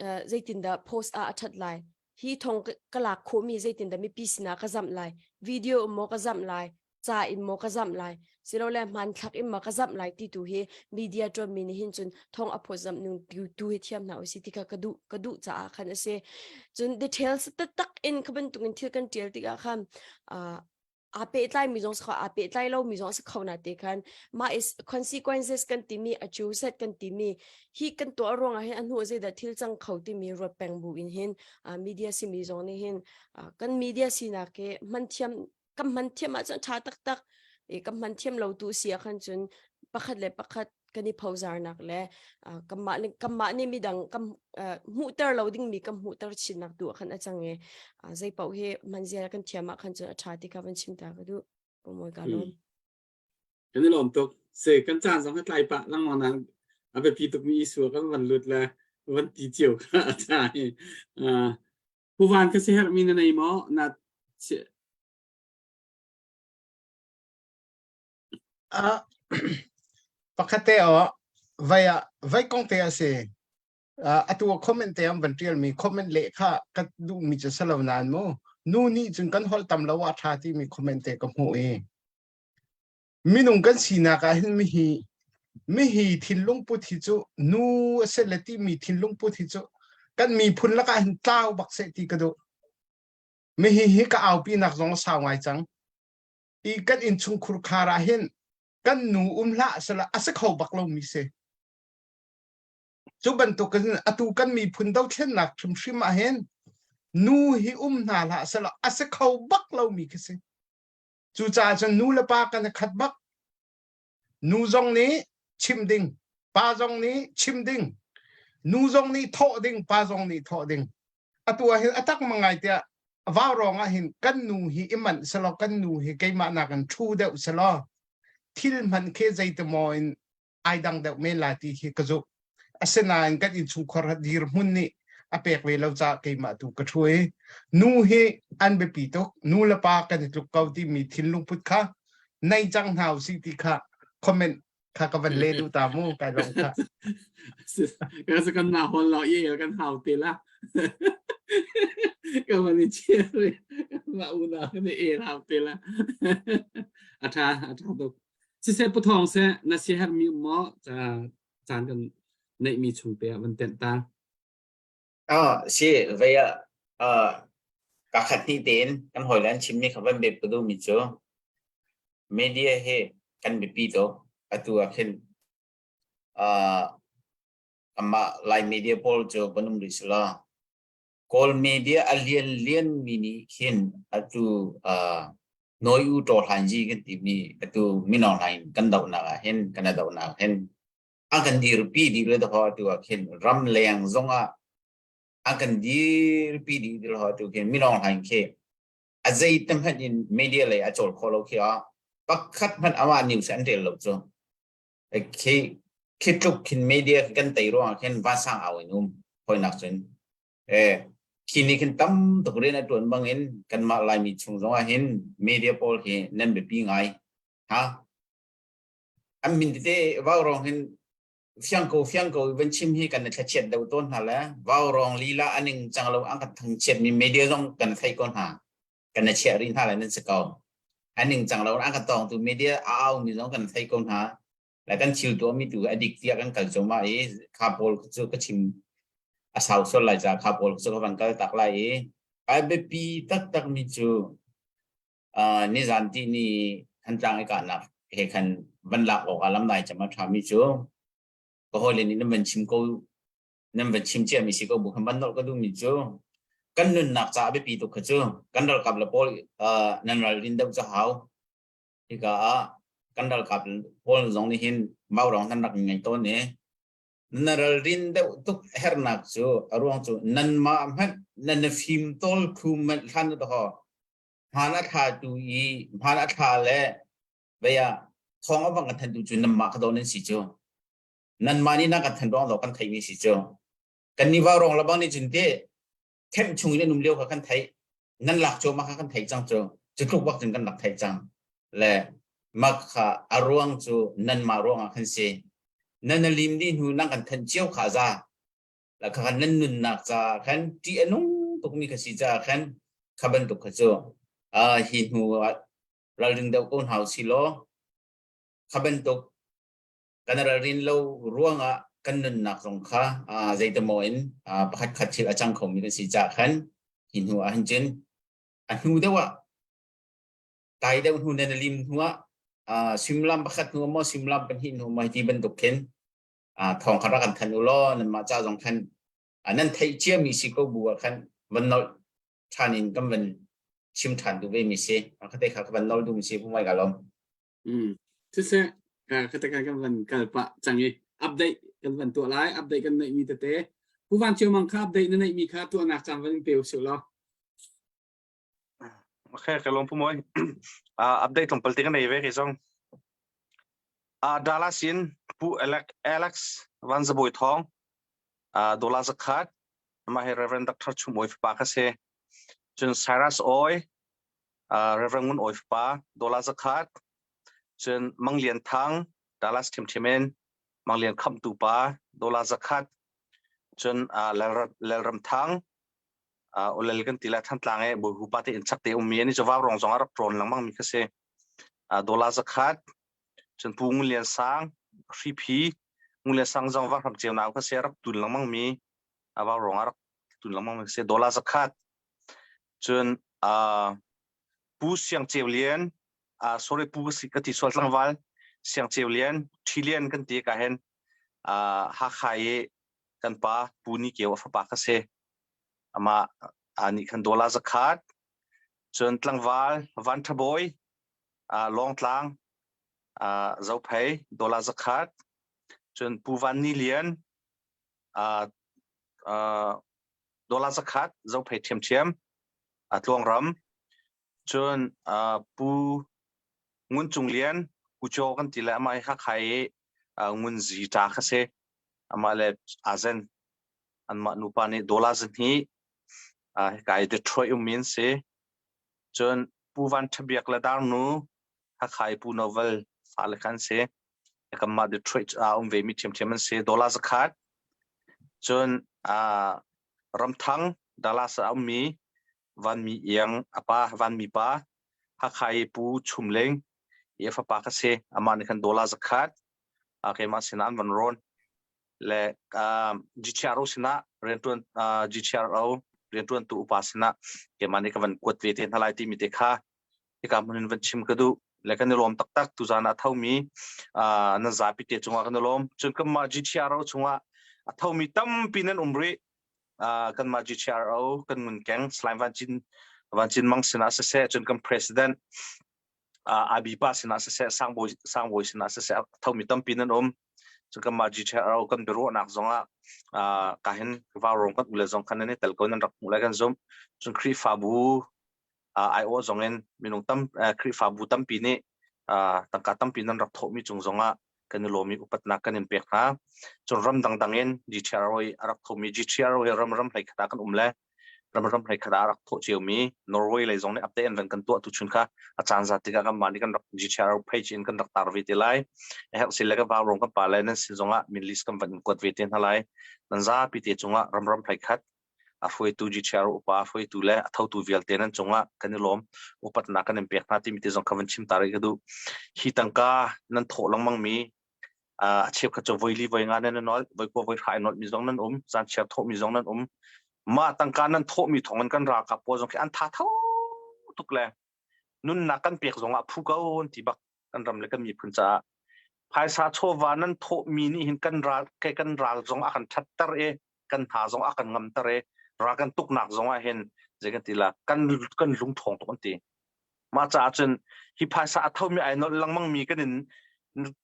uh, zeitindah post ah a that lai hi thong ka lak khawhmi zeitindah mipi sinah ka zamh lai video in maw ka zamh lai ca in maw ka zamh lai silole hmanthlak in maw ka zamh lai ti tu hi media ṭuanmi nih hin cun thong a phawt zamh ning tu hi thiam hna usih ti kha ka duh ka duh caah khan a si cun details taktak in kha bantukin thil kan ṭial tikah khan uh, aa pehtlai mi zong aa pehtlai lo mi zong a si kho na te khan mah is consequences kan timi a cu set kan timi hi kan tuah ruangah hin a hnu zeidah thil cang kho timi ruat peng bu in hin media simi zong nih hin kan media sinak hi hman thiam kan hman thiam ahcun tha taktak i kan hman thiam lo tu si ah khan cun pakhat le pakhat kan i phozarnak le kanmah nih kanmah nih midang kan hmuhter lo dingmi kan hmuhter chinnak tu ah khan a cang i zei paoh hi manzia kan thiam ah khan cun a ṭha ti kha van chim ta ka duh pomoi ka lawm kan i lawm tuk se kan caan zong hi tlai pah lengmang na a biapi tukmi issue kan van lut le van ti cio kha a ṭha hi Puvan ka si herhmi na nei maw na Ah, pakhat te aw vai ah vai kong te a si. Uh, atu ah comment te am van tial mi comment le kha ka duh mi cu salo nan mu. Nu nih cun kan holh tam lo ah tha ti mi comment te ka hmuh i. Minung kan sinak ah hin mi hi mi hi thinlung put hi cu nu a si le ti mi thinlung put hi cu kan miphun lakah hin tlau bak seh ti ka duh. Mi hi hi ka aupi nak zong a sau ngai cang. I kan innchungkhur khar ah hin kan nu um hlah sela a si kho bak lomi si. Cu bantukin atu kan miphun dothlennak hrimhrim ah hin nu hi um hna hlah sela a si kho bak lomi khi si. Cucaah cun nu le pa kan i khat bak. Nu zong nih chim ding, pa zong nih chim ding, nu zong nih thawh ding, pa zong nih thawh ding. Atu ah hin a tak mangai tiah vau rong ah hin kan nu hi i manh selaw kan nu hi keimah nakin ṭhu deuh selaw thil hmanh khi zeitimaw in ai dang deuh men lai ti khi ka zumh. Asinain kan innchungkhar dirhmun nih a pek ve lo caah keimah tu ka ṭhu i nu hi an biapi tuk nu le pa kan i tluk ko timi thinlung put kha nei cang hna usih ti kha comment kha ka van le duh ta mu kai lawm kha ka kan na hol lo ye kan hau te la ka van i chiar ma una kan e hau te la a tha a tha tuk siseh pu thong se na si her mi mo cha caan kan neih mi chung te ah van tenh ta Ah si vei ah ah ka khat ni tein kan hawi le an chimmi kha van bep ka duhmi cu media hi kan biapi tuk. Atu ah khin ah amah Lai media pawl cu van um rih selaw. Kawl media a lian lian mi nih khin atu uh, Noi U Ṭaw Hlan Ji kan timi atu Min Aung Hlaing kan dohnak ah hin kan i dohnak hin a kan dirpi dih le dahor atu ah khin ramleng zongah a kan dirpi dih dih atu khin Min Aung Hlaing khi a zei te hmanh in media lei a cawl khawh lo khi ah pakhat hmanh amah news an rel lo cu khi khi tluk khin media kan tei ruangah khin vansang au in um hoinak cun eh khi ni khin tam tuk rian a tuan bangin kanmah Laimi chung zongah hin media pawl hi nan biapi ngai ha an min tete vau rong hin fiang ko fiang ko van chim hi kan thlachiat deuh tawn hna le vau rong lila aning cang lo an kan thangchiat mi media zong kan thei ko hna kan na chiah rih hna le nan si ko aning cang lo an kan tawng tu media a au mi zong kan thei ko hna le kan thil tuah mi tu a dik tiah kan kal cuma i kha pawl cu ka chim a sau sual lai ca kha pawl cu ka van kal tak lai i ai biapi taktak mi cu nizan ti ni Thantlang i kahnak he khan van lak awk ah lam nai cam a ṭha mi cu ka hawile nih nan van chim ko nan van chim cia mi si ko bu khan van nolh ka duh mi cu kan nunnak ca a biapi tuk kha cu kan ralkap le pawl nan ralrin deuh ca hau hika ah kan ralkap pawl zong nih hin maurong nan rak ngei tawn i na ralrin deuh tuk hernak cu a ruang cu nanmah hmanh nan fim tawl khu manh hlan ho hmaan a thlatu i hmaan a thla le vei ah thawng a vang kan thantu cu nanmah ka daw nan si cu nanmah nih nan kan than ruang daw kan theihmi si cu kan ni vau rong labang nih cun te kemh chung in an um lio kha kan theih nan lak cuahmah kha kan theih cang cu cu tluk bak cun kan rak theih cang le mak kha a ruang cu nanmah ruangah khan si nan lim dih hnu nan kan thanh cio kha za la kha nan nunnak ca khan ṭih a nung tukmi kha si ca khan kha bantuk kha cu hi hnu ah ralring deuh ko hna usih law kha bantuk kan ralrin lo ruangah kan nunnak zong kha zeitemaw in pakhat khat thil a cang khomi kan si ca khan hi hnu ah hin cun a hnu deuh ah tai deuh hnu nan lim hnu ah suimilam pakhat hnu maw suimilam pahnih hnu maw ti bantuk khin thawng kha rak kan thanh u law nanmah ca zong khan nan theih ciami si ko bu ah khan van nolh ṭhan in kan van chim ṭhan duh ve mi si khate kha ka van nol duh mi si pumai ka lom Mm. Siseh ka te kan van kal pah cang i update kan van tuah lai update kan neih mi tete Pu Van Cio Mang kha update na neih mi kha tuahnak caan van in pe usih law Okay, ka lawm pu moi. Uh, update tlawmpal te ka nei ve kei zong. Uh, Dallas in Pu Alex Van Zabawi Thawng, uh, Dola Zakhat, amah hi Reverend Dr. Chum Oi fapa kha si. Cun Cyrus Oi, uh, Reverend Ngun Oi fapa, Dola Zakhat, cun Mang Lian Thang, Dallas ṭhiamṭhiam in Mang Lian Khamtu pa, Dola Zakhat, cun uh, Lelram Thang, uh, olel kan ti la Thantlang e Bawi Hu pa te in chak te ummi ani chu vau rong zong a rak ṭawn lengmang mi kha si. Uh, Dola Zakhat, cun Pu Ngun Lian Sang, Hriphi, Ngun Lian Sang zong va hram ceu nau kha si a rak tun lengmang mi, a vau rong a rak tun lengmang mi si Dola Zakhat. Cun uh, Pu Siang Ceu Lian, uh, sorry Pu si ka ti sual tlangval, Siang Ceu Lian, Ṭhi Lian kan ti ka hen, uh, Hakha i kan pa Pu Ni Kio a fapa kha si. Amah uh, nih khan Dola Zakhat, cun tlangval Van Ṭha Bawi, uh, Lawngtlang, uh, Zophei, Dola Zakhat, cun Pu Van Ni Lian, uh, uh, Dola Zakhat, Zophei ṭhiamṭhiam, uh, Tluangram, cun uh, Pu Ngun Cung Lian, Kuchaw kan ti le amah hi Hakha i uh, Ngun Zi ṭa kha si. Amah le Azen anmah nupa nih Dola zahnih uh, hika i Detroit ummi an si. Cun Pu Van Ṭha Biak le Darnu Hakha i Pu Novel fale kha an si. Kanmah Detroit ah um vemi ṭhiamṭhiam an si. Dola zakhat. Cun uh, Ramthang Dallas ah ummi Vanmi Iang a pa Vanmi pa Hakha i Pu Chum Ling i a fapa kha si. Amah nih khan dola zakhat uh, keimah sinah an van rawn. Le uh, GTRO sinah rianṭuan uh, GTRO rianṭuantu upa sinah keimah nih ka van kuat ve te hna lai timi te kha hika hmun in van chim ka duh le kan i lawm taktak tuzan ah a thomi uh, nan zapi te cungah kan i lawm cun kanmah GTRO chungah a thomi tampi nan um rih. Kanmah GCRO kan ngunkeng Salai Van Cin Van Cin Mang sinah siseh cun kan president IB pa sinah siseh Sangbawi Sangbawi sinah siseh thomi tampi nan um. Cun kanmah GCRO kan biaruahnak zongah ka hin vaurong kan ule zong khan nan i tel ko nan rak hmuh lai kan zumh. Cun Khrihfabu aiawh zong in minung tam Khrihfabu tampi nih tangka tampi nan rak thawhmi cung zongah kan i lawm i upatnak kan in pek hna. Cun ram dangdang in GTRO i a rak thomi GTRO hi ram ram hlei khat ah kan um le ram ram hlei khat ah a rak thawh ciomi Norway lei zong nih update an van kan tuah tu chun kha a caan zat tikah kan mah nih kan rak GTRO page in kan rak tar ve te lai. A herh si le ka vau rong kan pa le nan sin zongah min list kan van in kuat ve te hna lai. Nan zapi te cungah ram ram hlei khat a hruaitu GTR upa hruaitu le a thotu vialte nan cungah kan i lawm upatnak kan in pek hna timi te zong kha van chim ta rih ka duh hi tangka nan thawh lengmang mi a cheukhat cu voi li voi nga nan nol voi kua voi hrai nol mi zong nan um zan chiar thawh mi zong nan um mah tangka nan thawh mi thawng in kan ralkap pawl zong khi an tha tho tuk le nunnak kan pek zong ah phu ko an ti bak kan ram le kan miphun caah phaisa chawva nan thawh mi nih hin kan ral ke kan ral zong a kan thatter i kan hna zong a kan ngamter i ral kan tuknak zong ah hin zei kan ti la kan kan lung ṭhawng tuk an ti mah caah cun hi phaisa a thomi ai nolh lengmang mi kan in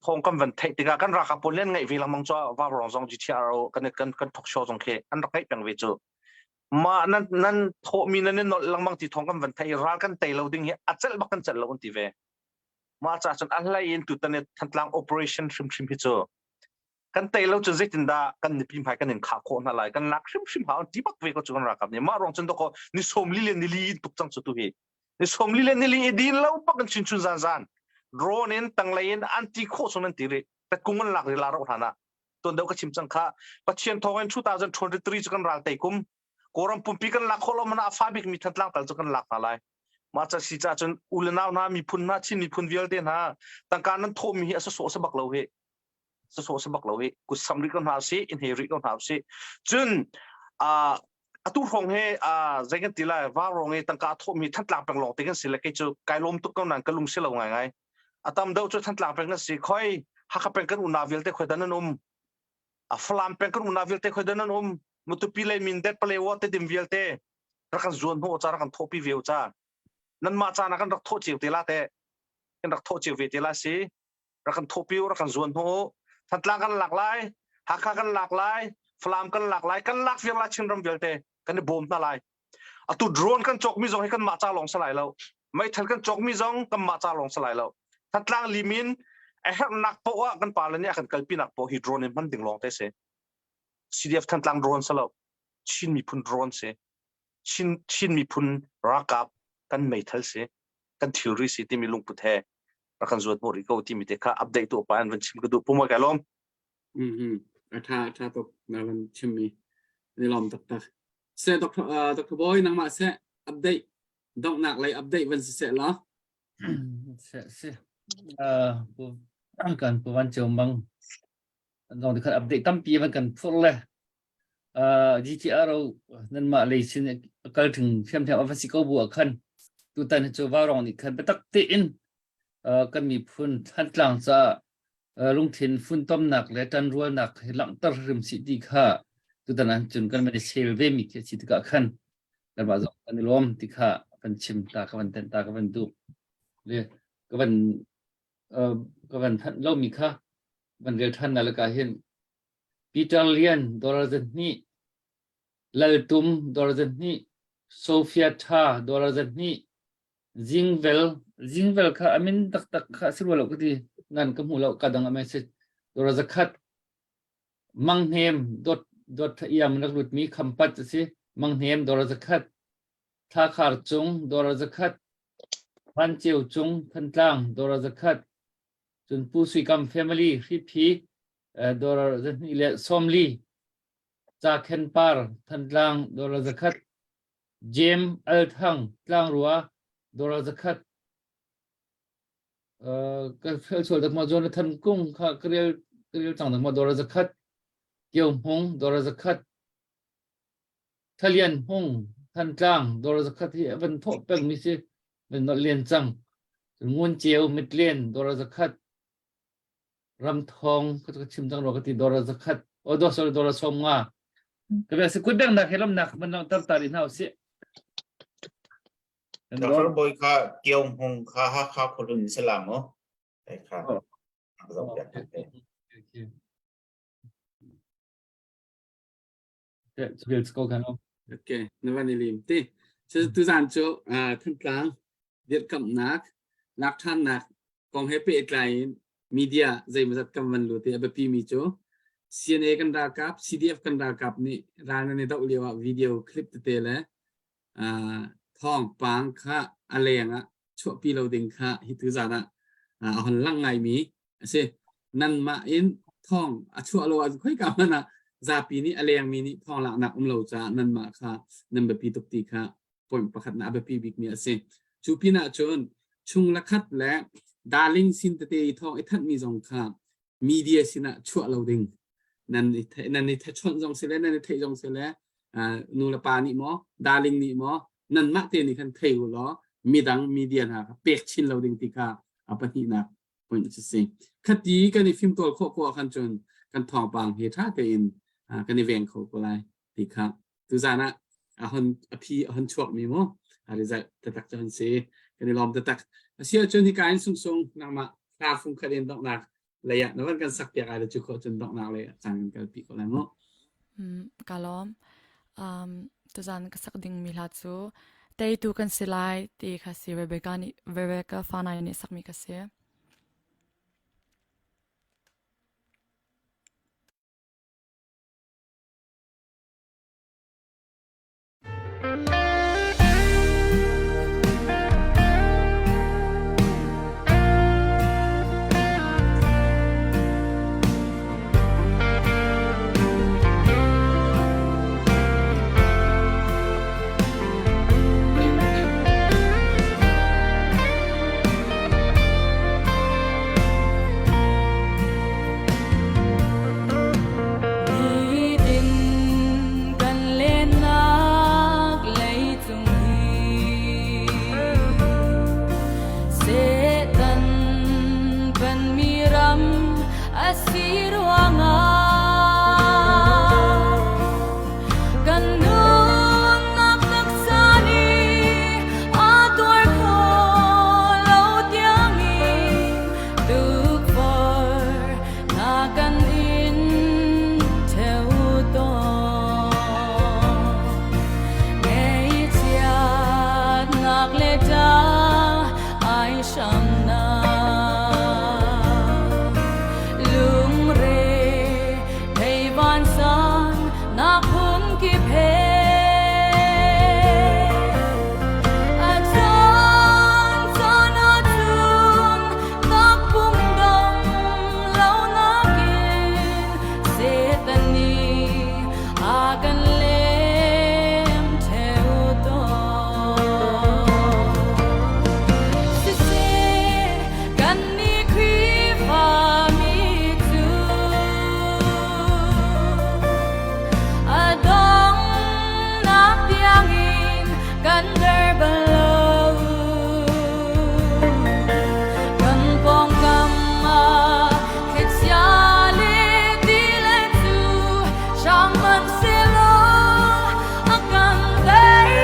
thawng kan van theih tikah kan ralkap pawl nih an ngaih ve lengmang cu vaurong zong GTRO kan kan kan thok show zong khi an rak ngaih peng ve cu mah nan nan thawhmi nan i nolh lengmang ti thawng kan van theih ral kan tei lo ding hi a celh bak kan celh lo an ti ve mah caah cun a hlei in tutan i Thantlang operation hrimhrim hi cu kan tei lo cun zeitindah kan mipi hmai kan in khah khawh hna lai kan lak hrimhrim hau ti bak ve ko cu kan ralkap nih mah ruang cun doko ni sawmli le nili in tuk cang cu tu hi ni sawmli le nili i din lo bak in chun chun zan zan drone in tanglei in an ti khawh chung nan ti ri tatkung an lak ri la ro hlan ah tuan deuh ka chim cang kha Pathian thawng in 2023 cu kan ral tei kum Kawlram pumpi kan lak khawh lo mana a fa bik mi Thantlang tal cu kan lak hna lai mah ca si ca cun u le nau hna miphun hna Chin miphun vialte hna tangka nan thawh mi hi a sawsawh sa bak lo hi sawsawh sa bak lo hi kut sam rih ko hna usih in he rih ko hna usih cun atu hrawng he zei kan ti lai vaurong i tangka a thawhmi Thantlang peng lawng te kan si le kei cu kai lawm tuk ko nain ka lung si lo ngaingai a tam deuh cu Thantlang peng kan si khoi Hakha peng kan unau vialte khoi dan an um a Falam peng kan unau vialte khoi dan an um Matupi le Mindat Palewa Tedim vialte rak kan zuan hnawh ca rak kan thawhpi ve ca nanmah caan ah kan rak thawh cio te la te kan rak thawh cio ve te la si rak kan thawhpi u rak kan zuan hnawh u Thantlang kan lak lai Hakha kan lak lai Falam kan lak lai kan lak viar lai Chinram vialte kan i bawm hna lai atu drone kan cawkmi zong hi kan mah ca lawng si lai lo meithal kan cawkmi zong kan mah ca lawng si lai lo Thantlang limin a herhnak poah ah kan pale nih a kan kalpinak poah hi drone in hman ding lawng te si CDF Thantlang drone si lo Chin miphun drone si Chin Chin miphun ralkap kan meithal si kan thilri si timi lungput he rak kan zuat hnawh rih ko timi te kha update tu pa an van chim ka duh pumoi kai lawm Mhm. A tha a tha tuk na van chimmi. Ni lawm taktak. Se Dr. Uh, Dr. Boy nangmah se update donghnak lei update van si seh la. Se se uh, pu kan pu van ceu mang dong dikhat update tampi van kan phur le uh, GTRO nanmah lei sin kal thing thiamthiam a va si ko bu ah khan tutan hi cu vaurong nih khan biatak tein uh, kan miphun Thantlang caah uh, lungthin funtomnak le ṭanrualnak hi langhter hrim si ti kha tutan ah cun kan van i sel ve mi khi a si tikah khan kanmah zong kan i lawm ti kha kan chim ta ka van tenh ta ka van duh le ka van uh, ka van thanh lo mi kha van rel ṭhan na laka hin Peter Lian dollar 2, Lal Tum dollar 2, Sophia Tha dollar 2, Zingvel Zingvel kha a min taktak kha a si rua lo ka ti ngan ka hmu lo ka dang a message dollar zakhat Manghnem dot dot iam rak lut mi khampat a si Manghnem dollar zakhat Thlakhar cung dollar zakhat Vanceu cung Thantlang dollar zakhat cun Pu Sui Kam family Hriphi dollar 240 Ca Khen Par Thantlang dollar 100 James Al Thang Tlangrua dollar 100 ka fel sual dak ma Jonathan Kung kha ka rel ka rel cang dak ma dollar 100 Kio Hmung dollar 100 Thalian Hmung Thantlang dollar 100 hi van thawh peng mi si van not len cang Ngun Ceu Mitlen dollar 100 Ramthawng ka chim cang rua ka ti dollar 100 oh sorry dollar 50. Ka bia si kut bengnak he lomnak man langhter ta rih hna usih. Kan Dr. lawm. Bawi kha Kio Hmung kha Hakha khuahlun si la maw? Ai kha. Oh. Zoh piak hna te. Okay, na van i lim ti. Cu tuzan cu Thantlang dirhkamhnak, lak ṭhannak kong he pehtlai in media zeimawzat kan van lut i a biapi mi cu CNA kan ralkap, CDF kan ralkap nih ral nan i doh lio ah video clip tete le thawngpang kha a leng ah chuahpi lo ding kha hi tuzan ah a hon lang ngaimi a si. Nanmah in thawng a chuah lo ahcun khoika hmanh ah zapi nih a lengmi nih thawng laknak um lo caah nanmah kha nan biapi tuk ti kha point pakhat na a biapi bikmi a si. Cu pinah cun chung le khat le darling sin tete i thawng i thanhmi zong kha media sinah chuah lo ding nan i nan i chawnh zong si le nan i theih zong si le nu le pa nih maw darling nih maw nanmah te nih khan thei u law midang media hna kha pek chin lo ding ti kha a pahnihnak point a si. Khati kan i fimtawl khawh ko ahkhan cun kan thawngpang hi ṭha tein kan i veng kho ko lai ti kha tuzan ah a hon a phi a hon chuakmi mu a result taktak cu hon si kan i lawm taktak. A si ahcun hika in sungsung nangmah hla fung khat in donghnak lei ah na van kan sak piak ai le cu khawh cun donghnak lei ah caan kan kalpi ko lai mu. Ka lawm. Um, tuzan ka sak dingmi hla cu teitu kan si lai ti kha si Rebecca nih Rebecca Fanai nih sakmi ka si. Nitin kan lennak leicung hi Satan penmi ram a si ruangah kan nunnak taksa nih a tuar kho lo tiangin tukforh na kan in theu tawn. Ngaihchiatnak le ṭah ai hramnak lungre thei vansan nak hun kip he a caan caan ahcun takpum dong lo nakin Satan nih a kan lem ṭheo tawn. Siseh kannih Khrihfami cu a donghnak tiangin kan der bal lo. Kan pawngkam ah thlichia le ti le cu hrang hmanhsehlaw a kan tei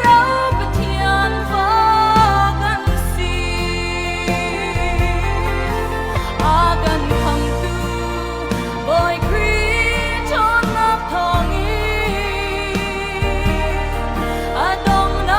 lo Pathian fa kan si. A kan khamtu Bawi Khrih ṭhawnnak thawngin a donghnak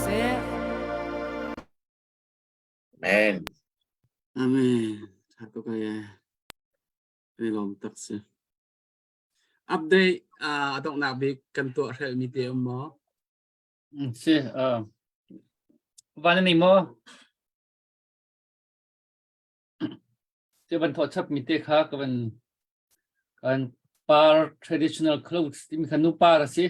seh. Amen. Amen. Tha tuk ai. Kan i lawm tak si. Update a donghnak bik kan tuah hrelmi te um maw? Si, van ni maw? Te van thawh chap mi te kha ka van kan par traditional clothes timi kha nu par a si.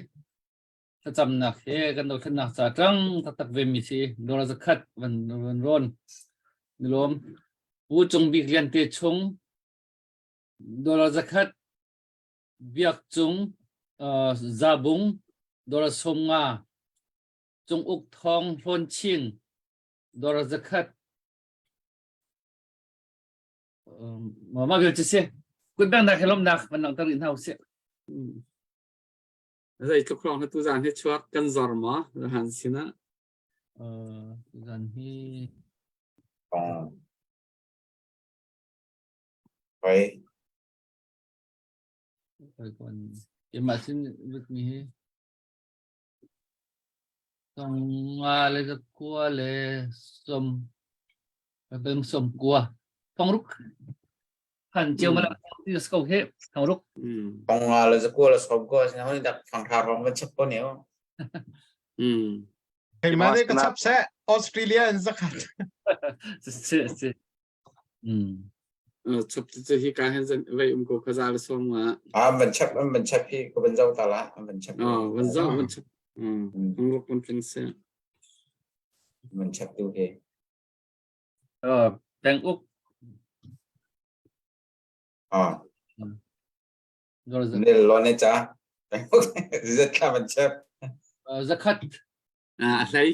Thlacamnak he kan dothlennak ca ṭang taktak ve mi si. Dora zakhat van van rawn. Nilawm. Pu Cung Bik Lian te chung dollar zakhat Biak Cung uh, Zabung dollar 50 Cung Uk Thawng Hlawn Chin dollar zakhat mah vial cu si kutbengnak he lawmhnak van langhter rih hna usih. Zeitluk hrawng na tuzaan hi chuak kan zor maw han sinah? Uh, tuzaan hi Hoi. Hoi kon. Keimah sin lut mi hi Thong nga le zakua le som bem som kua. Thong ruk. Han chiu ma ti ko he thong ruk. Thong nga le zakua le som kua sin honi dak phang tha rong van chap ko neo. Keimah nih ka chap seh Australia in zakhat. Si si. Chap cu hi ka hen zan vei um ko kha za le som nga. Ah van chap an van chap hi ko van zau ta la an van chap. Oh van zau van chap. Thong ruk van tling se. Van chap tu he. Uh, peng uk. Ah. Nel lo ne cha. Zat kha van chap. Zakhat. A hlei.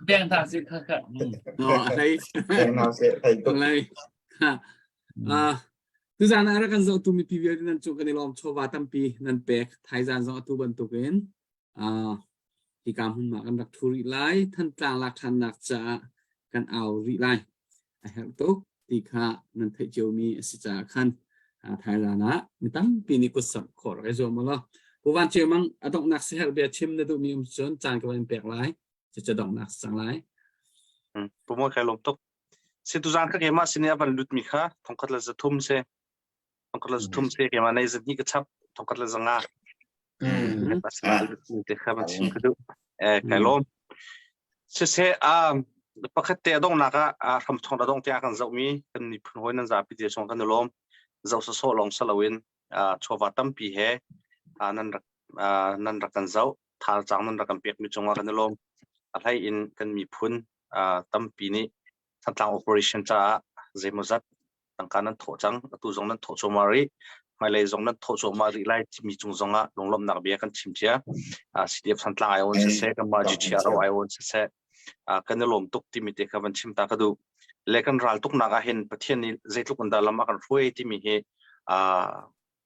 Beng ta si kha kha. Oh, a hlei. Beng na se hlei tuk. Hlei. Ah, tuzan ah rak kan zohtu mipi vialte nan cung kan i lawm chawva tampi nan pek thaizan zong atu bantukin ah hika hmun ma kan rak thu rih lai Thantlang lak ṭhannak caah kan au rih lai a herh tuk ti kha nan theih ciomi a si caah khan Thailand ah mi tampi nih kutsamh khawh rak i zuam u law Pu Van Ceu Mang a donghnak siaherh bia chim na duhmi um cun caan ka van in pek lai cucu donghnak si cang lai. Pu Mawi kai lawm tuk. Si tuzaan kha keimah sin i a van lutmi kha thongkhat le 300 si. Thongkhat le 300 si keimah nei zahnih ka chap thongkhat le 500. Te kha van chim ka duh. Eh kai lawm. Siseh, pakhat te a donghnak ah hramthawng a dongh tiang kan zohmi kan miphun hawi nan zapi te chung kan i lawm. Zoh sawsawh lawng si loin chawva tampi he nan rak nan rak kan zoh. Thazaang nan rak kan pekmi cungah kan i lawm. A hlei in kan miphun tampi nih Thantlang operation caah zeimawzat tangka nan thawh cang atu zong nan thawh cuahmah rih hmailei zong nan thawh cuahmah rih lai timi cung zong ah lunglawmhnak bia kan chim cia CDF Thantlang ai on siseh kanmah GTRO ai on siseh kan i lawm tuk timi te kha van chim ta ka duh le kan ral tuknak ah hin Pathian nih zeitluk in dah lam a kan hruai timi hi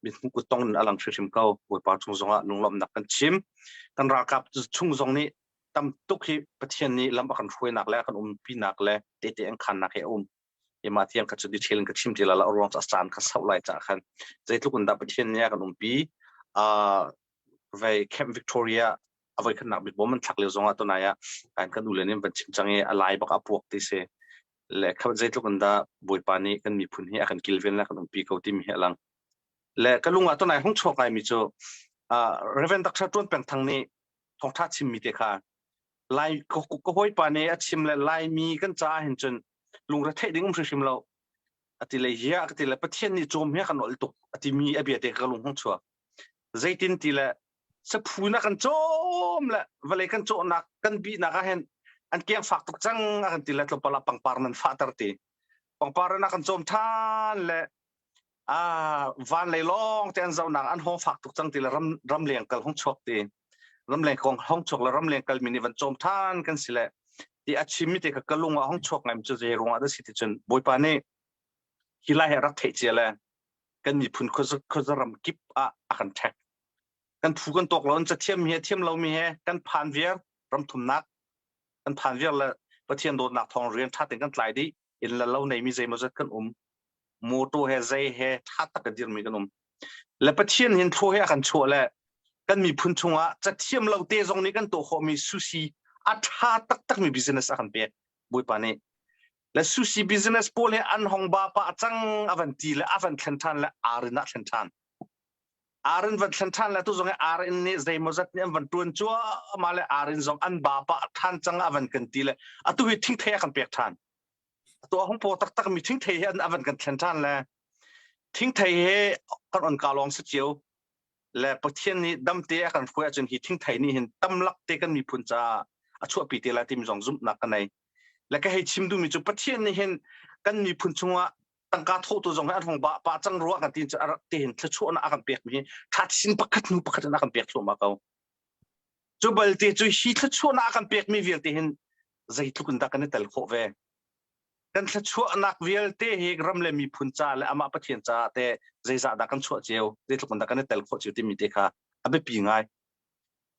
mithmuh kuttong in a lang hrimhrim ko Bawipa chung zong ah lunglawmhnak kan chim kan ralkap chung zong nih tam tuk hi Pathian nih lam a kan hruainak le a kan umpinak le tehte an khannak hi a um Mah tiang kha cu detail in ka chim ti lai lo ruang cu a caan kha sauh lai caah khan zeitluk in dah Pathian nih a kan umpi uh, vei Camp Victoria a voi khatnak bik bom an thlak lio zongah tunai ah kan kan ule nih van chim cang i a lai bak a puak ti si le kha zeitluk in dah Bawipa nih kan miphun hi a kan kilven le a kan umpi ko timi hi a lang le ka lung ah tunai hung chuak ngaimi cu uh, Reverend Dr. Tuan Peng Thang nih thawngtha chimmi te kha Lai ka hawipa nih a chim le Laimi kan caah hin cun lungretheih ding um hrimhrim lo a ti le hiah ka ti le Pathian nih cawm hi a kan ol tuk a timi a bia te ka lung hung chuak zeitin ti le saphu na kan cawm le vawlei kan cawhnak kan bihnak ah hin an keng fak tuk cang a kan ti le tlawmpal ah pangpar nan fahter ti pangpar na kan cawm than le ah van lei lawng te an zohnak an hong fak tuk cang ti le ram ramleng kal hong chuak ti ramleng kong hong chuak le ramleng kal mi nih van cawm than kan si le ti a chim mi te ka kalung ah hong chuak ngai cu zei ruangah dah si ti cun bawipa nih hi lai he rak theih cia le kan miphun khuaza ram kip ah a kan ṭhek kan phu kan tawk lo in cathiam mi he thiam lo mi he kan phan viar ram thumnak kan phan viar le Pathian dawtnak thawng rian ṭha tein kan tlai dih inn le lo nei mi zeimawzat kan um motor he zei he ṭha tak a dirmi kan um le Pathian hin thlo he a kan chuah le kan miphun chungah cathiam lo te zong nih kan tuah khawhmi sushi A ṭha taktakmi business a kan pek Bawipa nih. Le sushi business pawl hi an hong ba pah cang a van ti le a van thlen ṭhan le arin ah thlen ṭhan. Arin van thlen ṭhan le tu zong hi arin nih zeimawzat nih an van ṭuan cuahmah le arin zong an ba pah ṭhan cang a van kan ti le atu hi thingthei a kan pek ṭhan. Atu a hung paw taktak mi thingthei hi an a van kan thlen ṭhan le thingthei hi kan on ka lawng si cio le Pathian nih damte a kan hruai ahcun hi thingthei nih hin tamlak te kan miphun caah a chuahpi te lai timi zong zumhnak ka nei. Le ka hei chim duhmi cu Pathian nih hin kan miphun chungah tangka thawhtu zong hi an hung ba pa cang rua kan ti cu a rak te hin thluachuahnak a kan pekmi hi ṭha chin pakhat hnu pakhat in a kan pek thluahmah ko. Cu balte cu hi thluachuahnak a kan pekmi vialte hin zeitluk in dah kan i tel khawh ve. Kan thluachuahnak vialte hi ram le miphun ca le amah Pathian caah te zeizah dah kan chuah cio, zeitluk in dah kan i tel khawh cio timi te kha a biapi ngai.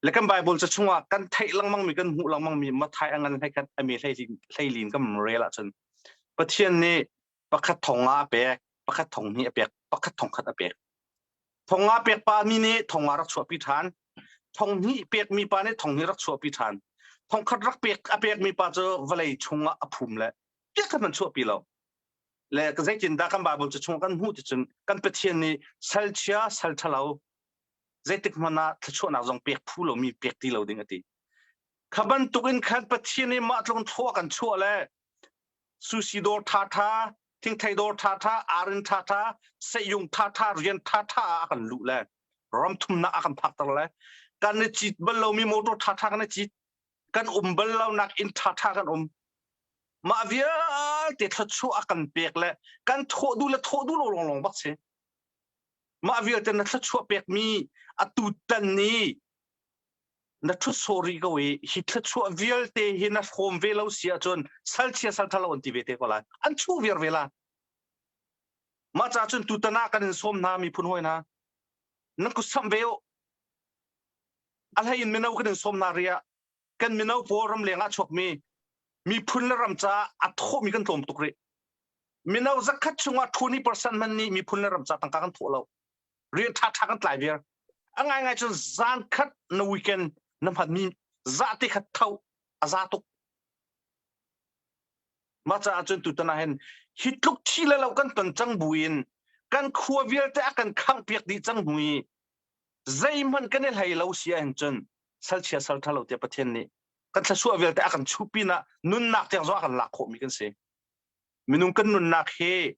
Le kan Bible ca chungah kan theih lengmang mi kan hmuh lengmang mi Matthai a ngan hlei khat a mi hleilin kan rel ahcun Pathian nih pakhat thong nga a pek, pakhat thong hnih a pek, pakhat thong khat a pek. Thong nga pek pa mi nih thong nga rak chuahpi ṭhan. Thong hnih pek mi pa nih thong hnih rak chuahpi ṭhan. Thong khat rak pek a pek mi pa cu vawlei chungah a phum le piak khat hmanh chuahpi lo. Le zeitindah kan Bible cu chung kan hmuh ti cun kan Pathian nih sal chia sal ṭhalo zeitik hmanh ah thluachuahnak zong pek phu lomi pek ti lo ding a ti. Kha bantuk in khan Pathian nih mah tluk in thlua kan chuah le sushi dawr ṭhaṭha, thingthei dawr ṭhaṭha, arin ṭhaṭha, sehyung ṭhaṭha, rian ṭhaṭha ah a kan luh le ram thumnak a kan phakter le kan i cit bal lomi motor ṭhaṭha kan i cit, kan um bal lonak inn ṭhaṭha kan um. Mah vialte thluachuah a kan pek le kan thawh duh le thawh duh lo lawnglawng bak si. Mah vialte na thluachuah pekmi atu tan ni na ṭhut sawh rih ko i hi thluachuah vialte hi na hrawm ve lo si ahcun salchia salṭha lo an ti ve te ko lai. An chuh viar ve la. Mah caah cun tutan ah kan in sawm hna miphun hawi hna. Nan kut samh ve u. A hlei in mino kan in sawm hna ri ah kan mino pawl ramleng ah chuakmi miphun le ram caah a thawhmi kan tlawm tuk rih. Mino zakhat chungah 20% hmanh nih miphun le ram ca tangka kan thawh lo. Rian ṭhaṭha kan tlai viar. A ngaingai cun zan khat na weekend na hmanmi za te khat tho a za tuk. Mah caah cun tutan ah hin hi tluk thi le lo kan ton cang buin kan khua vialte a kan khangh piak dih cang hnu i zeihmanh kan i hlei lo si ahhin cun salchia sal ṭha lo tiah Pathian nih kan thluachuah vialte a kan chuh pinah nunnak tiang zong a kan lak khawhmi kan si. Minung kan nunnak hi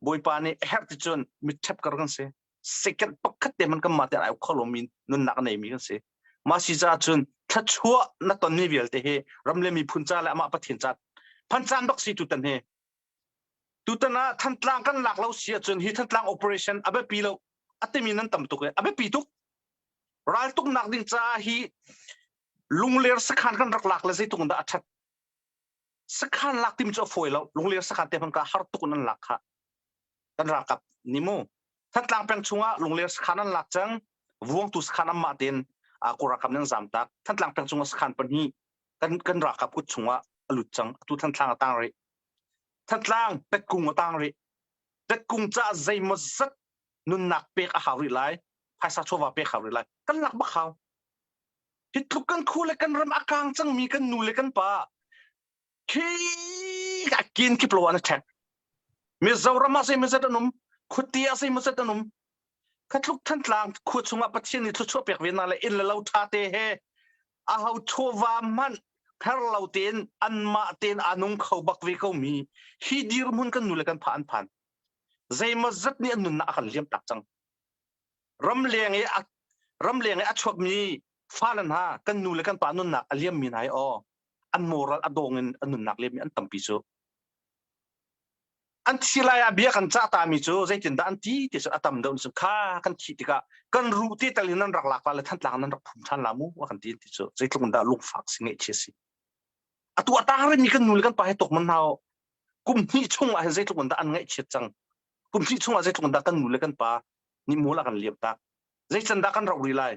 Bawipa nih a herh ti cun mitṭhep kar kan si. Second pakhat te hmanh kan mah te ai kho lomi nunnak a neimi kan si. Mah si caah cun thluachuah na tonmi vialte hi ram le miphun ca le amah Pathian ca phan caan bak si tutan hi. Tutan ah Thantlang kan lak lo si ahcun hi Thantlang operation a biapi lo a timi nan tam tuk i a biapi tuk. Raltuknak ding caah hi Lungler sakhan kan rak lak le zeitluk in dah a ṭhat. Sakhan lak tim cu a fawi lo. Lungler sakhan te hmanh ka har tuk in an lak kha. Kan ralkap ni mu. Thantlang peng chungah Lungler sakhan an lak cang. Vuangtu sakhan anmah tein Kawl ralkap nih an zam tak. Thantlang peng chungah sakhan pahnih kan kan ralkap kut chungah a lut cang. Atu Thantlang a tang rih. Thantlang Tetkung a tang rih. Tetkung caah zeimaw zat nunnak pek a hau rih lai. Phaisa chawva pek hau rih lai. Kan lak bak hau. Hi tluk kan khu le kan ram a kang cangmi kan nu le kan pa khi a kin kip lo an ṭhek. Mizoram ah zeimawzat an um, khuati ah zeimawzat an um. Kha tluk Thantlang khua chungah Pathian nih thluachuah pek ve hna le inn le lo ṭha te he a ho chawva hmanh her lo tein anmah tein aa nung kho bak ve ko mi hi dirhmun kan nu le kan pha an phan. Zeimawzat nih an nunnak a kan liam tak cang. Ramleng i a ramleng i a chuakmi fale hna kan nu le kan pa nunnak a liammi hna hi aw an moral a dawng in an nunnak liammi an tampi cu. An thi lai ah bia kan cah tami cu zeitindah an ti ti cu a tam deuh cu kha kan thih tikah kan ruh te tal in nan rak lak la le Thantlang nan rak phum ṭhan la mu a kan ti ti cu zeitluk in dah lungfak si ngaihchia si. Atu a tang rihmi kan nu le kan pa he tuk man hna kum hnih chung ah hin zeitluk in dah an ngaihchiat cang. Kum hnih chung ah zeitluk in dah kan nu le kan pa nih mual a kan liam tak. Zeican dah kan rauh rih lai.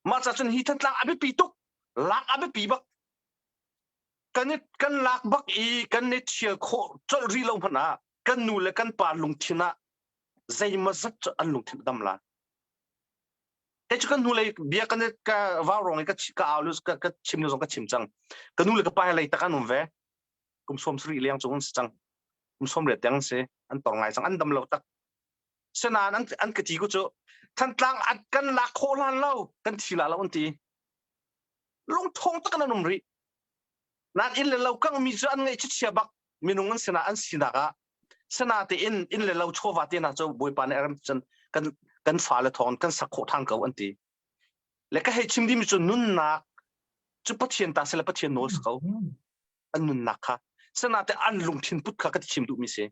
Mah ca cun hi Thantlang a biapi tuk. Lak a biapi bak. Kan i kan lak bak i kan i thial khawh colh rih lo hmanh ah kan nu le kan pa lungthin ah zeimawzat cu an lungthin a dam lai. Te cu kan hnulei bia kan ka vau rong i ka ka au lu ka ka chim lu zong ka chim cang. Ka nu le ka pa he lei tak an um ve. Kum som sarih leng cung an si cang. Kum som riat tiang an si. An tor ngai cang. An dam lo tak. Senain an an ka ti ku cu Thantlang an kan lak khawh hlan lo kan thi la lo an ti. Lungthong tak an um rih. Nan inn le lo kang mi cu an ngaih chia bak minung an sinah an sinak ah sana tein inn le lo chawva te hna cu Bawipa nih a rem cun kan kan fale thawng kan sak khawh ṭhan ko an ti. Le ka hei chim dimi cu nunnak cu Pathian ta sile Pathian nawl si ko. An nunnak kha sana te an lungthin put kha ka ti chim duhmi si.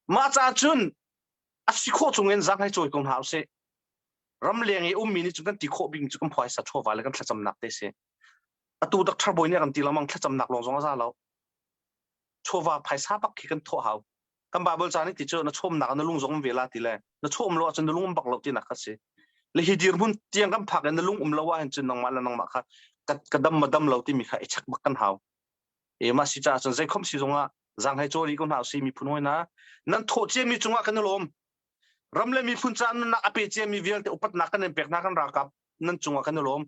Mah caah cun a si khawh chungin zaang hei cawi ko hna usih. Ramleng i ummi nih cun kan ti khawh bik cu kan phuaisa chawva le kan thlacamnak te si. Atu doctor bawi nih a kan ti lengmang thlacamnak lawng zong a za lo. Chawva phaisa bak khi kan thawh hau. Kan Bible ca nih ti cu na chawmnak ah na lung zong um ve la ti le na chawm lo ahcun na lung um bak lo tinak kha si. Le hi dirhmun tiang kan phak in na lung um lo ahhin cun nangmah le nangmah kha ka, ka dam ma dam lo timi kha i check bak kan hau. E mah si caah cun zeikhom si zongah zaang hei caw rih ko hna usih miphun hawi hna nan thawh ciami cungah kan i lawm. Ram le miphun caah nunnak a pe ciami vialte upatnak kan in pek hna kan ralkap nan cungah kan i lawm.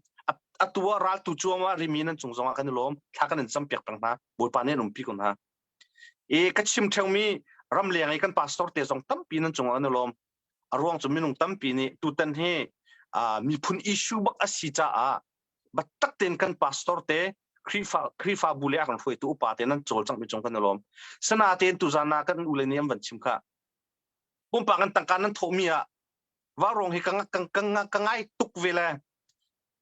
Atu ah raltu cuam ah rimi nan cung zongah kan i lawm. Thla kan in campiak peng hna. Bawipa nih an umpi ko hna. I ka chim ṭheumi ramleng i kan pastor te zong tampi nan cungah an i lawm. A ruang cu minung tampi nih tutan hi miphun issue bak a si caah biatak tein kan pastor te Khrihfa Khrihfabu le a kan hruaitu upa te nan cawlcangh mi cung kan i lawm. Sinain tuzan ah kan ule nih an van chim kha. Pumpak an tangka nan thawhmi ah vaurawng hi ka, ka, ka, ka ngai tuk ve le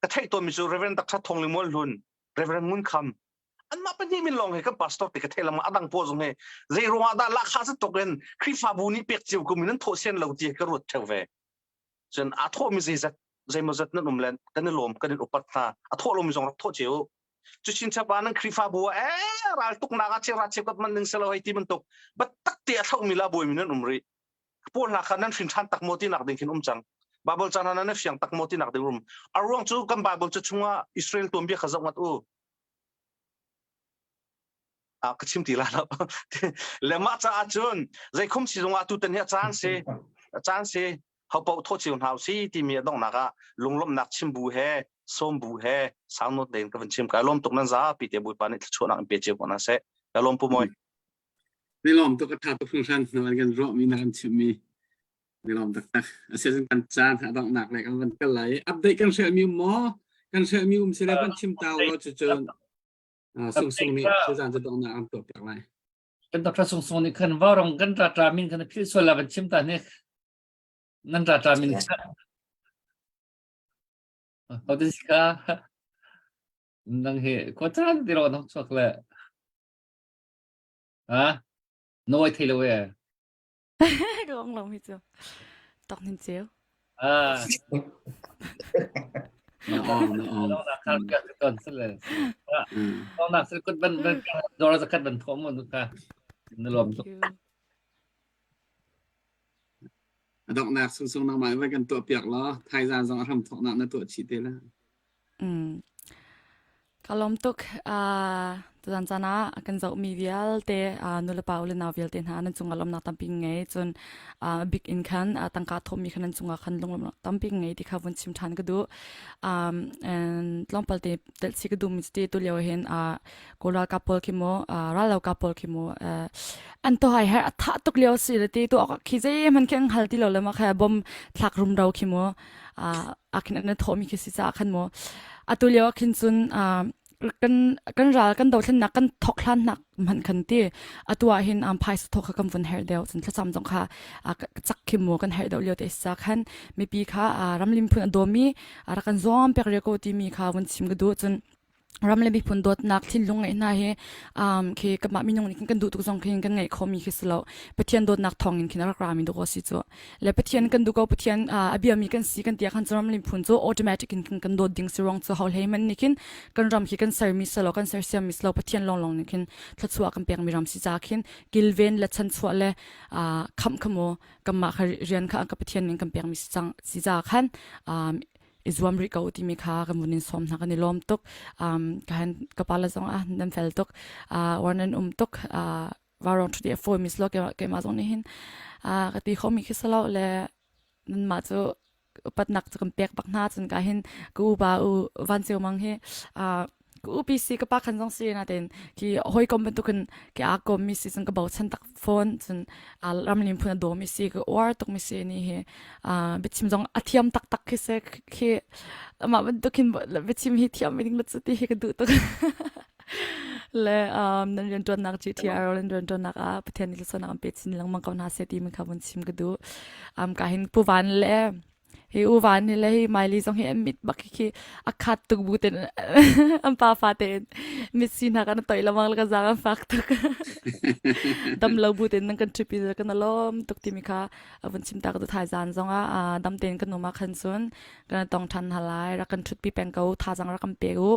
ka theih tawnmi cu Reverend Dr. Thong Ling Mual Hlun, Reverend Ngun Kham anmah pahnih min lawng hi kan pastor te ka theih lam a dang pawl zong hi zei ruangah dah lahkhah za tuk in Khrihfabu nih pek cio kum in an thawh sian lo ti ka ruat theo ve. Cun aa thawhmi zeizat zeimawzat nan um len kan i lawm kan in upat hna a thawh lomi zong rak thawh cio cu chinchap ah nan Khrihfabu ah ee ral tuknak ah cheu ra cheu kat man ning selo hei ti bantuk biatak te a thlohmi la buaimi nan um rih pawl hna kha nan hrin ṭhan tak maw tinak ding khin um cang Bible caan hna nan fiang tak maw tinak ding um a ruang cu kan Bible cu chungah Israel tuanbia kha zoh ngat u ah ka chim ti la lo le mah caah cun zeikhum si zongah tutan hi a caan si a caan si hopaoh thawh cio hna si timi a donghnak ah lunglawmhnak chim bu he sawm bu he saunawt tein ka van chim ka lawm tuk nan zapi te Bawipa nih thluachuahnak in pe cio ko hna seh ka lawm pu moi Ni lawm tuk a tha tuk hringhran na kan ruah mi na kan chim mi ni lawm taktak asian kan caan a donghnak le kan van kal lai update kan hrel mi um maw kan hrel mi um sile kan chim tau lo cu cun sung sung nih tuzaan cu donghnak an tuah piak lai Kan Dr. Sung Sung nih khan vaurong kan ra tra min khan philh sual la van chim ta nek. Nan ra tra min kha. Ho te si ka. Nang he ko chan ti ro nong chuak le. Ha? Noi thei lo e. Ka ong lo mi cu. Tok nin ceu. Ah. Na ong na ong. Nong nak khar ka ton sel. Nong nak sel kut ban ban dor zakhat ban thom mun ka. Na lom tuk. A donghnak sungsung nangmah in vai kan tuah piak law thaizan zong a hram thawknak na tuah chih te la. Mm. Ka lawm tuk. Uh, tuzan caan ah a kan zohmi vialte uh, nulepa u le nau vialte hna nan cungah lawmnak tampi ngei cun uh, big in khan uh, tangka thawhmi khan nan cungah khan lunglawmnak tampi ngei ti kha vun chim ṭhan ka duh. Um, and tlawmpal te telh ka duhmi cu tu lio hin uh, Kawl ralkap pawl khi mu uh, rallokap pawl khi mu uh, an to hai her a tha tuk lio si le ti tu khi zei man khi an hal ti lo le ma kha bom thlak rum ro khi mu uh, a khin an thawhmi khi si ca khan mu atu lio khin cun uh, kan kan ral kan dothlennak kan thok hlan nak man khan ti atu ah hin am phaisa thok kha kan vun her deuh cun thlacam zong kha chak khi mu kan her deuh lio te sa khan mipi kha ramlim phun a domi rak kan zuam pek re ko timi kha vun chim ka duh cun ram le miphun dawtnak thinlung ngeih hna hi um, khi kanmah minung nih kan duh tuk zong khin kan ngeih khomi khi si lo Pathian dawtnak thawng in khin a rak rami dawh si cu le Pathian kan duh ko Pathian uh, a biami kan si kan tia khan ram le miphun cu automatic in kan kan dawt ding si ruang cu ho hlei man nih khin kan ram khi kan sermi si lo kan sersiammi si lo Pathian lawnglawng nih khin thluachuah kan pekmi ram si ca khin kilven le chanchuah le uh, khamh kha mu kanmah kha rian kha ka Pathian nih kan pekmi si cang si ca khan um, i zuam rih ko timi kha kan vun in sawm hna kan i lawm tuk um, ka han ka pala zong ah nan fel tuk uh, war nan um tuk uh, varong thudi a fawi mi slo ke keimah zong nih hin uh, ka ti khomi khi salo le nan mah cu upatnak cu kan pek bak hna cun ka hin ka upa u Van Ceu Mang hi ka upi si ka pa khan zong si natein ki hawikom bantukin ki aa kom mi si cun ka bochan tak fawn cun ramlim phun a daw mi si ka uar tuk mi si ni hi biachim zong a thiam taktak khi se khi amah bantukin biachim hi thiam mi ding la cu ti hi ka duh tuk le um, nan rianṭuannak GTR nan rianṭuannak ah Pathian nih thlachuahnak an pe chin lengmang ko hna seh ti mi kha vun chim ka duh. Um, ka hin Pu Van le hi U Van hi le hi Miley zong hi an mit bak khi a khat tuk bu ten an pa fa tein mit si hna kan toi lamang le ka zaang an fak tuk. Dam lo bu ten nan kan trip i kan alom tuk ti mi kha vun chim ta ka tu thai zan zong ah dam ten kan um ah khan cun kan tong than hna lai rak kan thut pi peng ko thazang rak kan pe u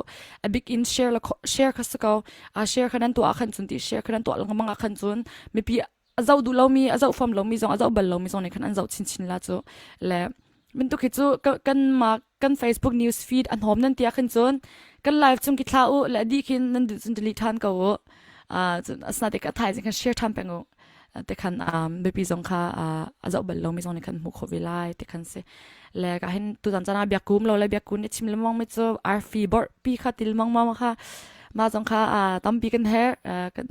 a big in share la share kha ko a share kha nan tuah khan cun ti share kha nan tuah lengmang ah khan cun mipi a zoh duh lomi a zoh fam lomi zong a zoh bal lomi zong nih khan an zoh chinchin la cu le mintuk hi cu kan ma kan Facebook news feed an hom nan tia khan cun kan live chung ki thla u le di khin nan duh cun delete than ko u cun asna te ka thai khan share than peng u te khan biapi zong kha a zoh bal lomi zong nih khan hmuh khawh ve lai te khan si le ka hin tuzan cana biakum lo le biakun i chim lemong mi cu arfi bor pi kha til mong ma kha ma zong kha tampi kan her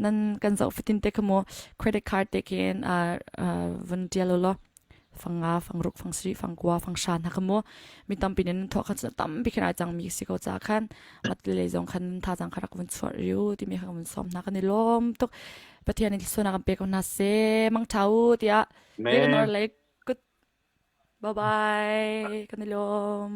nan kan zoh fatin te kha mu credit card te khin vun tial lo fang nga fang ruk fang sri fang kua fang sha hna kha mu mi tampi nin tho khan tampi khan ai chang mi si ko cha khan mat le zong khan tha chang kha rak vun chuar riu ti mi kha vun som na kan i lom tuk Pathian in thluachuahnak an pe ko hna seh. Mangṭha u tiah. Amen. Good. Bye bye. Kan i lawm.